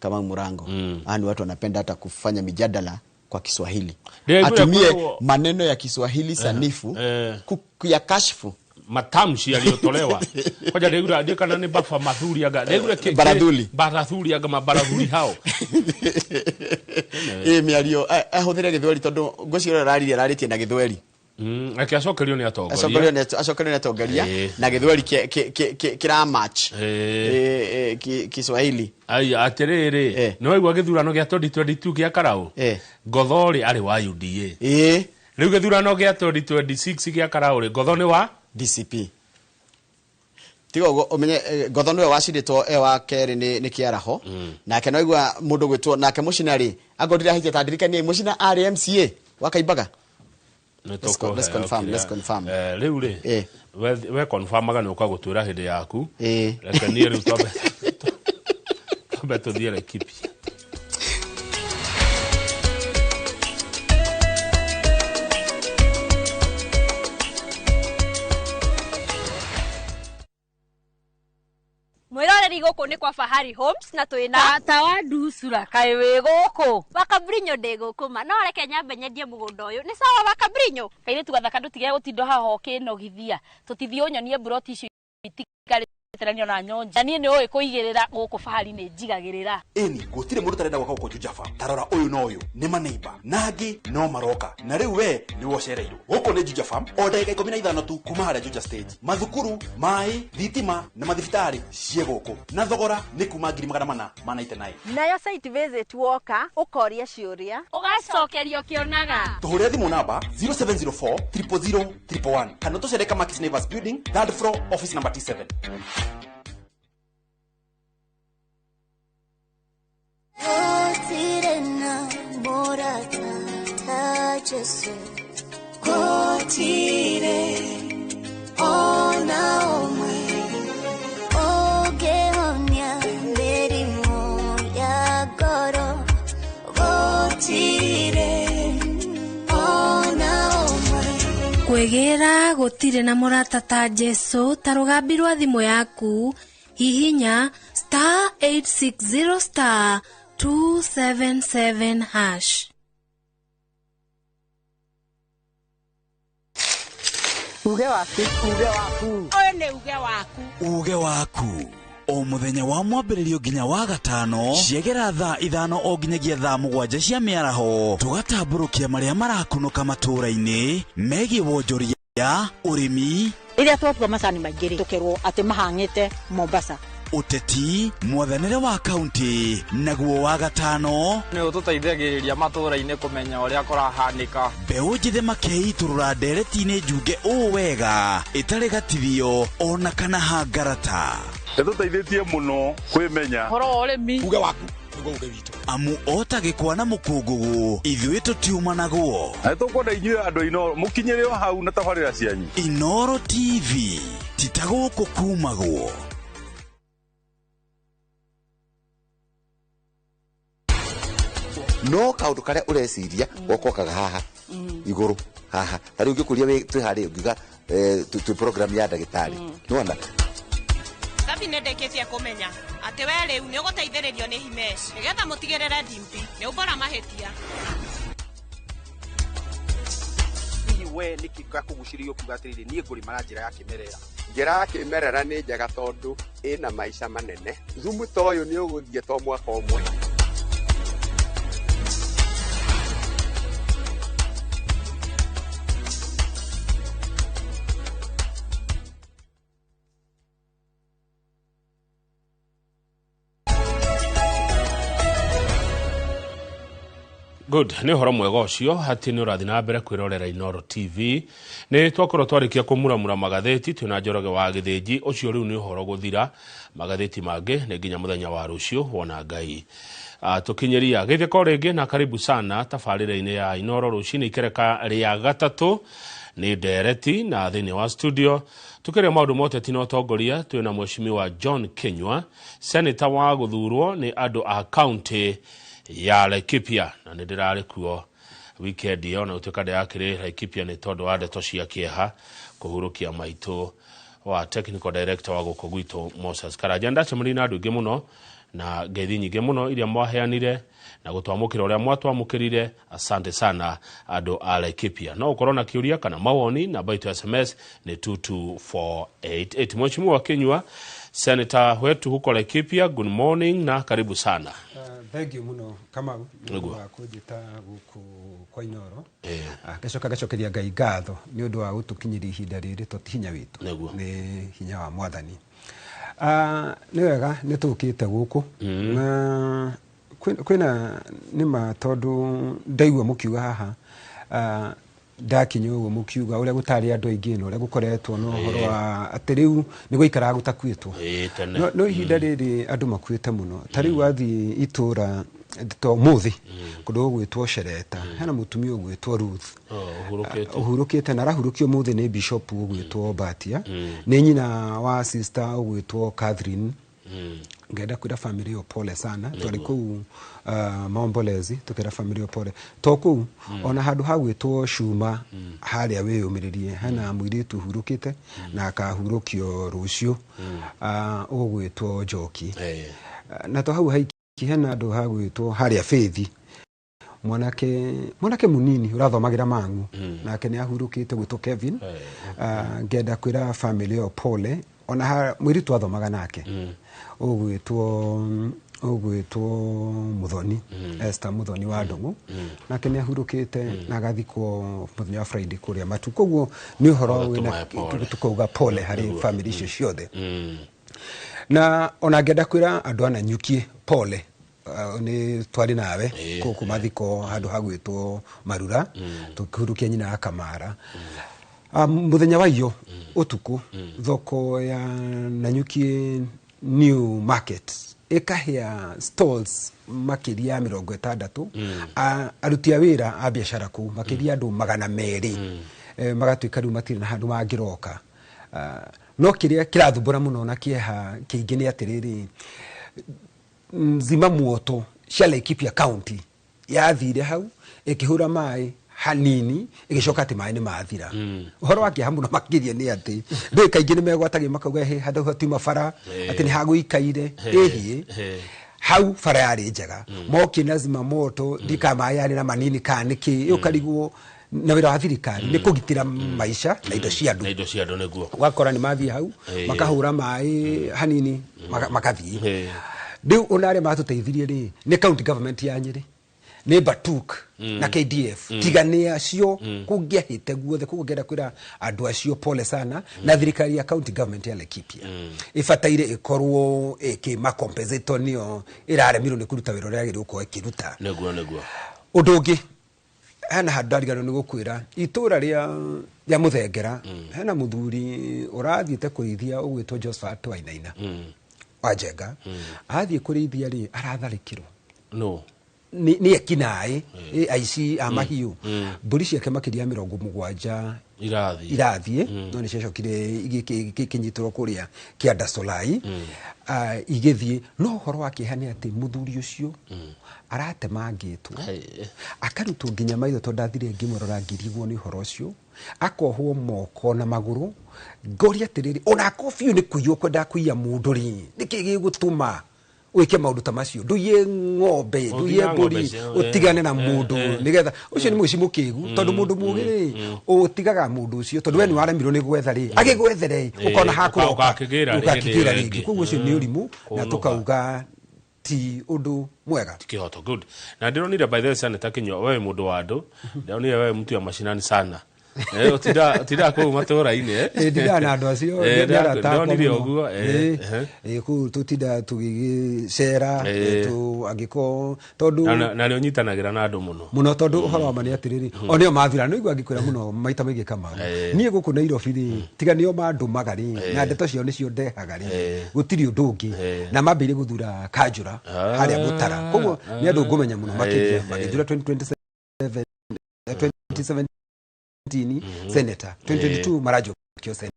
Kama Murango. Yaani watu wanapenda hata kufanya mijadala kwa Kiswahili. Atumie maneno ya Kiswahili sanifu ya kashfu matamshi yaliyotolewa. Koja ndeigura ndikana nĩ baba mathuri anga ndeigura Barathuli. Barathuli anga mabarathuli hao. Mĩario ahũthĩre Gĩthweri tondũ ngwĩciria ũrĩa ararĩtie na Gĩthweri. Reke acokerio nĩ atongoria. Acokerio nĩ atongoria na Gĩthweri kĩra match. Kiswahili. Aya atĩrĩrĩ, nĩ waigua gĩthurano gĩa 2022 gĩa Karau? Ngotho rĩ arĩ wa UDA. Rĩu gĩthurano gĩa 2026 gĩa Karau rĩ, Ngotho nĩ wa DCP. Tiga ũguo ũmenye Ngotho nĩwe wacindĩtwo e wa kerĩ nĩ Kĩaraho. Nake no aigua mũndũ gwĩtwo nake Mũcina rĩ, angorwo ndirahĩtia ta ndirikanie Mũcina arĩ MCA wa Kaimbaga. Let's confirm, let's confirm. Rĩu rĩ, we confirmaga nĩ ũka gũtwĩra hĩndĩ yaku. Reke niĩ rĩu twambe tũthiĩ Laikipia. Mwiroreri guku ni kwa Fahari Homes na twina tata wa nducura kaĩ wĩ gũkũ Wakabrinyo ndĩ gũkũ ma no reke nyambe nyendie mũgũnda ũyũ nĩ sawa Wakabrinyo kairĩtu gathaka ndũtige gũtinda haha ũkĩnogithia tũtithiĩ ũnyonie mburoti icio itikarĩte na niona nyonja niĩ nĩ ũĩ kũigĩrĩra gũkũ Fahari nĩ njigagĩrĩra ĩni gũtirĩ mũndũ ũtarenda gwaka gũkũ Juja Farm tarora ũyũ na ũyũ nĩ maneiba na angĩ no maroka na rĩu we nĩwe ũcereirwo gũkũ nĩ Juja Farm o ndagĩka 15 tu kuma harĩa Juja stage mathukuru maĩ thitima na mathibitarĩ ciĩ gũkũ na thogora nĩ kuma 499 nayo site visit woka ũkoria ciũria ũgacokerio kĩonaga tũhũrĩre thimũ namba 0704 000 111 kana tũcere Kamakis Neighbors Building third floor office number T7. Kwĩgĩra gũtirĩ na mũrata ta Jesu ta rũgambi rwa thimũ yaku hihinya star 860 star 277 hash. Uge waku, uge waku. Ũyũ nĩ uge waku. Uge waku. O muthenya wa mwambĩrĩrio nginya wa gatano ciegera thaa 5 o nginyagia thaa 7 cia mĩaraho tũgatambũrũkia marĩa marakunũka matũũra-inĩ megiĩ wonjoria ũrĩmi rĩrĩa twatua macani maingĩ rĩ tũkerwo atĩ mahang'ĩte Mombasa ũteti mwathanĩre wa kaunti naguo wa gatano nĩ ũtũteithagĩrĩria matũũra-inĩ kũmenya ũrĩa kũrahanĩka mbeũ njĩthĩ makeitũrũra ndereti-inĩ njunge ũũ wega ĩtarĩ gatithio ona kana hangarata ĩtũteithĩtie mũno kwĩmenya ũhoro wa ũrĩmi uge waku nĩguo uge witũ amu ota gĩkwa na mũkũngũgũ ithuĩ tũtiumanagwo na nĩtũkwenda inyuĩ andũ Inooro mũkinyĩre o hau na tabarĩra cianyu. Inooro TV ti ta gũkũ kumagwo. No kaundu karia ureciria gokokaga haha iguru haha ta riu ngikuria twi hari ngiuga twi program ya ndagitari nona Thabi nĩ ndĩkĩtie kũmenya atĩ we rĩu nĩ ũgũteithĩrĩrio nĩ Himesh nĩgetha mũtigĩrĩre Dimpi nĩ umbora mahĩtia. Hihi we nĩkĩ gĩakũgucĩrĩria ũkiuga atĩrĩrĩ niĩ ngũrĩma na njĩra ya kĩmerera? Njĩra ya kĩmerera nĩ njega tondũ ĩna maica manene. Thumu ta ũyũ nĩ ũgũthiĩ to mwaka ũmwe. Good, nĩ ũhoro mwega ũcio atĩ nĩ ũrathiĩ na mbere kwĩrorera Inooro TV. Nĩ twakorwo twarĩkia kũmuramura magathĩti twĩna Njoroge wa Gĩthĩnji ũcio rĩu nĩ ũhoro gũthira magathĩti mangĩ nĩ nginya mũthenya wa rũciũ wona Ngai tũkinyĩria gĩthĩko rĩngĩ na karibu sana tabarĩra-inĩ ya Inooro rũcinĩ ikereka rĩa gatatũ nĩ ndereti na thĩinĩ wa studio tukĩria maũndũ ma ũteti na ũtongoria twĩna mheshimiwa John Kinyua senator wa gũthurwo nĩ andũ a county ya Laikipia na nĩ ndĩrarĩ kuo weekend ĩyo na gũtuĩka ndĩrakĩrĩ Laikipia nĩ tondũ wa ndeto cia kĩeha kũhurũkia maitũ wa technical director wa gũkũ gwitũ Moses Karanja. Ndacemanirie na andũ aingĩ mũno na ngeithi nyingĩ mũno iria mwaheanire na gũtwamũkĩra ũrĩa mwatwamũkĩrire. Asante sana andũ a Laikipia. No ũkorwo na kĩũria kana mawoni namba itũ ya SMS nĩ 22488. Mheshimiwa Kinyua, senator wetu huko Laikipia, good morning na karibu sana. Thank you muno Kamau nĩ wa kũnjĩta gũkũ kwa Inooro. Ngacoka ngacokeria Ngai ngatho nĩ ũndũ wa gũtũkinyĩria ihinda rĩrĩ to ti hinya witũ nĩ hinya wa mwathani. Nĩ wega nĩ tũkĩte gũkũ na kwĩna nĩma tondũ ndaigua mũkiuga haha ndakinya ũguo mũkiuga ũrĩa gũtarĩ andũ aingĩ na ũrĩa gũkoretwo na ũhoro wa atĩ rĩu nĩ gũikaraga gũtakuĩtwo no ihinda rĩrĩ andũ makuĩte mũno ta rĩu wathiĩ itũra ta ũmũthĩ kũndũ gũgwĩtwo Shereta hena mũtumia ũgwĩtwo Ruth ũhurũkĩte na arahurũkio ũmũthĩ nĩ bishop ũgwĩtwo Batia nĩ nyina wa sister ũgwĩtwo Catherine. Ngenda kwĩra family ĩyo pole sana twarĩ kũu maombolezi tukĩra family ĩyo pole to kũu ona handũ hagwĩtwo Cuma harĩa wĩyũmĩrĩrie hena mũirĩtu ũhurũkĩte na akahurũkio rũciũ ũgwĩtwo Njoki na to hau haiki hena handũ hagwĩtwo harĩa Faith mwanake munini ũrathomagĩra Mang'u nake nĩ ahurũkĩte gwĩtwo Kevin. Ngenda kwĩra family ĩyo pole ona mũirĩtu athomaga nake ũgwĩtwo Muthoni Esther Muthoni wa Ndung'u nake nĩ ahurũkĩte na agathikwo mũthenya wa Friday kũrĩa Matu. Koguo nĩ ũhoro wĩna tukauga pole harĩ family icio ciothe na ona ngenda kwĩra andũ a Nanyuki pole nĩ twarĩ nawe gũkũ mathiko handũ hagwĩtwo Marura tũkĩhurukia nyina Kamara. Mũthenya wa iyo ũtukũ thoko ya Nanyuki New Market ĩkahĩa stalls makĩria ya 60 aruti a wĩra a biacara kũu makĩria andũ 200 magatuĩka rĩu matirĩ na handũ mangĩroka. No kĩrĩa kĩrathumbũra mũno na kĩeha kĩingĩ nĩ atĩrĩrĩ nzima muoto cia Laikipia County yathire hau ĩkĩhũra maĩ Hanini ĩgĩcoka atĩ maĩ nĩ mathira. Ũhoro wa kĩeha mũno makĩria nĩ atĩ ndũĩ kaingĩ nĩ megwatagia makauga hĩ handũ hatiuma bara, atĩ nĩ hagũikaire ĩhiĩ hau bara yarĩ njega, mokie na zimamoto ndika maĩ yarĩ na manini kana nĩkĩ, ũkarigwo na wĩra wa thirikari nĩ kũgitĩra maica na indo cia andũ, na indo cia andũ nĩguo. Ũgakora nĩ mathiĩ hau makahũra maĩ hanini makathiĩ. Rĩu ona arĩa matũteithirie rĩ nĩ county government ya Nyĩrĩ, nĩ Batuk na KDF, tiga nĩ acio kũngĩahĩte guothe. Koguo ngenda kwĩra andũ acio pole sana, na thirikari ya county government ya Laikipia ĩbataire ĩkorwo ĩkĩmacompensate nĩyo ĩraremirwo nĩ kũruta wĩra ũrĩa yagĩrĩirwo gũkorwo ĩkĩruta. Nĩguo nĩguo. Ũndũ ũngĩ hena handũ ndariganĩrwo nĩ gũkwĩra, itũra rĩa Mũthengera hena mũthuri ũrathiĩte kũrĩithia ũgwĩtwo Josephat Wainaina wa Njenga. Athiĩ kũrĩithia rĩ aratharĩkĩrwo no nĩ ekinaĩ aici a mahiũ. Mbũri ciake makĩria ya 70 irathiĩ, no nĩ ciacokire igĩkĩnyitĩrwo kũrĩa Kĩanda Solai igĩthiĩ. No ũhoro wa kĩeha nĩ atĩ mũthuri ũcio aratemangĩtwo akarutwo nginya maitho, tondũ ndathire ngĩmũrora ngirigwo nĩ ũhoro ũcio, akohwo moko na magũrũ. Ngoria atĩrĩrĩ, ona akorwo biũ nĩ kũiywo kwendaga kũiya mũndũ rĩ, nĩkĩ gĩgũtũma wike maundu ta macio? Nduiye ng'ombe, nduiye mbũri, utigane na mundu nigetha ucio ni mũici mũkĩgu, tondu mundu mũgĩ rĩ ũtigaga mundu ũcio, tondu we nĩ waremirwo nĩ gwetha rĩ agĩgwethere ũkona hakũroka ũgakĩgĩra rĩngĩ. Koguo ũcio nĩ ũrimũ na tukauga ti ũndũ mwega. Kihoto good. Na ndironire by the way Senator Kinyua, wewe mundu wa andu, ndironire wewe mtu ya mashinani sana. Utida kuu matũra-inĩ ndida na andũ acio ndonire ũguo kũu tũtinda tũgĩcera angĩkorwo tondũ na nĩ ũnyitanagĩra na andũ mũno mũno, tondũ ũhoro wa ma nĩ atĩrĩrĩ o nĩo mathura nĩ igua ngĩkwĩra mũno maita maingĩ Kamau, niĩ gũkũ Nairobi rĩ tiga nĩo mandũmaga rĩ na ndeto ciao nĩcio ndehaga rĩ gũtirĩ ũndũ ũngĩ, na mambĩrĩrie gũthura kanjũra harĩa Mũtara. Koguo nĩ andũ ngũmenya mũno makĩria, magĩthura 2027 2017 senator 2022 marajokio senator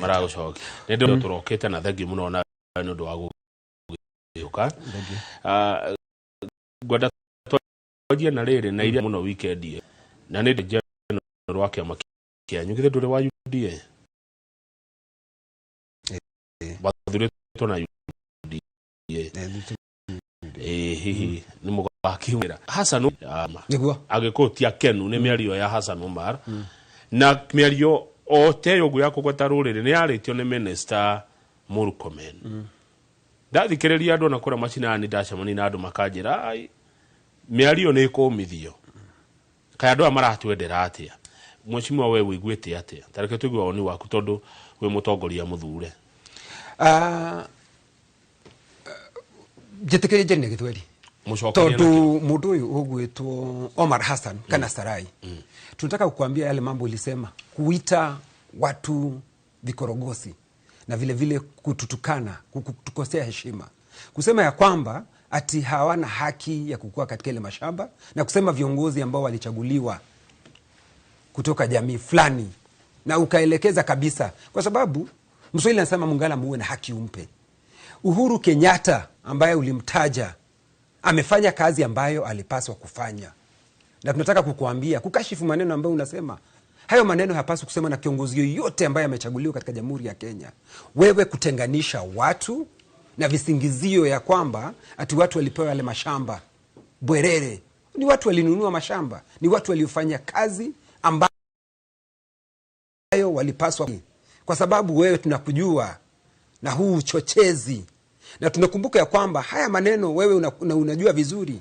maragucokia. Nĩ ndĩ tũrokĩte na thengi mũno na nĩ ũndũ wa gũgĩũka. Ngwenda twanjie na rĩrĩ na iria mũno weekend na nĩ general wa kĩama kĩanyu, githĩ ndũrĩ wa UDA? Wathurĩtwo na UDA hihi nĩ mũgakiumĩra Hassan nĩguo agĩkũũ ti akenu nĩ mĩario ya Hassan Omar, na mĩario o te ũguo ya kũgweta rũrĩrĩ nĩ yarĩtio nĩ Minister Murkomen. Ndathikĩrĩria andũ ona kũrĩa macinani ndacemania na andũ makanjĩra mĩario nĩ ĩkũmithio, kaĩ andũ aya maratwendera atĩa? Mheshimiwa we wĩiguĩte atĩa? Ta reke tũigue woni waku tondũ wĩ mũtongoria mũthure. Njĩtĩkĩrie njeri na Gĩthweri tondu mundu uyu ugwitwo Omar Hassan kana Sarai, tunataka kukuambia yale mambo ulisema, kuita watu vikorogosi na vile vile kututukana, kutukosea heshima, kusema ya kwamba ati hawana haki ya kukua katika ile mashamba, na kusema viongozi ambao walichaguliwa kutoka jamii fulani, na ukaelekeza kabisa, kwa sababu Mswahili anasema mungala muue na haki umpe. Uhuru Kenyatta ambaye ulimtaja amefanya kazi ambayo alipaswa kufanya, na tunataka kukuambia, kukashifu maneno ambayo unasema, hayo maneno hayapaswi kusema na kiongozi yoyote ambaye amechaguliwa katika Jamhuri ya Kenya. Wewe kutenganisha watu na visingizio ya kwamba ati watu walipewa yale mashamba bwerere, ni watu walinunua mashamba, ni watu waliofanya kazi ambayo walipaswa. Kwa sababu wewe tunakujua na huu uchochezi, na tunakumbuka ya kwamba haya maneno wewe unajua vizuri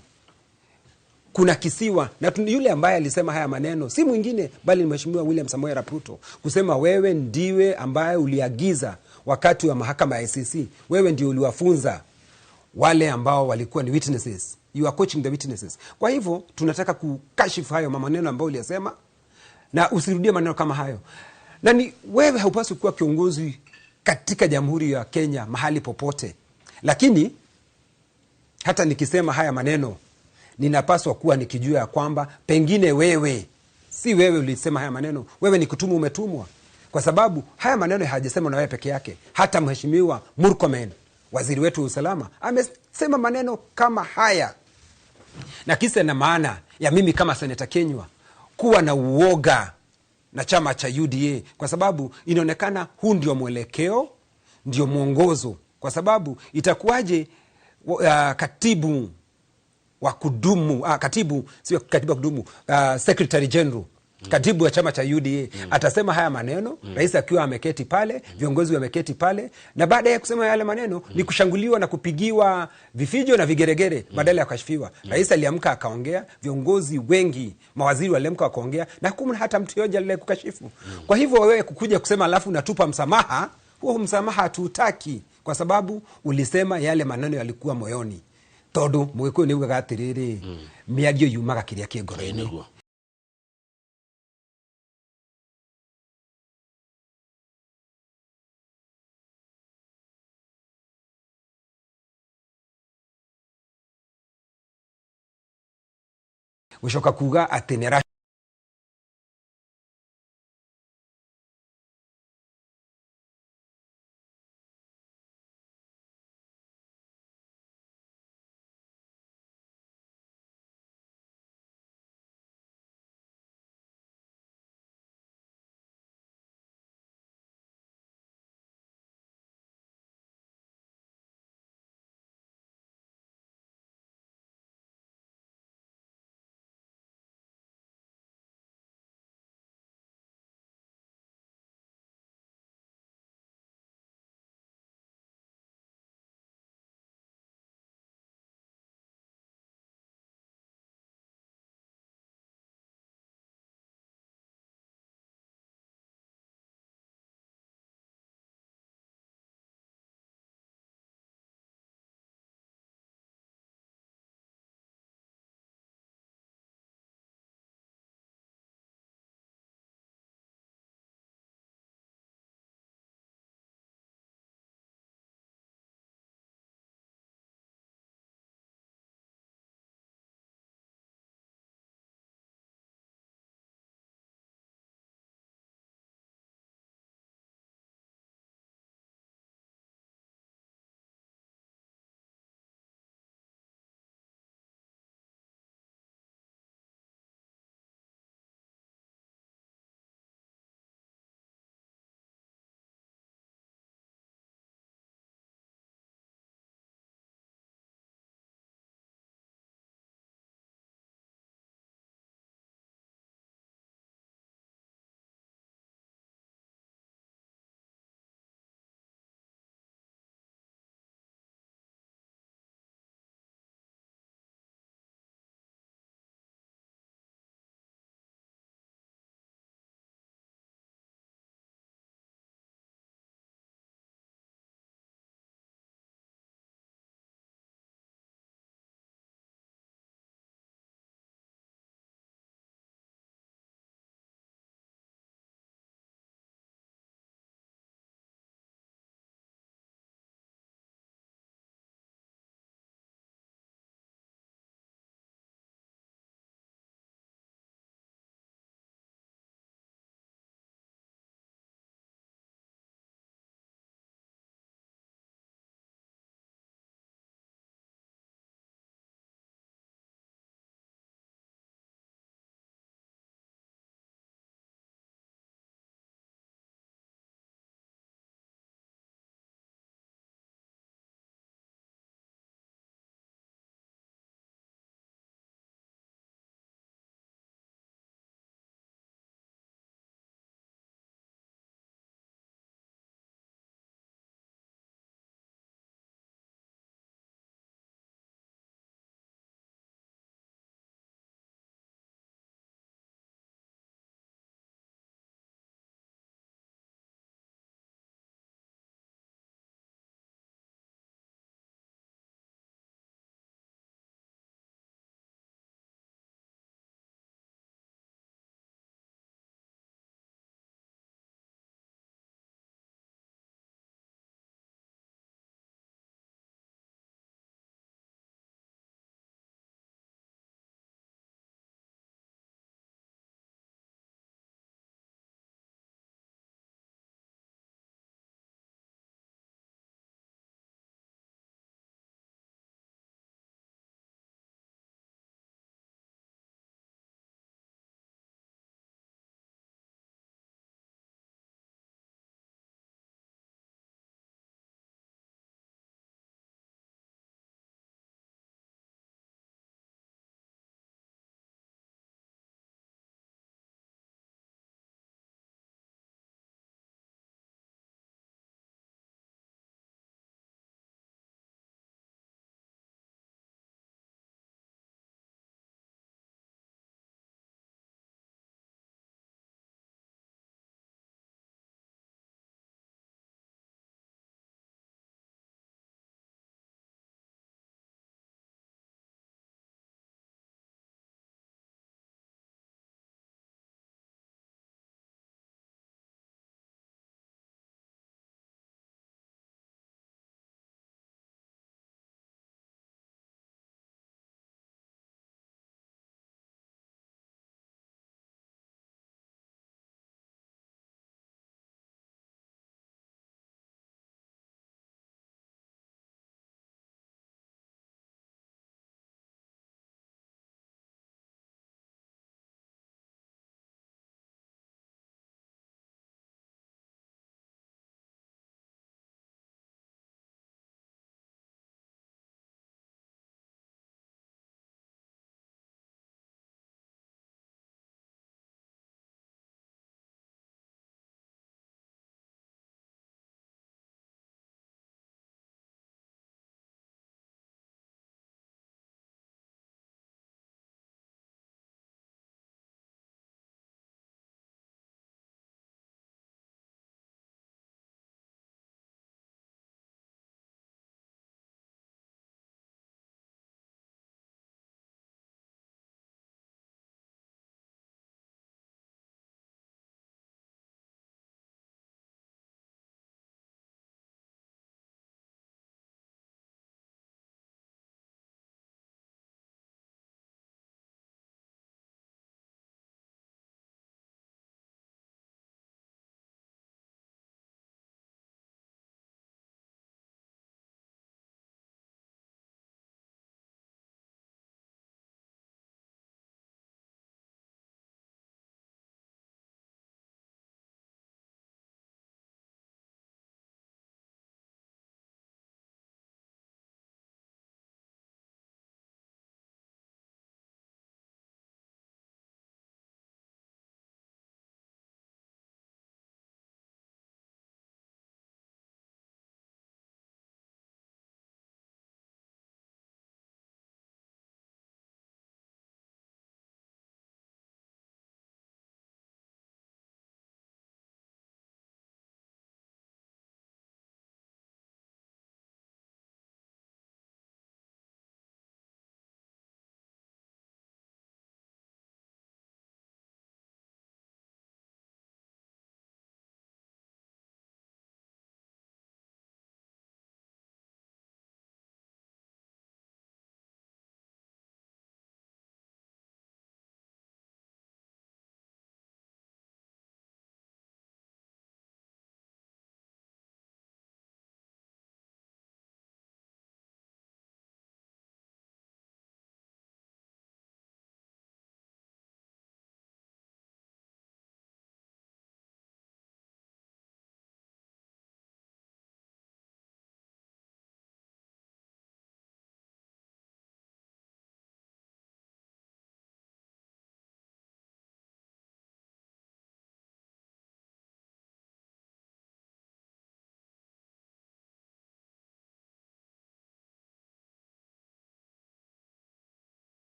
kuna kisiwa, na yule ambaye alisema haya maneno si mwingine bali ni Mheshimiwa William Samoei Arap Ruto, kusema wewe ndiwe ambaye uliagiza wakati wa mahakama ya ICC, wewe ndio uliwafunza wale ambao walikuwa ni witnesses, you are coaching the witnesses. Kwa hivyo tunataka kukashifu hayo maneno ambayo uliyasema, na usirudie maneno kama hayo. Na ni wewe haupaswi kuwa kiongozi katika Jamhuri ya Kenya mahali popote. Lakini hata nikisema haya maneno ninapaswa kuwa nikijua ya kwamba pengine wewe si wewe ulisema haya maneno, wewe ni kutumwa, umetumwa. Kwa sababu haya maneno hayajasemwa na wewe peke yake. Hata Mheshimiwa Murkomen, waziri wetu wa usalama, amesema maneno kama haya. Na kisa na maana ya mimi kama Senator Kinyua kuwa na uoga na chama cha UDA, kwa sababu inaonekana huu ndio mwelekeo, ndio mwongozo. Kwa sababu itakuwaje katibu wa kudumu, katibu sio katibu wa kudumu, secretary general, katibu wa chama cha UDA atasema haya maneno, rais akiwa ameketi pale, viongozi wameketi pale, na baada ya kusema yale maneno ni kushanguliwa na kupigiwa vifijo na vigeregere badala ya kukashifiwa. Rais aliamka akaongea, viongozi wengi, mawaziri waliamka wakaongea, na hakuna hata mtu yoyote aliyekukashifu. Kwa hivyo wewe kukuja kusema alafu unatupa msamaha, huo msamaha hatuutaki, kwa sababu ulisema yale maneno yalikuwa moyoni. Tondu Mugikuyu nĩaugaga atĩrĩrĩ, mĩario yumaga kĩrĩa kĩ ngoro-inĩ. Gũcoka kuga atĩ nĩ